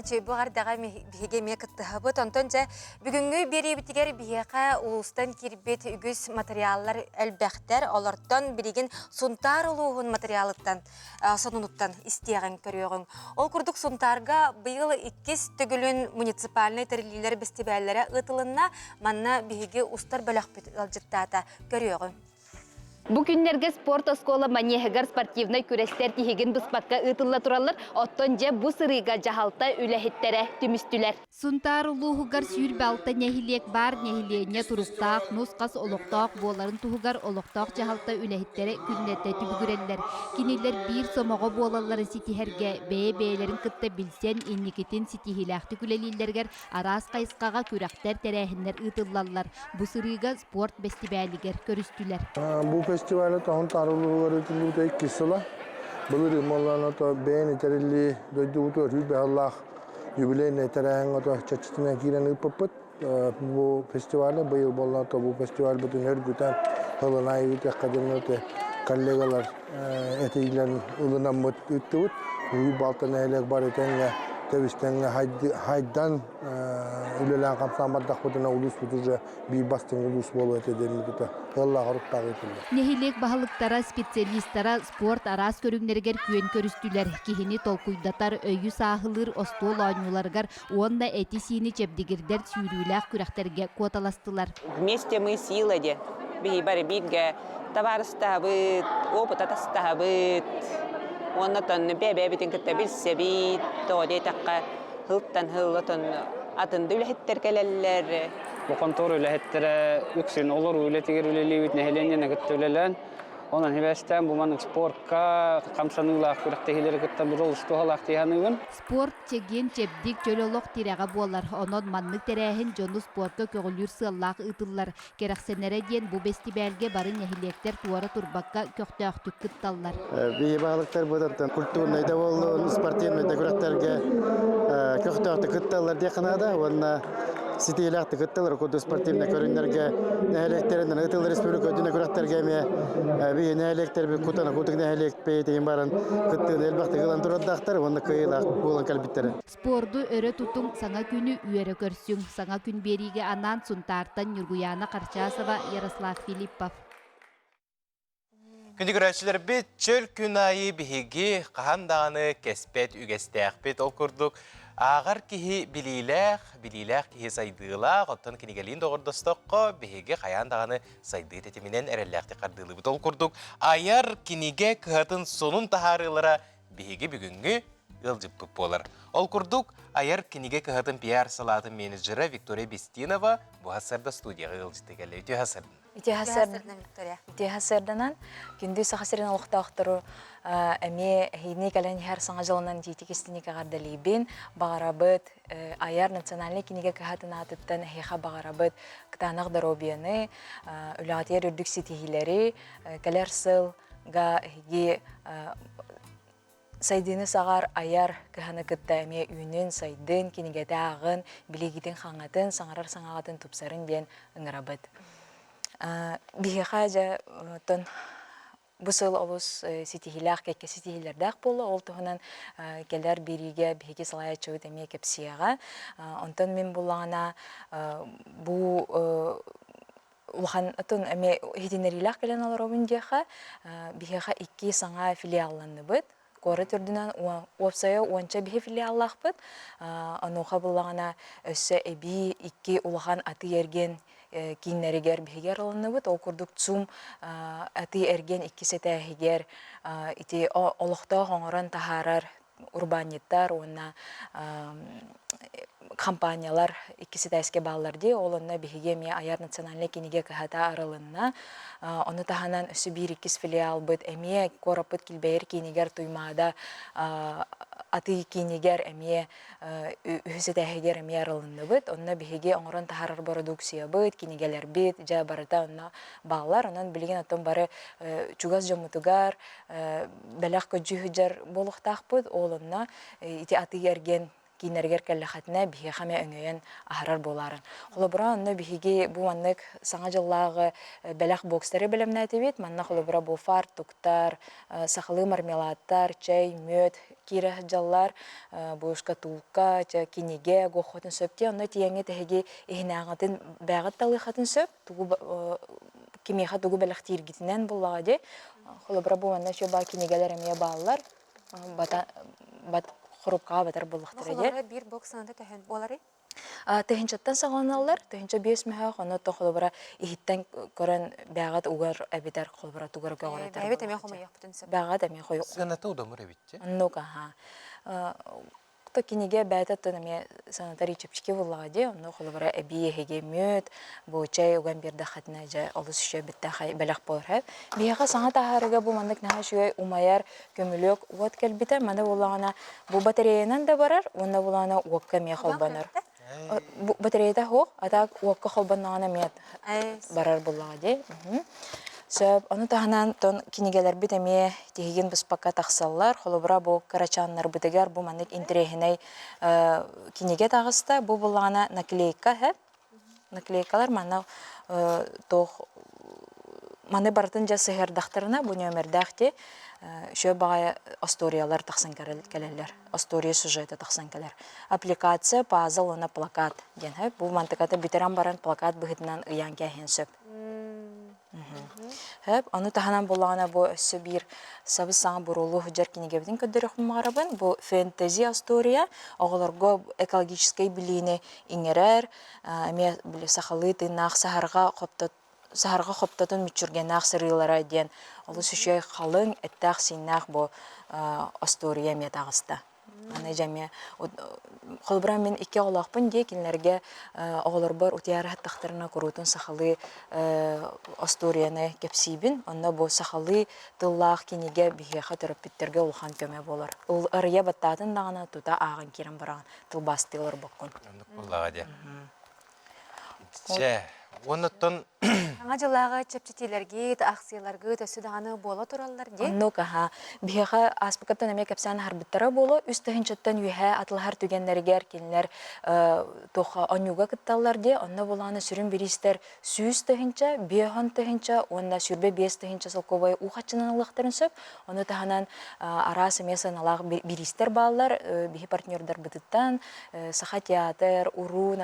Чэй бу ардаҕа биһиги эмиэ кыттыһабыт. Онтон дьэ бүгүҥҥү биэриибитигэр биһиэхэ улуустан киирбит үгүс материаллар элбэхтэр. Олортон билигин Сунтаар улууһун материалыттан сонунуттан истиэҕиҥ, көрүөҕүҥ. Ол курдук Сунтаарга быйыл иккис төгүлүн муниципальнай тэриллиилэр бэстибээллэрэ ыытылынна. Манна биһиги устар бөлөхпүт ыалдьыттаата. Көрүөҕүҥ. Бу күннэргэ спорт оскуола манеһыгар спортивнай күрэстэр тиһигин быспакка ыытылла тураллар. Оттон дьэ бу сырыыга дьаһалта үлэһиттэрэ түмүстүлэр. Сунтаар улууһугар 26 нэһилиэк баар нэһилиэнньэ туруктаах, нус-хас олохтоох буоларын туһугар олохтоох дьаһалта үлэһиттэрэ күннэтэ түбүгүрэллэр. Кинилэр биир сомоҕо буолалларын ситиһэргэ, бэйэ-бэйэлэрин кытта билсэн инникитин ситиһиилээхтик үлэлииллэригэр араас хайысхаҕа күрэхтэр, тэрээһиннэр ыытыллаллар. Бу сырыыга спорт бэстибээлигэр көрүстүлэр. Бу фестивале тоһун таарыллыгар ыытыллыбыта иккис сыла. Былыр ымаллаан ото бэйэн итэрилли дойдубутугар сүүрбэ юбилейный тэрээһиҥ ото чаччытынан киирэн ыыппыппыт. Бу фестивале быйыл буолла то бу фестивальбытын өргүтэн ылына ыытыахха диэн коллегалар этиилэрин ылынаммыт ыыттыбыт. Уйу балта нэһилиэк бары тэҥҥэ тэбистэҥҥэ хайдан үлэлээн хамсаан бардахпытына улууспут уже биир бастыҥ улуус буолуо этэ диэн тута ыаллаах оруктаах ыытыллар. Нэһилиэк баһылыктара, специалистара спорт араас көрүҥнэригэр күөн көрүстүлэр. Киһини толкуйдатар, өйү сааһылыыр остуол оонньууларыгар уонна эти-сиини чэбдигирдэр сүүрүүлээх күрэхтэргэ куоталастылар. Вместе мы сила диэн. Биһи бары бииргэ табаарыстаһабыт, опыт атастаһабыт, уонна тонну бэйэ-бэйэбитин кытта билсэбит, тоҕо диэтэххэ һылтан һыл отон атын да үлэһиттэр кэлэллэр. Бу контора үлэһиттэрэ үксүн олоруу үлэтигэр үлэлиибит, нэһилиэнньэни кытта үлэлээн, онон сибээстээн бу маннык спортка хамсаныылаах күрэхтэһиилэри кытта бу олус туһалаах дии саныыбын. Спорт чэгиэн-чэбдик, чөл олох тирэҕэ буолар. Онон маннык тэрээһин дьону спорка көҕүлүүр сыаллаах ыытыллар. Кэрэхсэнэрэ диэн бу бэстибээлгэ бары нэһилиэктэр туора турбакка көхтөөхтүк кытталлар. Биһи баһылыктарбыт культурнай да буоллун, спортивнай да күрэхтэргэ көхтөөхтүк кытталлар диэххэ наада уонна ситиилээхтик кытталлар. Курдук спортивнай көрүҥнэргэ нэһилиэктэринэн ыытыллар республика үрдүнэн күрэхтэргэ эмиэ биһи нэһилиэктэрбит Кутана кутук нэһилиэк бэйэтигин баран кыттыыны элбэхтик ылан турардаахтар уонна кыайыылаах буолан кэлбиттэрэ. Спорду өрө тутуҥ, саҥа күнү үөрэ көрсүҥ. Саҥа күн биэриигэ анаан Сунтаартан Ньургуйаана Харчасова, Ярослав Филиппов. Күндү көрөөччүлэрбит, чөл күн аайы биһиги хаһан даҕаны кэспэт үгэстээхпит. Ол курдук, ааҕар киһи билиилээх, билиилээх киһи сайдыылаах, оттон кинигэлиин доҕордостоххо, биһиги хайаан даҕаны сайдыы тэтиминэн эрэллээхтик хардыылыыбыт. Ол курдук, айар кинигэ кыһатын сонун таһаарыылара биһиги бүгүҥҥү ыалдьыппыт буолар. Ол курдук, айар кинигэ кыһатын пиар салаатын менеджерэ Виктория Бестинова бу сарда студияҕа ыалдьытыы кэллэ. Үтүө сарда. Үтүө сарданан күндү Саха сирин олохтоохтору эмиэ эһиини кэлэн иһэр Саҥа дьылынан тиитик истиник эҕэрдэлиибин. Баҕарабыт айар национальнай кинигэ кыһатын аатыттан эһиэхэ баҕарабыт кытаанах доруобуйаны, үлэҕитигэр үрдүк ситиһиилэри, кэлэр сыл га эһиги сайдыыны саҕар айар кыһаны кытта эмиэ үүнүн, сайдын, кинигэтэ ааҕын, билиигитин хаҥатын, саҥарар саҥаҕытын тупсарын диэн ыҥырабыт. Биһиэхэ дьэ оттон бу сыл олус ситиһиилээх, кэккэ ситиһиилэрдээх буолла. Ол туһунан кэлэр биэриигэ биһиги салайааччыбыт эмиэ кэпсиэҕэ. Онтон мин буллаҕына бу улахан атын эмиэ иһитиннэриилээх кэлэн олоробун диэхэ, биһиэхэ икки саҥа филиалланныбыт. Куорат үрдүнэн уопсайа уонча биһи филиаллаахпыт. Онуоха буллаҕына өссө эбии икки улахан атыы-эргиэн кииннэригэр биһиги арылынныбыт. Ол курдук ЦУМ атыы-эргиэн иккис этээһигэр ити олохтоох оҥорон таһаарар урбаанньыттар уонна компаниялар иккис этээскэ бааллар дии. Ол онно биһиги эмиэ айар национальнай кинигэ кыһата арылынна. Ону таһынан өссө биир иккис филиалбыт эмиэ куораппыт килбэйэр киинигэр Туймаада атыы киинигэр эмиэ үһүс этээһигэр эмиэ арылынныбыт. Онно биһиги оҥорон таһаарар бородууксуйабыт, кинигэлэрбит дьэ барыта онно бааллар. Онон билигин оттон бары чугас дьоммутугар бэлэх көдьүү сылдьар буолуохтаахпыт. Ол онно ити атыы-эргиэн кииннэригэр кэллэхэтинэ биһиэхэ эмэ өҥөйөн аһарар буолаарын. Холобура, онно биһиги бу маннык саҥа дьыллааҕы бэлэх бокстары бэлэмнээтибит. Манна холобура бу фартуктар, сахалыы мармеладтар, чэй, мүөт киирэ сылдьаллар. Бу шкатулка, кинигэ гоххотун сөп дии. Онно тиийэҥҥит эһиги иһинээҕитин бээҕит талыаххытын сөп. Тугу кимиэхэ тугу бэлэхтииргитинэн буллаҕа дии. Холобура, бу манна еще баа кинигэлэр эмиэ бааллар. Бата бат хорупкаҕа батар буоллахтара дии. Биир бокс саҥата төһөн буоларый? Тыһыынчаттан саҕаланаллар, 1005 мөһөөх, онно холобура иһиттэн көрөн бэҕэт угар эбитэр холобура тугар көҕүрэтэр. Бэйэбит эмиэ хомуйуохпутун сөп. Бэҕэт эмиэ хойу. Сыаната удамыр эбит. Оннук аха. То кинигэ бэйэтэ оттон эмиэ санатар чэпчэки буоллаҕа дии, онно холобура эбии эһиги мүөт, бу чэй уган биэрдэххитинэ дьэ олус үчүгэй биттээх бэлэх буолар һэ. Биһиэхэ саҥа таһаарыыга бу маннык наһаа үчүгэй умайар көмүлүөк уот кэлбитэ, маны буоллаҕына бу батареянан да барар уонна буоллаҕына уокка эмиэ холбонор. Бу батареята суох, а так уокка холбонноҕуна эмиэ барар буоллаҕа дии. Сөп. Ону таһынан тон кинигэлэрбит эмиэ тиһигин быспакка тахсаллар. Холобура, бу кырачааннарбытыгар бу маннык интэриэһинэй кинигэ таҕыста. Бу буллаҕына наклейка һэ. Наклейкалар манна туох маны барытын дьэ сыһыардахтарына бу нүөмэрдээх ти үчүгэй баҕайы остуоруйалар тахсан кэлэллэр. Остуоруйа сюжета тахсан кэлэр. Аппликация, пазл уонна плакат диэн. Бу мантыката бүтэрэн баран плакат быһыытынан ыйаан кээһиэн сөп. Хөп, ону таһынан буоллаҕына бу өссө биир сабыс-саҥа буруолуу сылдьар кинигэбитин көрдөрүөхпүн баҕарабын. Бу фэнтези остуоруйа оҕолорго экологическай билиини иҥэрэр, эмиэ били сахалыы тыыннаах саһарҕа хоптот саһарҕа хоптотун мүччүргэннээх сырыылара диэн олус үчүгэй халыҥ, эттээх-сииннээх бу остуоруйа эмиэ таҕыста. Аны дьэ эмиэ холобура мин икки оҕолоохпун дии кинилэргэ оҕолорбор утуйаары сыттахтарына куруутун сахалыы остуоруйаны кэпсиибин. Онно бу сахалыы тыллаах кинигэ биһиэхэ төрөппүттэргэ улахан көмө буолар. Ырыйа баттаатын даҕаны тута ааҕан киирэн бараҕын, тылбаастыы олорбоккун. Оннук буоллаҕа дии. Чэ, уоннаттан Саҥа дьыллааҕы чэпчэтиилэргит, аахсыйаларгыт өссө даҕаны буола тураллар дии. Оннук аһа. Биһиэхэ ааспыккаттан эмиэ кэпсээн аһарбыттара буолуо. 3000-ттан үөһээ атылаһар түгэннэригэр кинилэр туох онньууга кытталлар дии. Онно булааны сүрүн бириистэр 100 тыһыынча, 50 тыһыынча уонна 25 тыһыынча солкуобай уу хаччынан ылыахтарын сөп. Ону таһынан араас эмиэ сыаналаах бириистэр бааллар. Биһи партнердарбытыттан Саха театр, уруу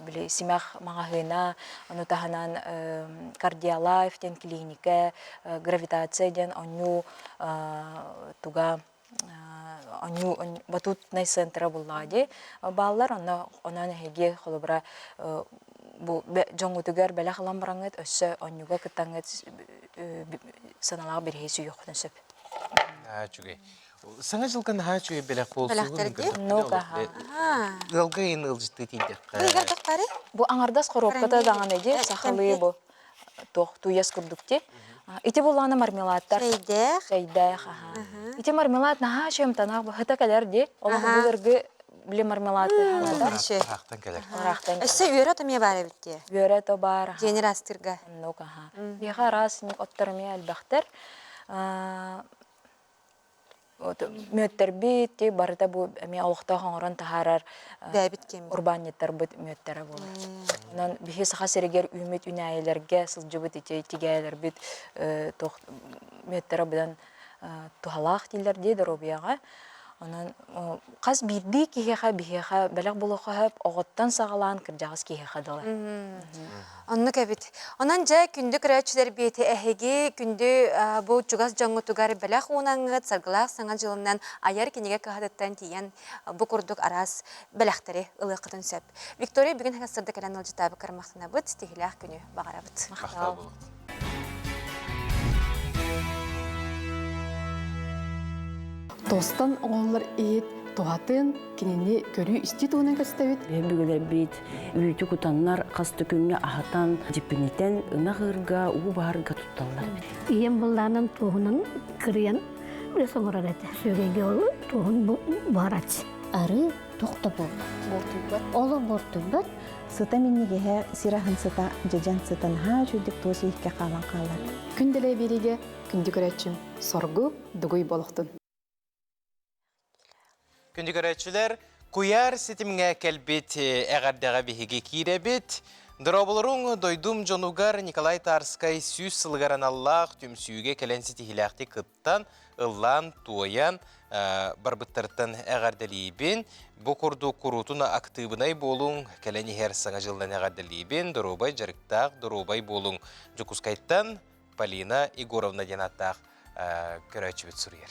били Симэх маҕаһыына, ону таһынан Кардиолайф диэн клиникэ, Гравитация диэн оонньуу туга оонньуу батутнай центра буллаҕа дии бааллар. Онно онон эһиги холобура бу дьоҥҥутугар бэлэх ылан бараҥҥыт өссө оонньууга кыттаҥҥыт сыаналаах бирииһи сүүйүөххүтүн сөп. Үчүгэй. Саҥа дьылга наһаа үчүгэй бэлэх буолсугун Ыалга ыйын ыалдьыттыы тиийдэххэ. Бу аҥардас хоруопката даҕаны дии сахалыы бу туох туйас курдук дии. Ити буллаҕына мармеладтар. Чэйдээх. Чэйдээх, аха. Ити мармелад наһаа үчүгэй амтанаах быһыта кэлэр дии. Олох былыргы били мармелад Ыраахтан кэлэр. Ыраахтан Өссө үөрэ ото эмиэ баар эбит дии. Үөрэ ото баар. Дьиэни ыраастыырга. Оннук, аха. Биһиэхэ араас оттор эмиэ элбэхтэр. Мүөттэрбит ти барыта бу эмиэ олохтоох оҥорон таһаарар Бэйэбит киэммит. урбаанньыттарбыт мүөттэрэ буолар. Онон биһи Саха сиригэр үүммүт үүнээйилэргэ сылдьыбыт ити тигээйилэрбит туох мүөттэрэ быдан туһалаах дииллэр дии доруобуйаҕа. Онон хас биирдии киһиэхэ биһиэхэ бэлэх булуохха сөп, оҕоттон саҕалаан кырдьаҕас киһиэхэ дылы. Оннук эбит. Онон дьэ күндү көрөөччүлэр биэти эһиги күндү бу чугас дьоҥҥутугар бэлэх уунаҥҥыт саргылаах саҥа дьылынан айар кинигэ кыһатыттан тиийэн бу курдук араас бэлэхтэри ылыаххытын сөп. Виктория бүгүн сырда кэлэн ыалдьытаабыккар махтанабыт, тиһилээх күнү баҕарабыт. Махтал. Тостан оҥоһуллар иһит. Туһатын кинини көрүү-истии туһунан кэпсэтэбит. Өбүгэлэрбит үүтү кутаннар хас да күҥҥэ аһатан, дьиппинитэн ынах ыырга, уу баһарга тутталлар эбит. Ийэм быллаанан туоһунан кырыйан үлэс оҥорор этэ. Сүөгэйгэ ол туоһун буһарач. Арыы туох да буолбат. Буортуйбат. Олох буортуйбат. Сыта минньигэһэ, сир аһын сыта, дьэдьэн сыта наһаа үчүгдүк туос иһиккэ хаалан хаалар. Күн дэлэй биэриигэ күндү көрөөччүм соргу дугуй болохтун. Күндү көрөөччүлэр, куйаар ситимҥэ кэлбит эҕэрдэҕэ биһиги киирэбит. Дорооболоруҥ дойдум дьонугар Николай Тарскай 100 сылыгар аналлаах түмсүүгэ кэлэн ситиһиилээхтик кыттан, ыллаан, туойан барбыттарыттан эҕэрдэлиибин. Бу курдук куруутун актыыбынай буолуҥ, кэлэн иһэр Саҥа дьылынан эҕэрдэлиибин, доруобай дьарыктаах доруобай буолуҥ. Дьокуускайтан Полина Егоровна диэн ааттаах көрөөччүбүт суруйар.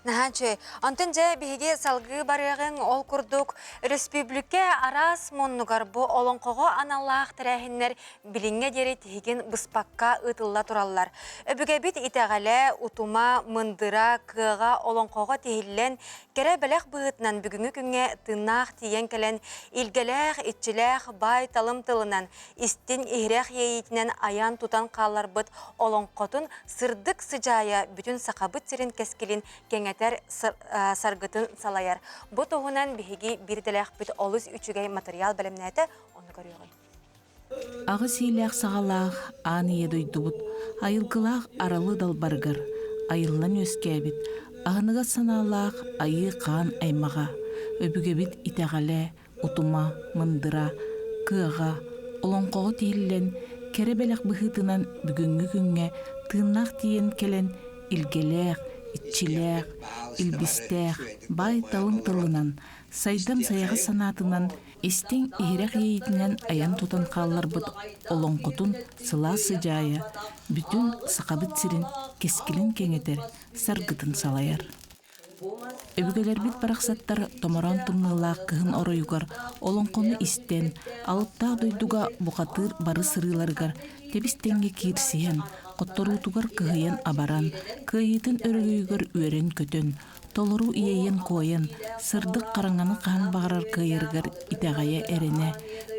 Наһаа үчүгэй. Онтон дьэ биһиги салгыы барыаҕыҥ ол курдук өрөспүүбүлүкэ араас муннугар бу олоҥхоҕо аналлаах тэрээһиннэр билиҥҥэ диэри тиһигин быспакка ыытылла тураллар. Өбүгэбит итэҕэлэ, утума, мындыра, кыаҕа олоҥхоҕо тиһиллэн, кэрэ бэлэх быһыытынан бүгүҥҥү күҥҥэ тыыннаах тиийэн кэлэн, илгэлээх, иччилээх, баай-талым тылынан истин иһирэх иэйиитинэн айан-тутан хаалларбыт олоҥхотун сырдык сыдьаайа бүтүн Сахабыт сирин кэскилин кэҥэтэр саргытын салайар. Бу туһунан биһиги биир идэлээхпит олус үчүгэй матырыйаал бэлэмнээтэ, ону көрүөҕүҥ. Аҕыс иилээх саҕалаах аан ийэ дойдубут айылгылаах аралы далбарыгар айыллан үөскээбит аһыныгас санаалаах айыы хаан аймаҕа, өбүгэбит итэҕэлэ, утума, мындыра, кыаҕа, олоҥхоҕо тиһиллэн, кэрэ бэлэх быһыытынан бүгүҥҥү күҥҥэ тыыннаах тиийэн кэлэн илгэлээх, иччилээх, илбистээх, баай-талым тылынан, сайдам сайаҕас санаатынан, истиҥ иһирэх иэйиитинэн айан-тутан хаалларбыт олоҥхотун сылаас сыдьаайа бүтүн Сахабыт сирин кэскилин кэҥэтэр, саргытын салайар. Өбүгэлэрбит барахсаттар томороон тымныылаах кыһын оройугар олоҥхону истэн, алыптаах дойдуга бухатыыр бары сырыыларыгар тэбис-тэҥҥэ киирсиһэн, хотторуутугар кыһыйан-абаран, кыайыытын өрөгөйүгэр үөрэн-көтөн, толору иэйэн-куойан, сырдык хараҥаны хаһан баҕарар кыайарыгар итэҕэйэ-эрэнэ,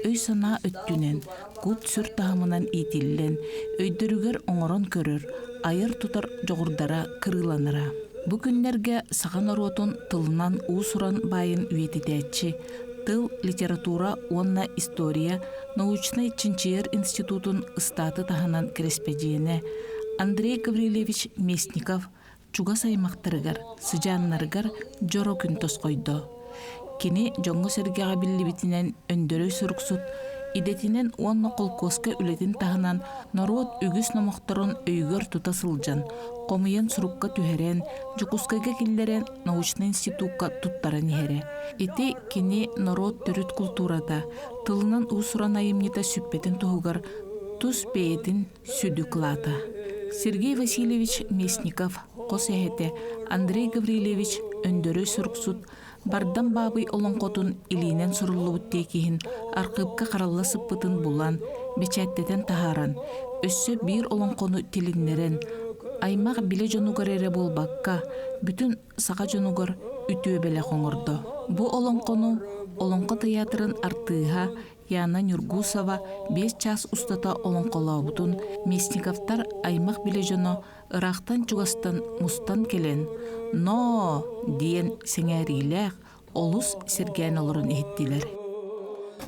өй-санаа өттүнэн, кут-сүр таһымынан иитиллэн, өйдөрүгэр оҥорон көрөр, айар-тутар дьоҕурдара кырыыланара. Бу күннэргэ саха норуотун тылынан уус-уран баайын үйэтитээччи, тыл, литература уонна история научнай чинчийэр институтун ыстааты таһынан кэрэспэдьиэнэ Андрей Гаврильевич Местников чугас аймахтарыгар, сыдьааннарыгар дьоро күн тосхойдо. Кини дьоҥҥо-сэргэҕэ биллибитинэн Өндөрөй суруксут идэтинэн уонна холкуоска үлэтин таһынан норуот үгүс номохторун өйүгэр тута сылдьан, хомуйан сурукка түһэрэн, Дьокуускайга киллэрэн научнай институкка туттаран иһэрэ. Ити кини норуот төрүт култуурата, тылынан уус-уран айымньыта сүппэтин туһугар тус бэйэтин сүдү кылаата. Сергей Васильевич Местников хос эһэтэ Андрей Гаврильевич Өндөрөй суруксут Бардам Баабый олоҥхотун илиинэн суруллубут тиэкиһин архыыпка харалла сыппытын булан, бэчээттэтэн таһааран, өссө биир олоҥхону тилиннэрэн, аймах билэ дьонугар эрэ буолбакка, бүтүн саха дьонугар үтүө бэлэх оҥордо. Бу олоҥхону Олоҥхо тыйаатырын артыыһа Яна Нюргусова 5 чаас устата олоҥхолообутун Местниковтар аймах-билэ дьоно ыраахтан-чугастан мустан кэлэн «Ноо!» диэн сэҥээриилээх, олус сэргээн олорон иһиттилэр.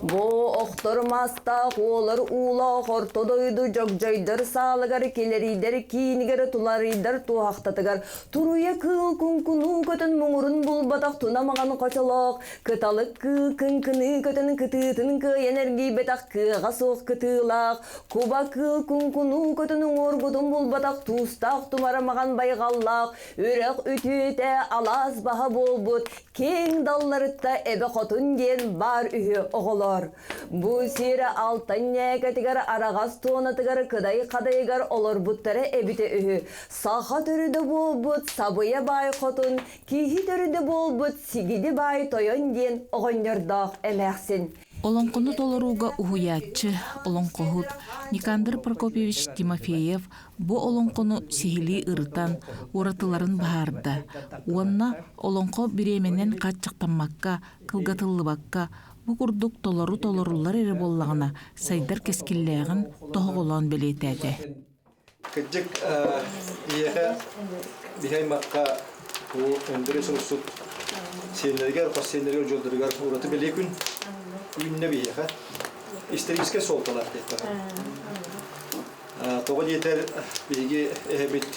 Бу охтор мастаах уолар уулаах орто дойду дьогдьойдор саалыгар килэрийдэр киинигэр туларыйдар туоһахтатыгар туруйа кыыл куҥкунуу көтөн муҥурун булбатах туна маҥан хочолоох Кыталык кыы кыҥкыныы көтөн кытыытын кыайан эргийбэтэх кыаҕа суох кытыылаах, куба кыыл куҥкунуу көтөн уҥуоргутун булбатах туустаах тумара маҕан байҕаллаах, үрэх үтүөтэ алаас баһа буолбут киэҥ далларытта эбэ хотун диэн баар үһү оҕолоор. Бу сир Алтан ньээкэтигэр араҕас туонатыгар кыдай хадайыгар олорбуттара эбитэ үһү. Саха төрүдэ буолбут Сабыйа баай хотун Киһи төрүдэ буолбут Сигиди баай тойон диэн оҕонньордоох эмээхсин. Олоҥхону толорууга уһуйааччы, олоҥхоһут Никандр Прокопьевич Тимофеев бу олоҥхону сиһилии ырытан, уратыларын быһаарда уонна олоҥхо бириэмэнэн хааччахтаммакка, кылгатыллыбакка, бу курдук толору толоруллар эрэ буоллаҕына сайдар кэскиллээҕин тоһоҕолоон бэлиэтээтэ. Кырдьык, биһиэхэ биһи аймахха бу Өндөрө суруксут сиэннэригэр, хос сиэннэригэр, удьуордарыгар ураты бэлиэ күн үүннэ биһиэхэ. Историческай суолталаах диэххэ. Тоҕо диэтэр биһиги эһэбит,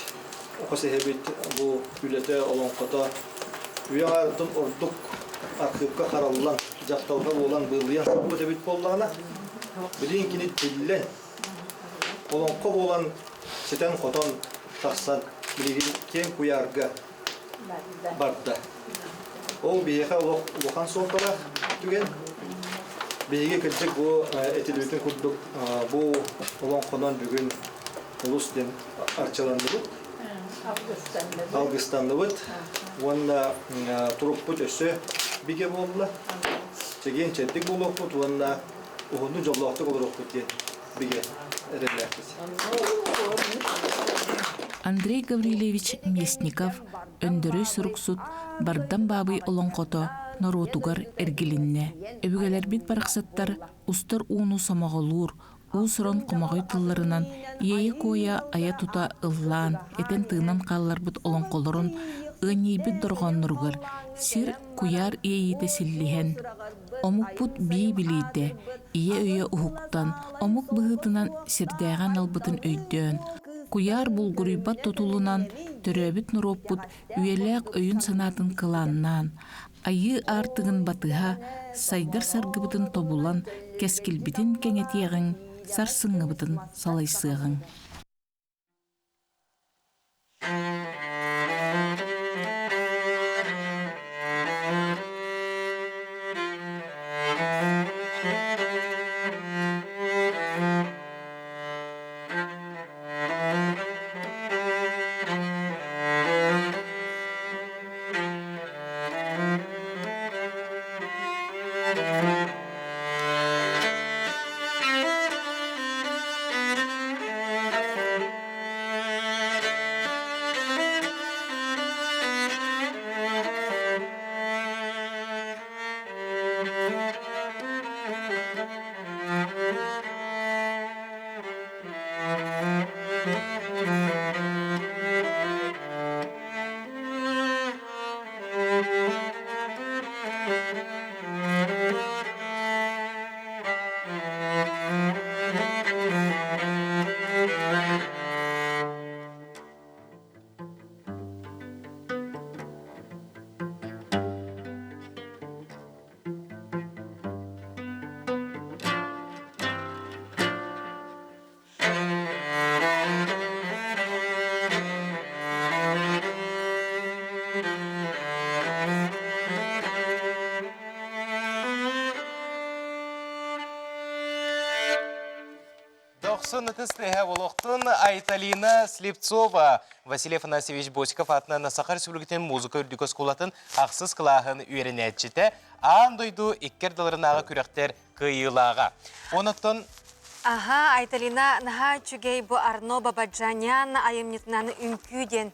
хос эһэбит бу үлэтэ, олоҥхото үйэ аҥаарыттан ордук архыыпка хараллан, дьахталга буолан быыллыйан сыппыт эбит буоллаҕына, билигин кини тиллэн, Олоҥхо буолан ситэн-хотон тахсан билигин киэҥ куйаарга барда. Ол биһиэхэ олох улахан суолталаах түгэн. Биһиги кырдьык бу этилибитин курдук бу олоҥхонон бүгүн олус диэн арчыланныбыт, алгыстанныбыт уонна турукпут өссө бигэ буолла. Чэгиэн чэбдик буолуохпут уонна уһуннук дьоллоохтук олоруохпут диэн бигэ эрэллээхпит. Андрей Гаврильевич Местников Өндөрөй суруксут Бардам Баабый олоҥхото норуотугар эргилиннэ. Өбүгэлэрбит барахсаттар устар ууну сомоҕолуур, уус-уран хомоҕой тылларынан иэйэ-куойа айа-тута ыллаан, этэн-тыынан хаалларбыт олоҥхолорун ыанньыйбыт дорҕоонноругар сир куйаар иэйиитэ силлиһэн, Омукпут бии билиитэ, ийэ өйө уһуктан, омук быһыытынан сирдээҕи аналбытын өйдөөн, куйаар булгуруйбат тутулунан төрөөбүт норуоппут үйэлээх өйүн-санаатын кылааннаан, айыы аартыгын батыһа, сайдар саргыбытын тобулан, кэскилбитин кэҥэтиэҕиҥ, сарсыҥҥыбытын салайсыаҕыҥ. Дохсун ытыс тыаһа буолуохтун Айталина Слепцова Василий Афанасьевич Босиков аатынан Саха Республикатын музыка үрдүк оскуолатын ахсыс кылааһын үөрэнээччитэ аан дойду икки ардыларынааҕы күрэхтэр кыайыылааҕа. Онуттан Аха, Айталина наһаа үчүгэй бу Арно Бабаджанян айымньытынан үҥкүү диэн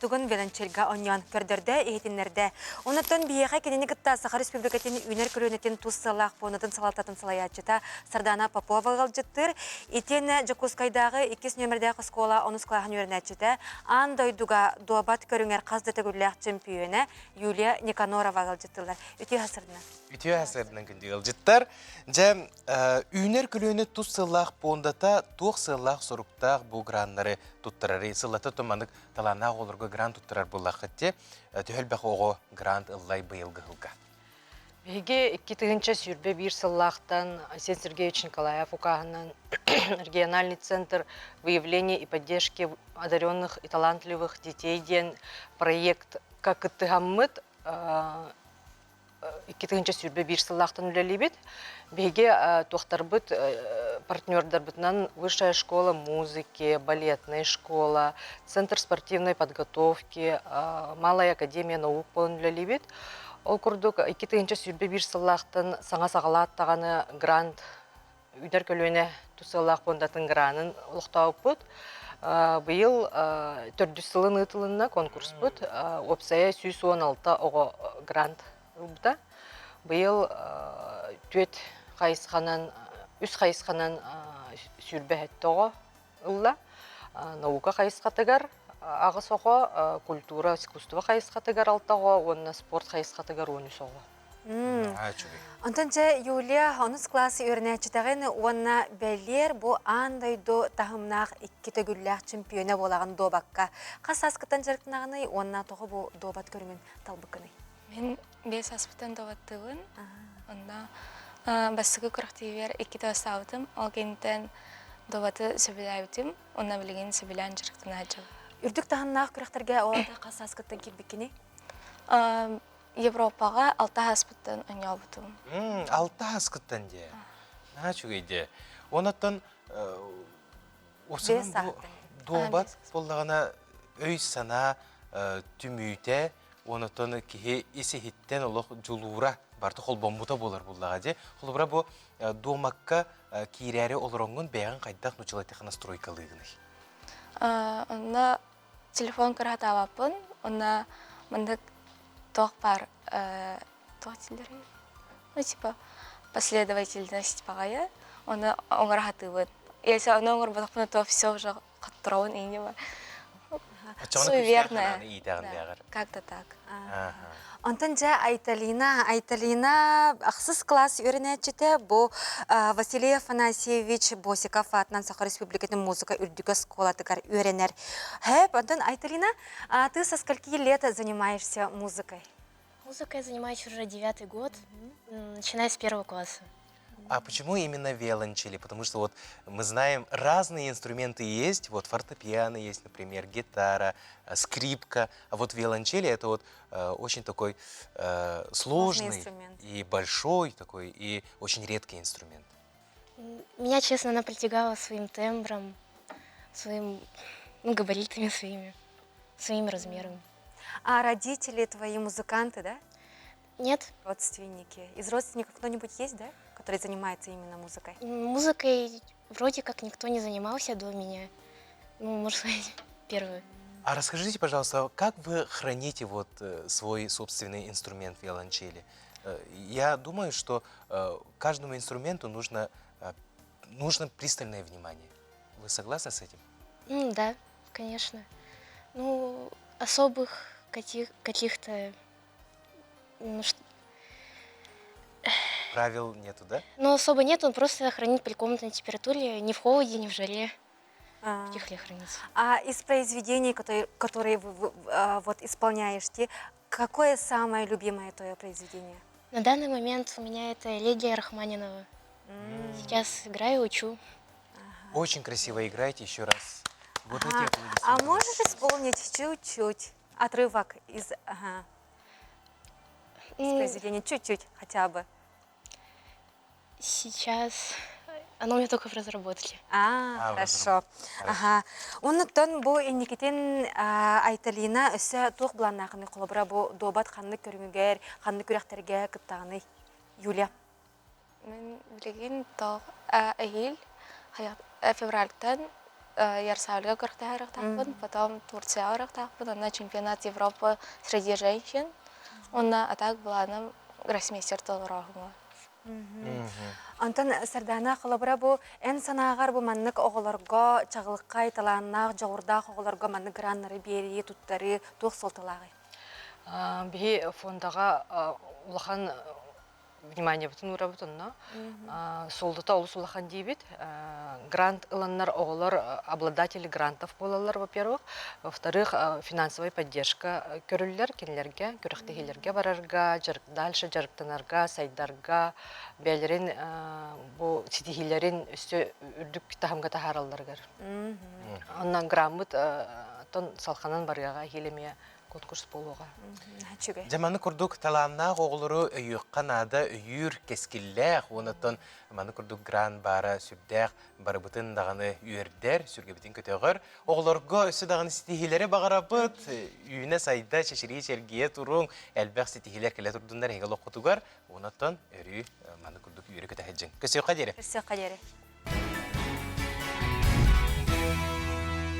тугун виолончельга онньоон көрдөрдө, иһитиннэрдэ. Онуттан биһиэхэ кинини кытта Саха Республикатын үүнэр көлүөнэтин тус сыаллаах пуондатын салалтатын салайааччыта Сардана Попова ыалдьыттыыр. Итиэннэ Дьокуускайдааҕы иккис нүөмэрдээх оскуола онус кылааһын үөрэнээччитэ, аан дойдуга дуобат көрүҥэр хас да төгүллээх чөмпүйүөнэ Юлия Никанорова ыалдьыттыыллар. Үтүө сырдына. Үтүө сырдынан күндү ыалдьыттар. Дьэ, үүнэр көлүөнэ тус сыаллаах пуондата туох сыаллаах-соруктаах бу граннары туттарары сыллата туманык талааннаах оҕолорго грант туттарар буоллаххыт те төһө элбэх оҕо грант ыллай быйылгы сылга? Биһиги 2021 сыллаахтан Айсен Сергеевич Николаев укааһынан региональный центр выявления и поддержки одаренных и талантливых детей диэн проектка кыттыһаммыт 2021 сыллаахтан үлэлиибит. Биһиги туохтарбыт партнердарбытынан Высшая школа музыки, балетная школа, Центр спортивной подготовки, Малая академия наук буолан үлэлиибит. Ол курдук 2021 сыллаахтан саҥа саҕалаат даҕаны грант Үүнэр көлүөнэ тус сыаллаах пуондатын гранын олохтообуппут. Быйыл төрдүс сылын ыытылынна конкурспут. Уопсайа 116 оҕо грант ылбыта. Быйыл түөрт хайысханан, үс хайысханан 27 оҕо ылла. Наука хайысхатыгар аҕыс оҕо, культура, искусство хайысхатыгар алта оҕо уонна спорт хайысхатыгар 13 оҕо. Онтон дьэ Юлия онус класс үөрэнээччитэҕин уонна бэлиэр бу аан дойду таһымнаах икки төгүллээх чемпиона буолаҕын дуобакка. Хас сааскыттан дьарыктанаҕыный уонна тоҕо бу дуобат көрүҥүн талбыккыный? Мин биэс сааспыттан дуобаттыыбын. Онно бастакы күрэхтэһиибэр иккитэ бастаабытым. Ол кэнниттэн дуобаты сөбүлээбитим. Уонна билигин сөбүлээн дьарыктана сылдьабын. Үрдүк таһымнаах күрэхтэргэ ол аата хас сааскыттан киирбиккиний? Европаҕа алта ааспыттан оонньообутум. Алта ааскыттан дии. Наһаа үчүгэй дии. Онон уопсайынан бу дуобат буоллаҕына өй-санаа түмүүтэ, онон киһи ис-иһиттэн олох дьулуура барыта холбоммута буолар буоллаҕа дии. Холобура бу дуомакка киирээри олороҥҥун бэйэҕин хайдах нучалатыха настройкалыыгыный? Онно телефон кыраһатаабаппын уонна маннык туох баар туох дииллэрий ну типа последовательность баҕайы ону оҥоро сатыыбын если ону оҥорботохпуна то все уже хотторобун иҥнима суеверная как-то так Онтон дьэ Айталина, Айталина ахсыс класс үөрэнээччитэ бу Василий Афанасьевич Босиков аатынан Саха Республикатын музыка үрдүкү оскуолатыгар үөрэнэр. Хэп, онтон Айталина, а ты со скольки лет занимаешься музыкой? Музыкой я занимаюсь уже девятый год, начиная с первого класса. А почему именно виолончели? Потому что вот мы знаем, разные инструменты есть. Вот фортепиано есть, например, гитара, скрипка. А вот виолончели это вот очень такой сложный и большой такой, и очень редкий инструмент. Меня, честно, она притягала своим тембром, своим, ну, габаритами своими, своими размерами. А родители твои музыканты, да? Нет. Родственники. Из родственников кто-нибудь есть, да, который занимается именно музыкой? Музыкой вроде как никто не занимался до меня. Ну, можно сказать, первый. А расскажите, пожалуйста, как вы храните вот свой собственный инструмент виолончели? Я думаю, что каждому инструменту нужно пристальное внимание. Вы согласны с этим? Да, конечно. Ну, особых каких-то... Ну, Правил нету, да? Ну, особо нет, он просто хранит при комнатной температуре, ни в холоде, ни в жаре. В тепле хранится. А из произведений, которые вы вот исполняешь, ты, какое самое любимое твое произведение? На данный момент у меня это Элегия Рахманинова. Сейчас играю, учу. Очень красиво играете, еще раз. Вот эти аплодисменты. А можешь исполнить чуть-чуть отрывок из, ага, из произведения, чуть-чуть хотя бы? Сейчас оно у меня только в разработке. А, хорошо. Ага. Оннуттан бу инникитин Айталина өссө туох былааннаахыный холобура бу дуобат ханнык көрүҥүгэр, ханнык күрэхтэргэ кыттаҕыный? Юлия. Мин билигин тоох эһиил февральтан Ярославльга күрэхтэһэ потом Турцияҕа барыахтаахпын, онно чемпионат Европы среди женщин, уонна а так былааным гроссмейстер толорооһуҥа. Онтон Сардаана холобура бу эн санааҕар бу маннык оҕолорго чаҕылхай талааннаах, дьоҕурдаах оҕолорго маннык граннары биэрии, туттарыы туох суолталааҕый? Биһи фондаҕа улахан вниманиебытын уурабыт онно. Суолтата олус улахан диибит. Грант ыланнар оҕолор обладатели грантов буолаллар, во-первых. Во-вторых, финансовая поддержка көрүллэр кинилэргэ, күрэхтэһиилэргэ барарга, дальше дьарыктанарга, сайдарга, бэйэлэрин бу ситиһиилэрин өссө үрдүк таһымга таһааралларыгар. Онно граммыт тон салханан барыаҕа эһиил эмиэ. конкурс буолуоҕа. Үчүгэй. Дьэ маны курдук талааннаах оҕолору өйүөххэ наада, өйүүр кэскиллээх, уонаттан маны курдук грант баара сүрдээх барыбытын даҕаны үөрдэр, сүргэбитин көтөҕөр. Оҕолорго өссө даҕаны ситиһиилэри баҕарабыт, үүнэ-сайда, чэчирии-чэлгийэ туруҥ, элбэх ситиһиилэр кэлэ турдуннар эһиги олоххутугар, уонаттан өрүү маны курдук үөрэ көтө сылдьыҥ. Көрсүөххэ диэри. Көрсүөххэ диэри.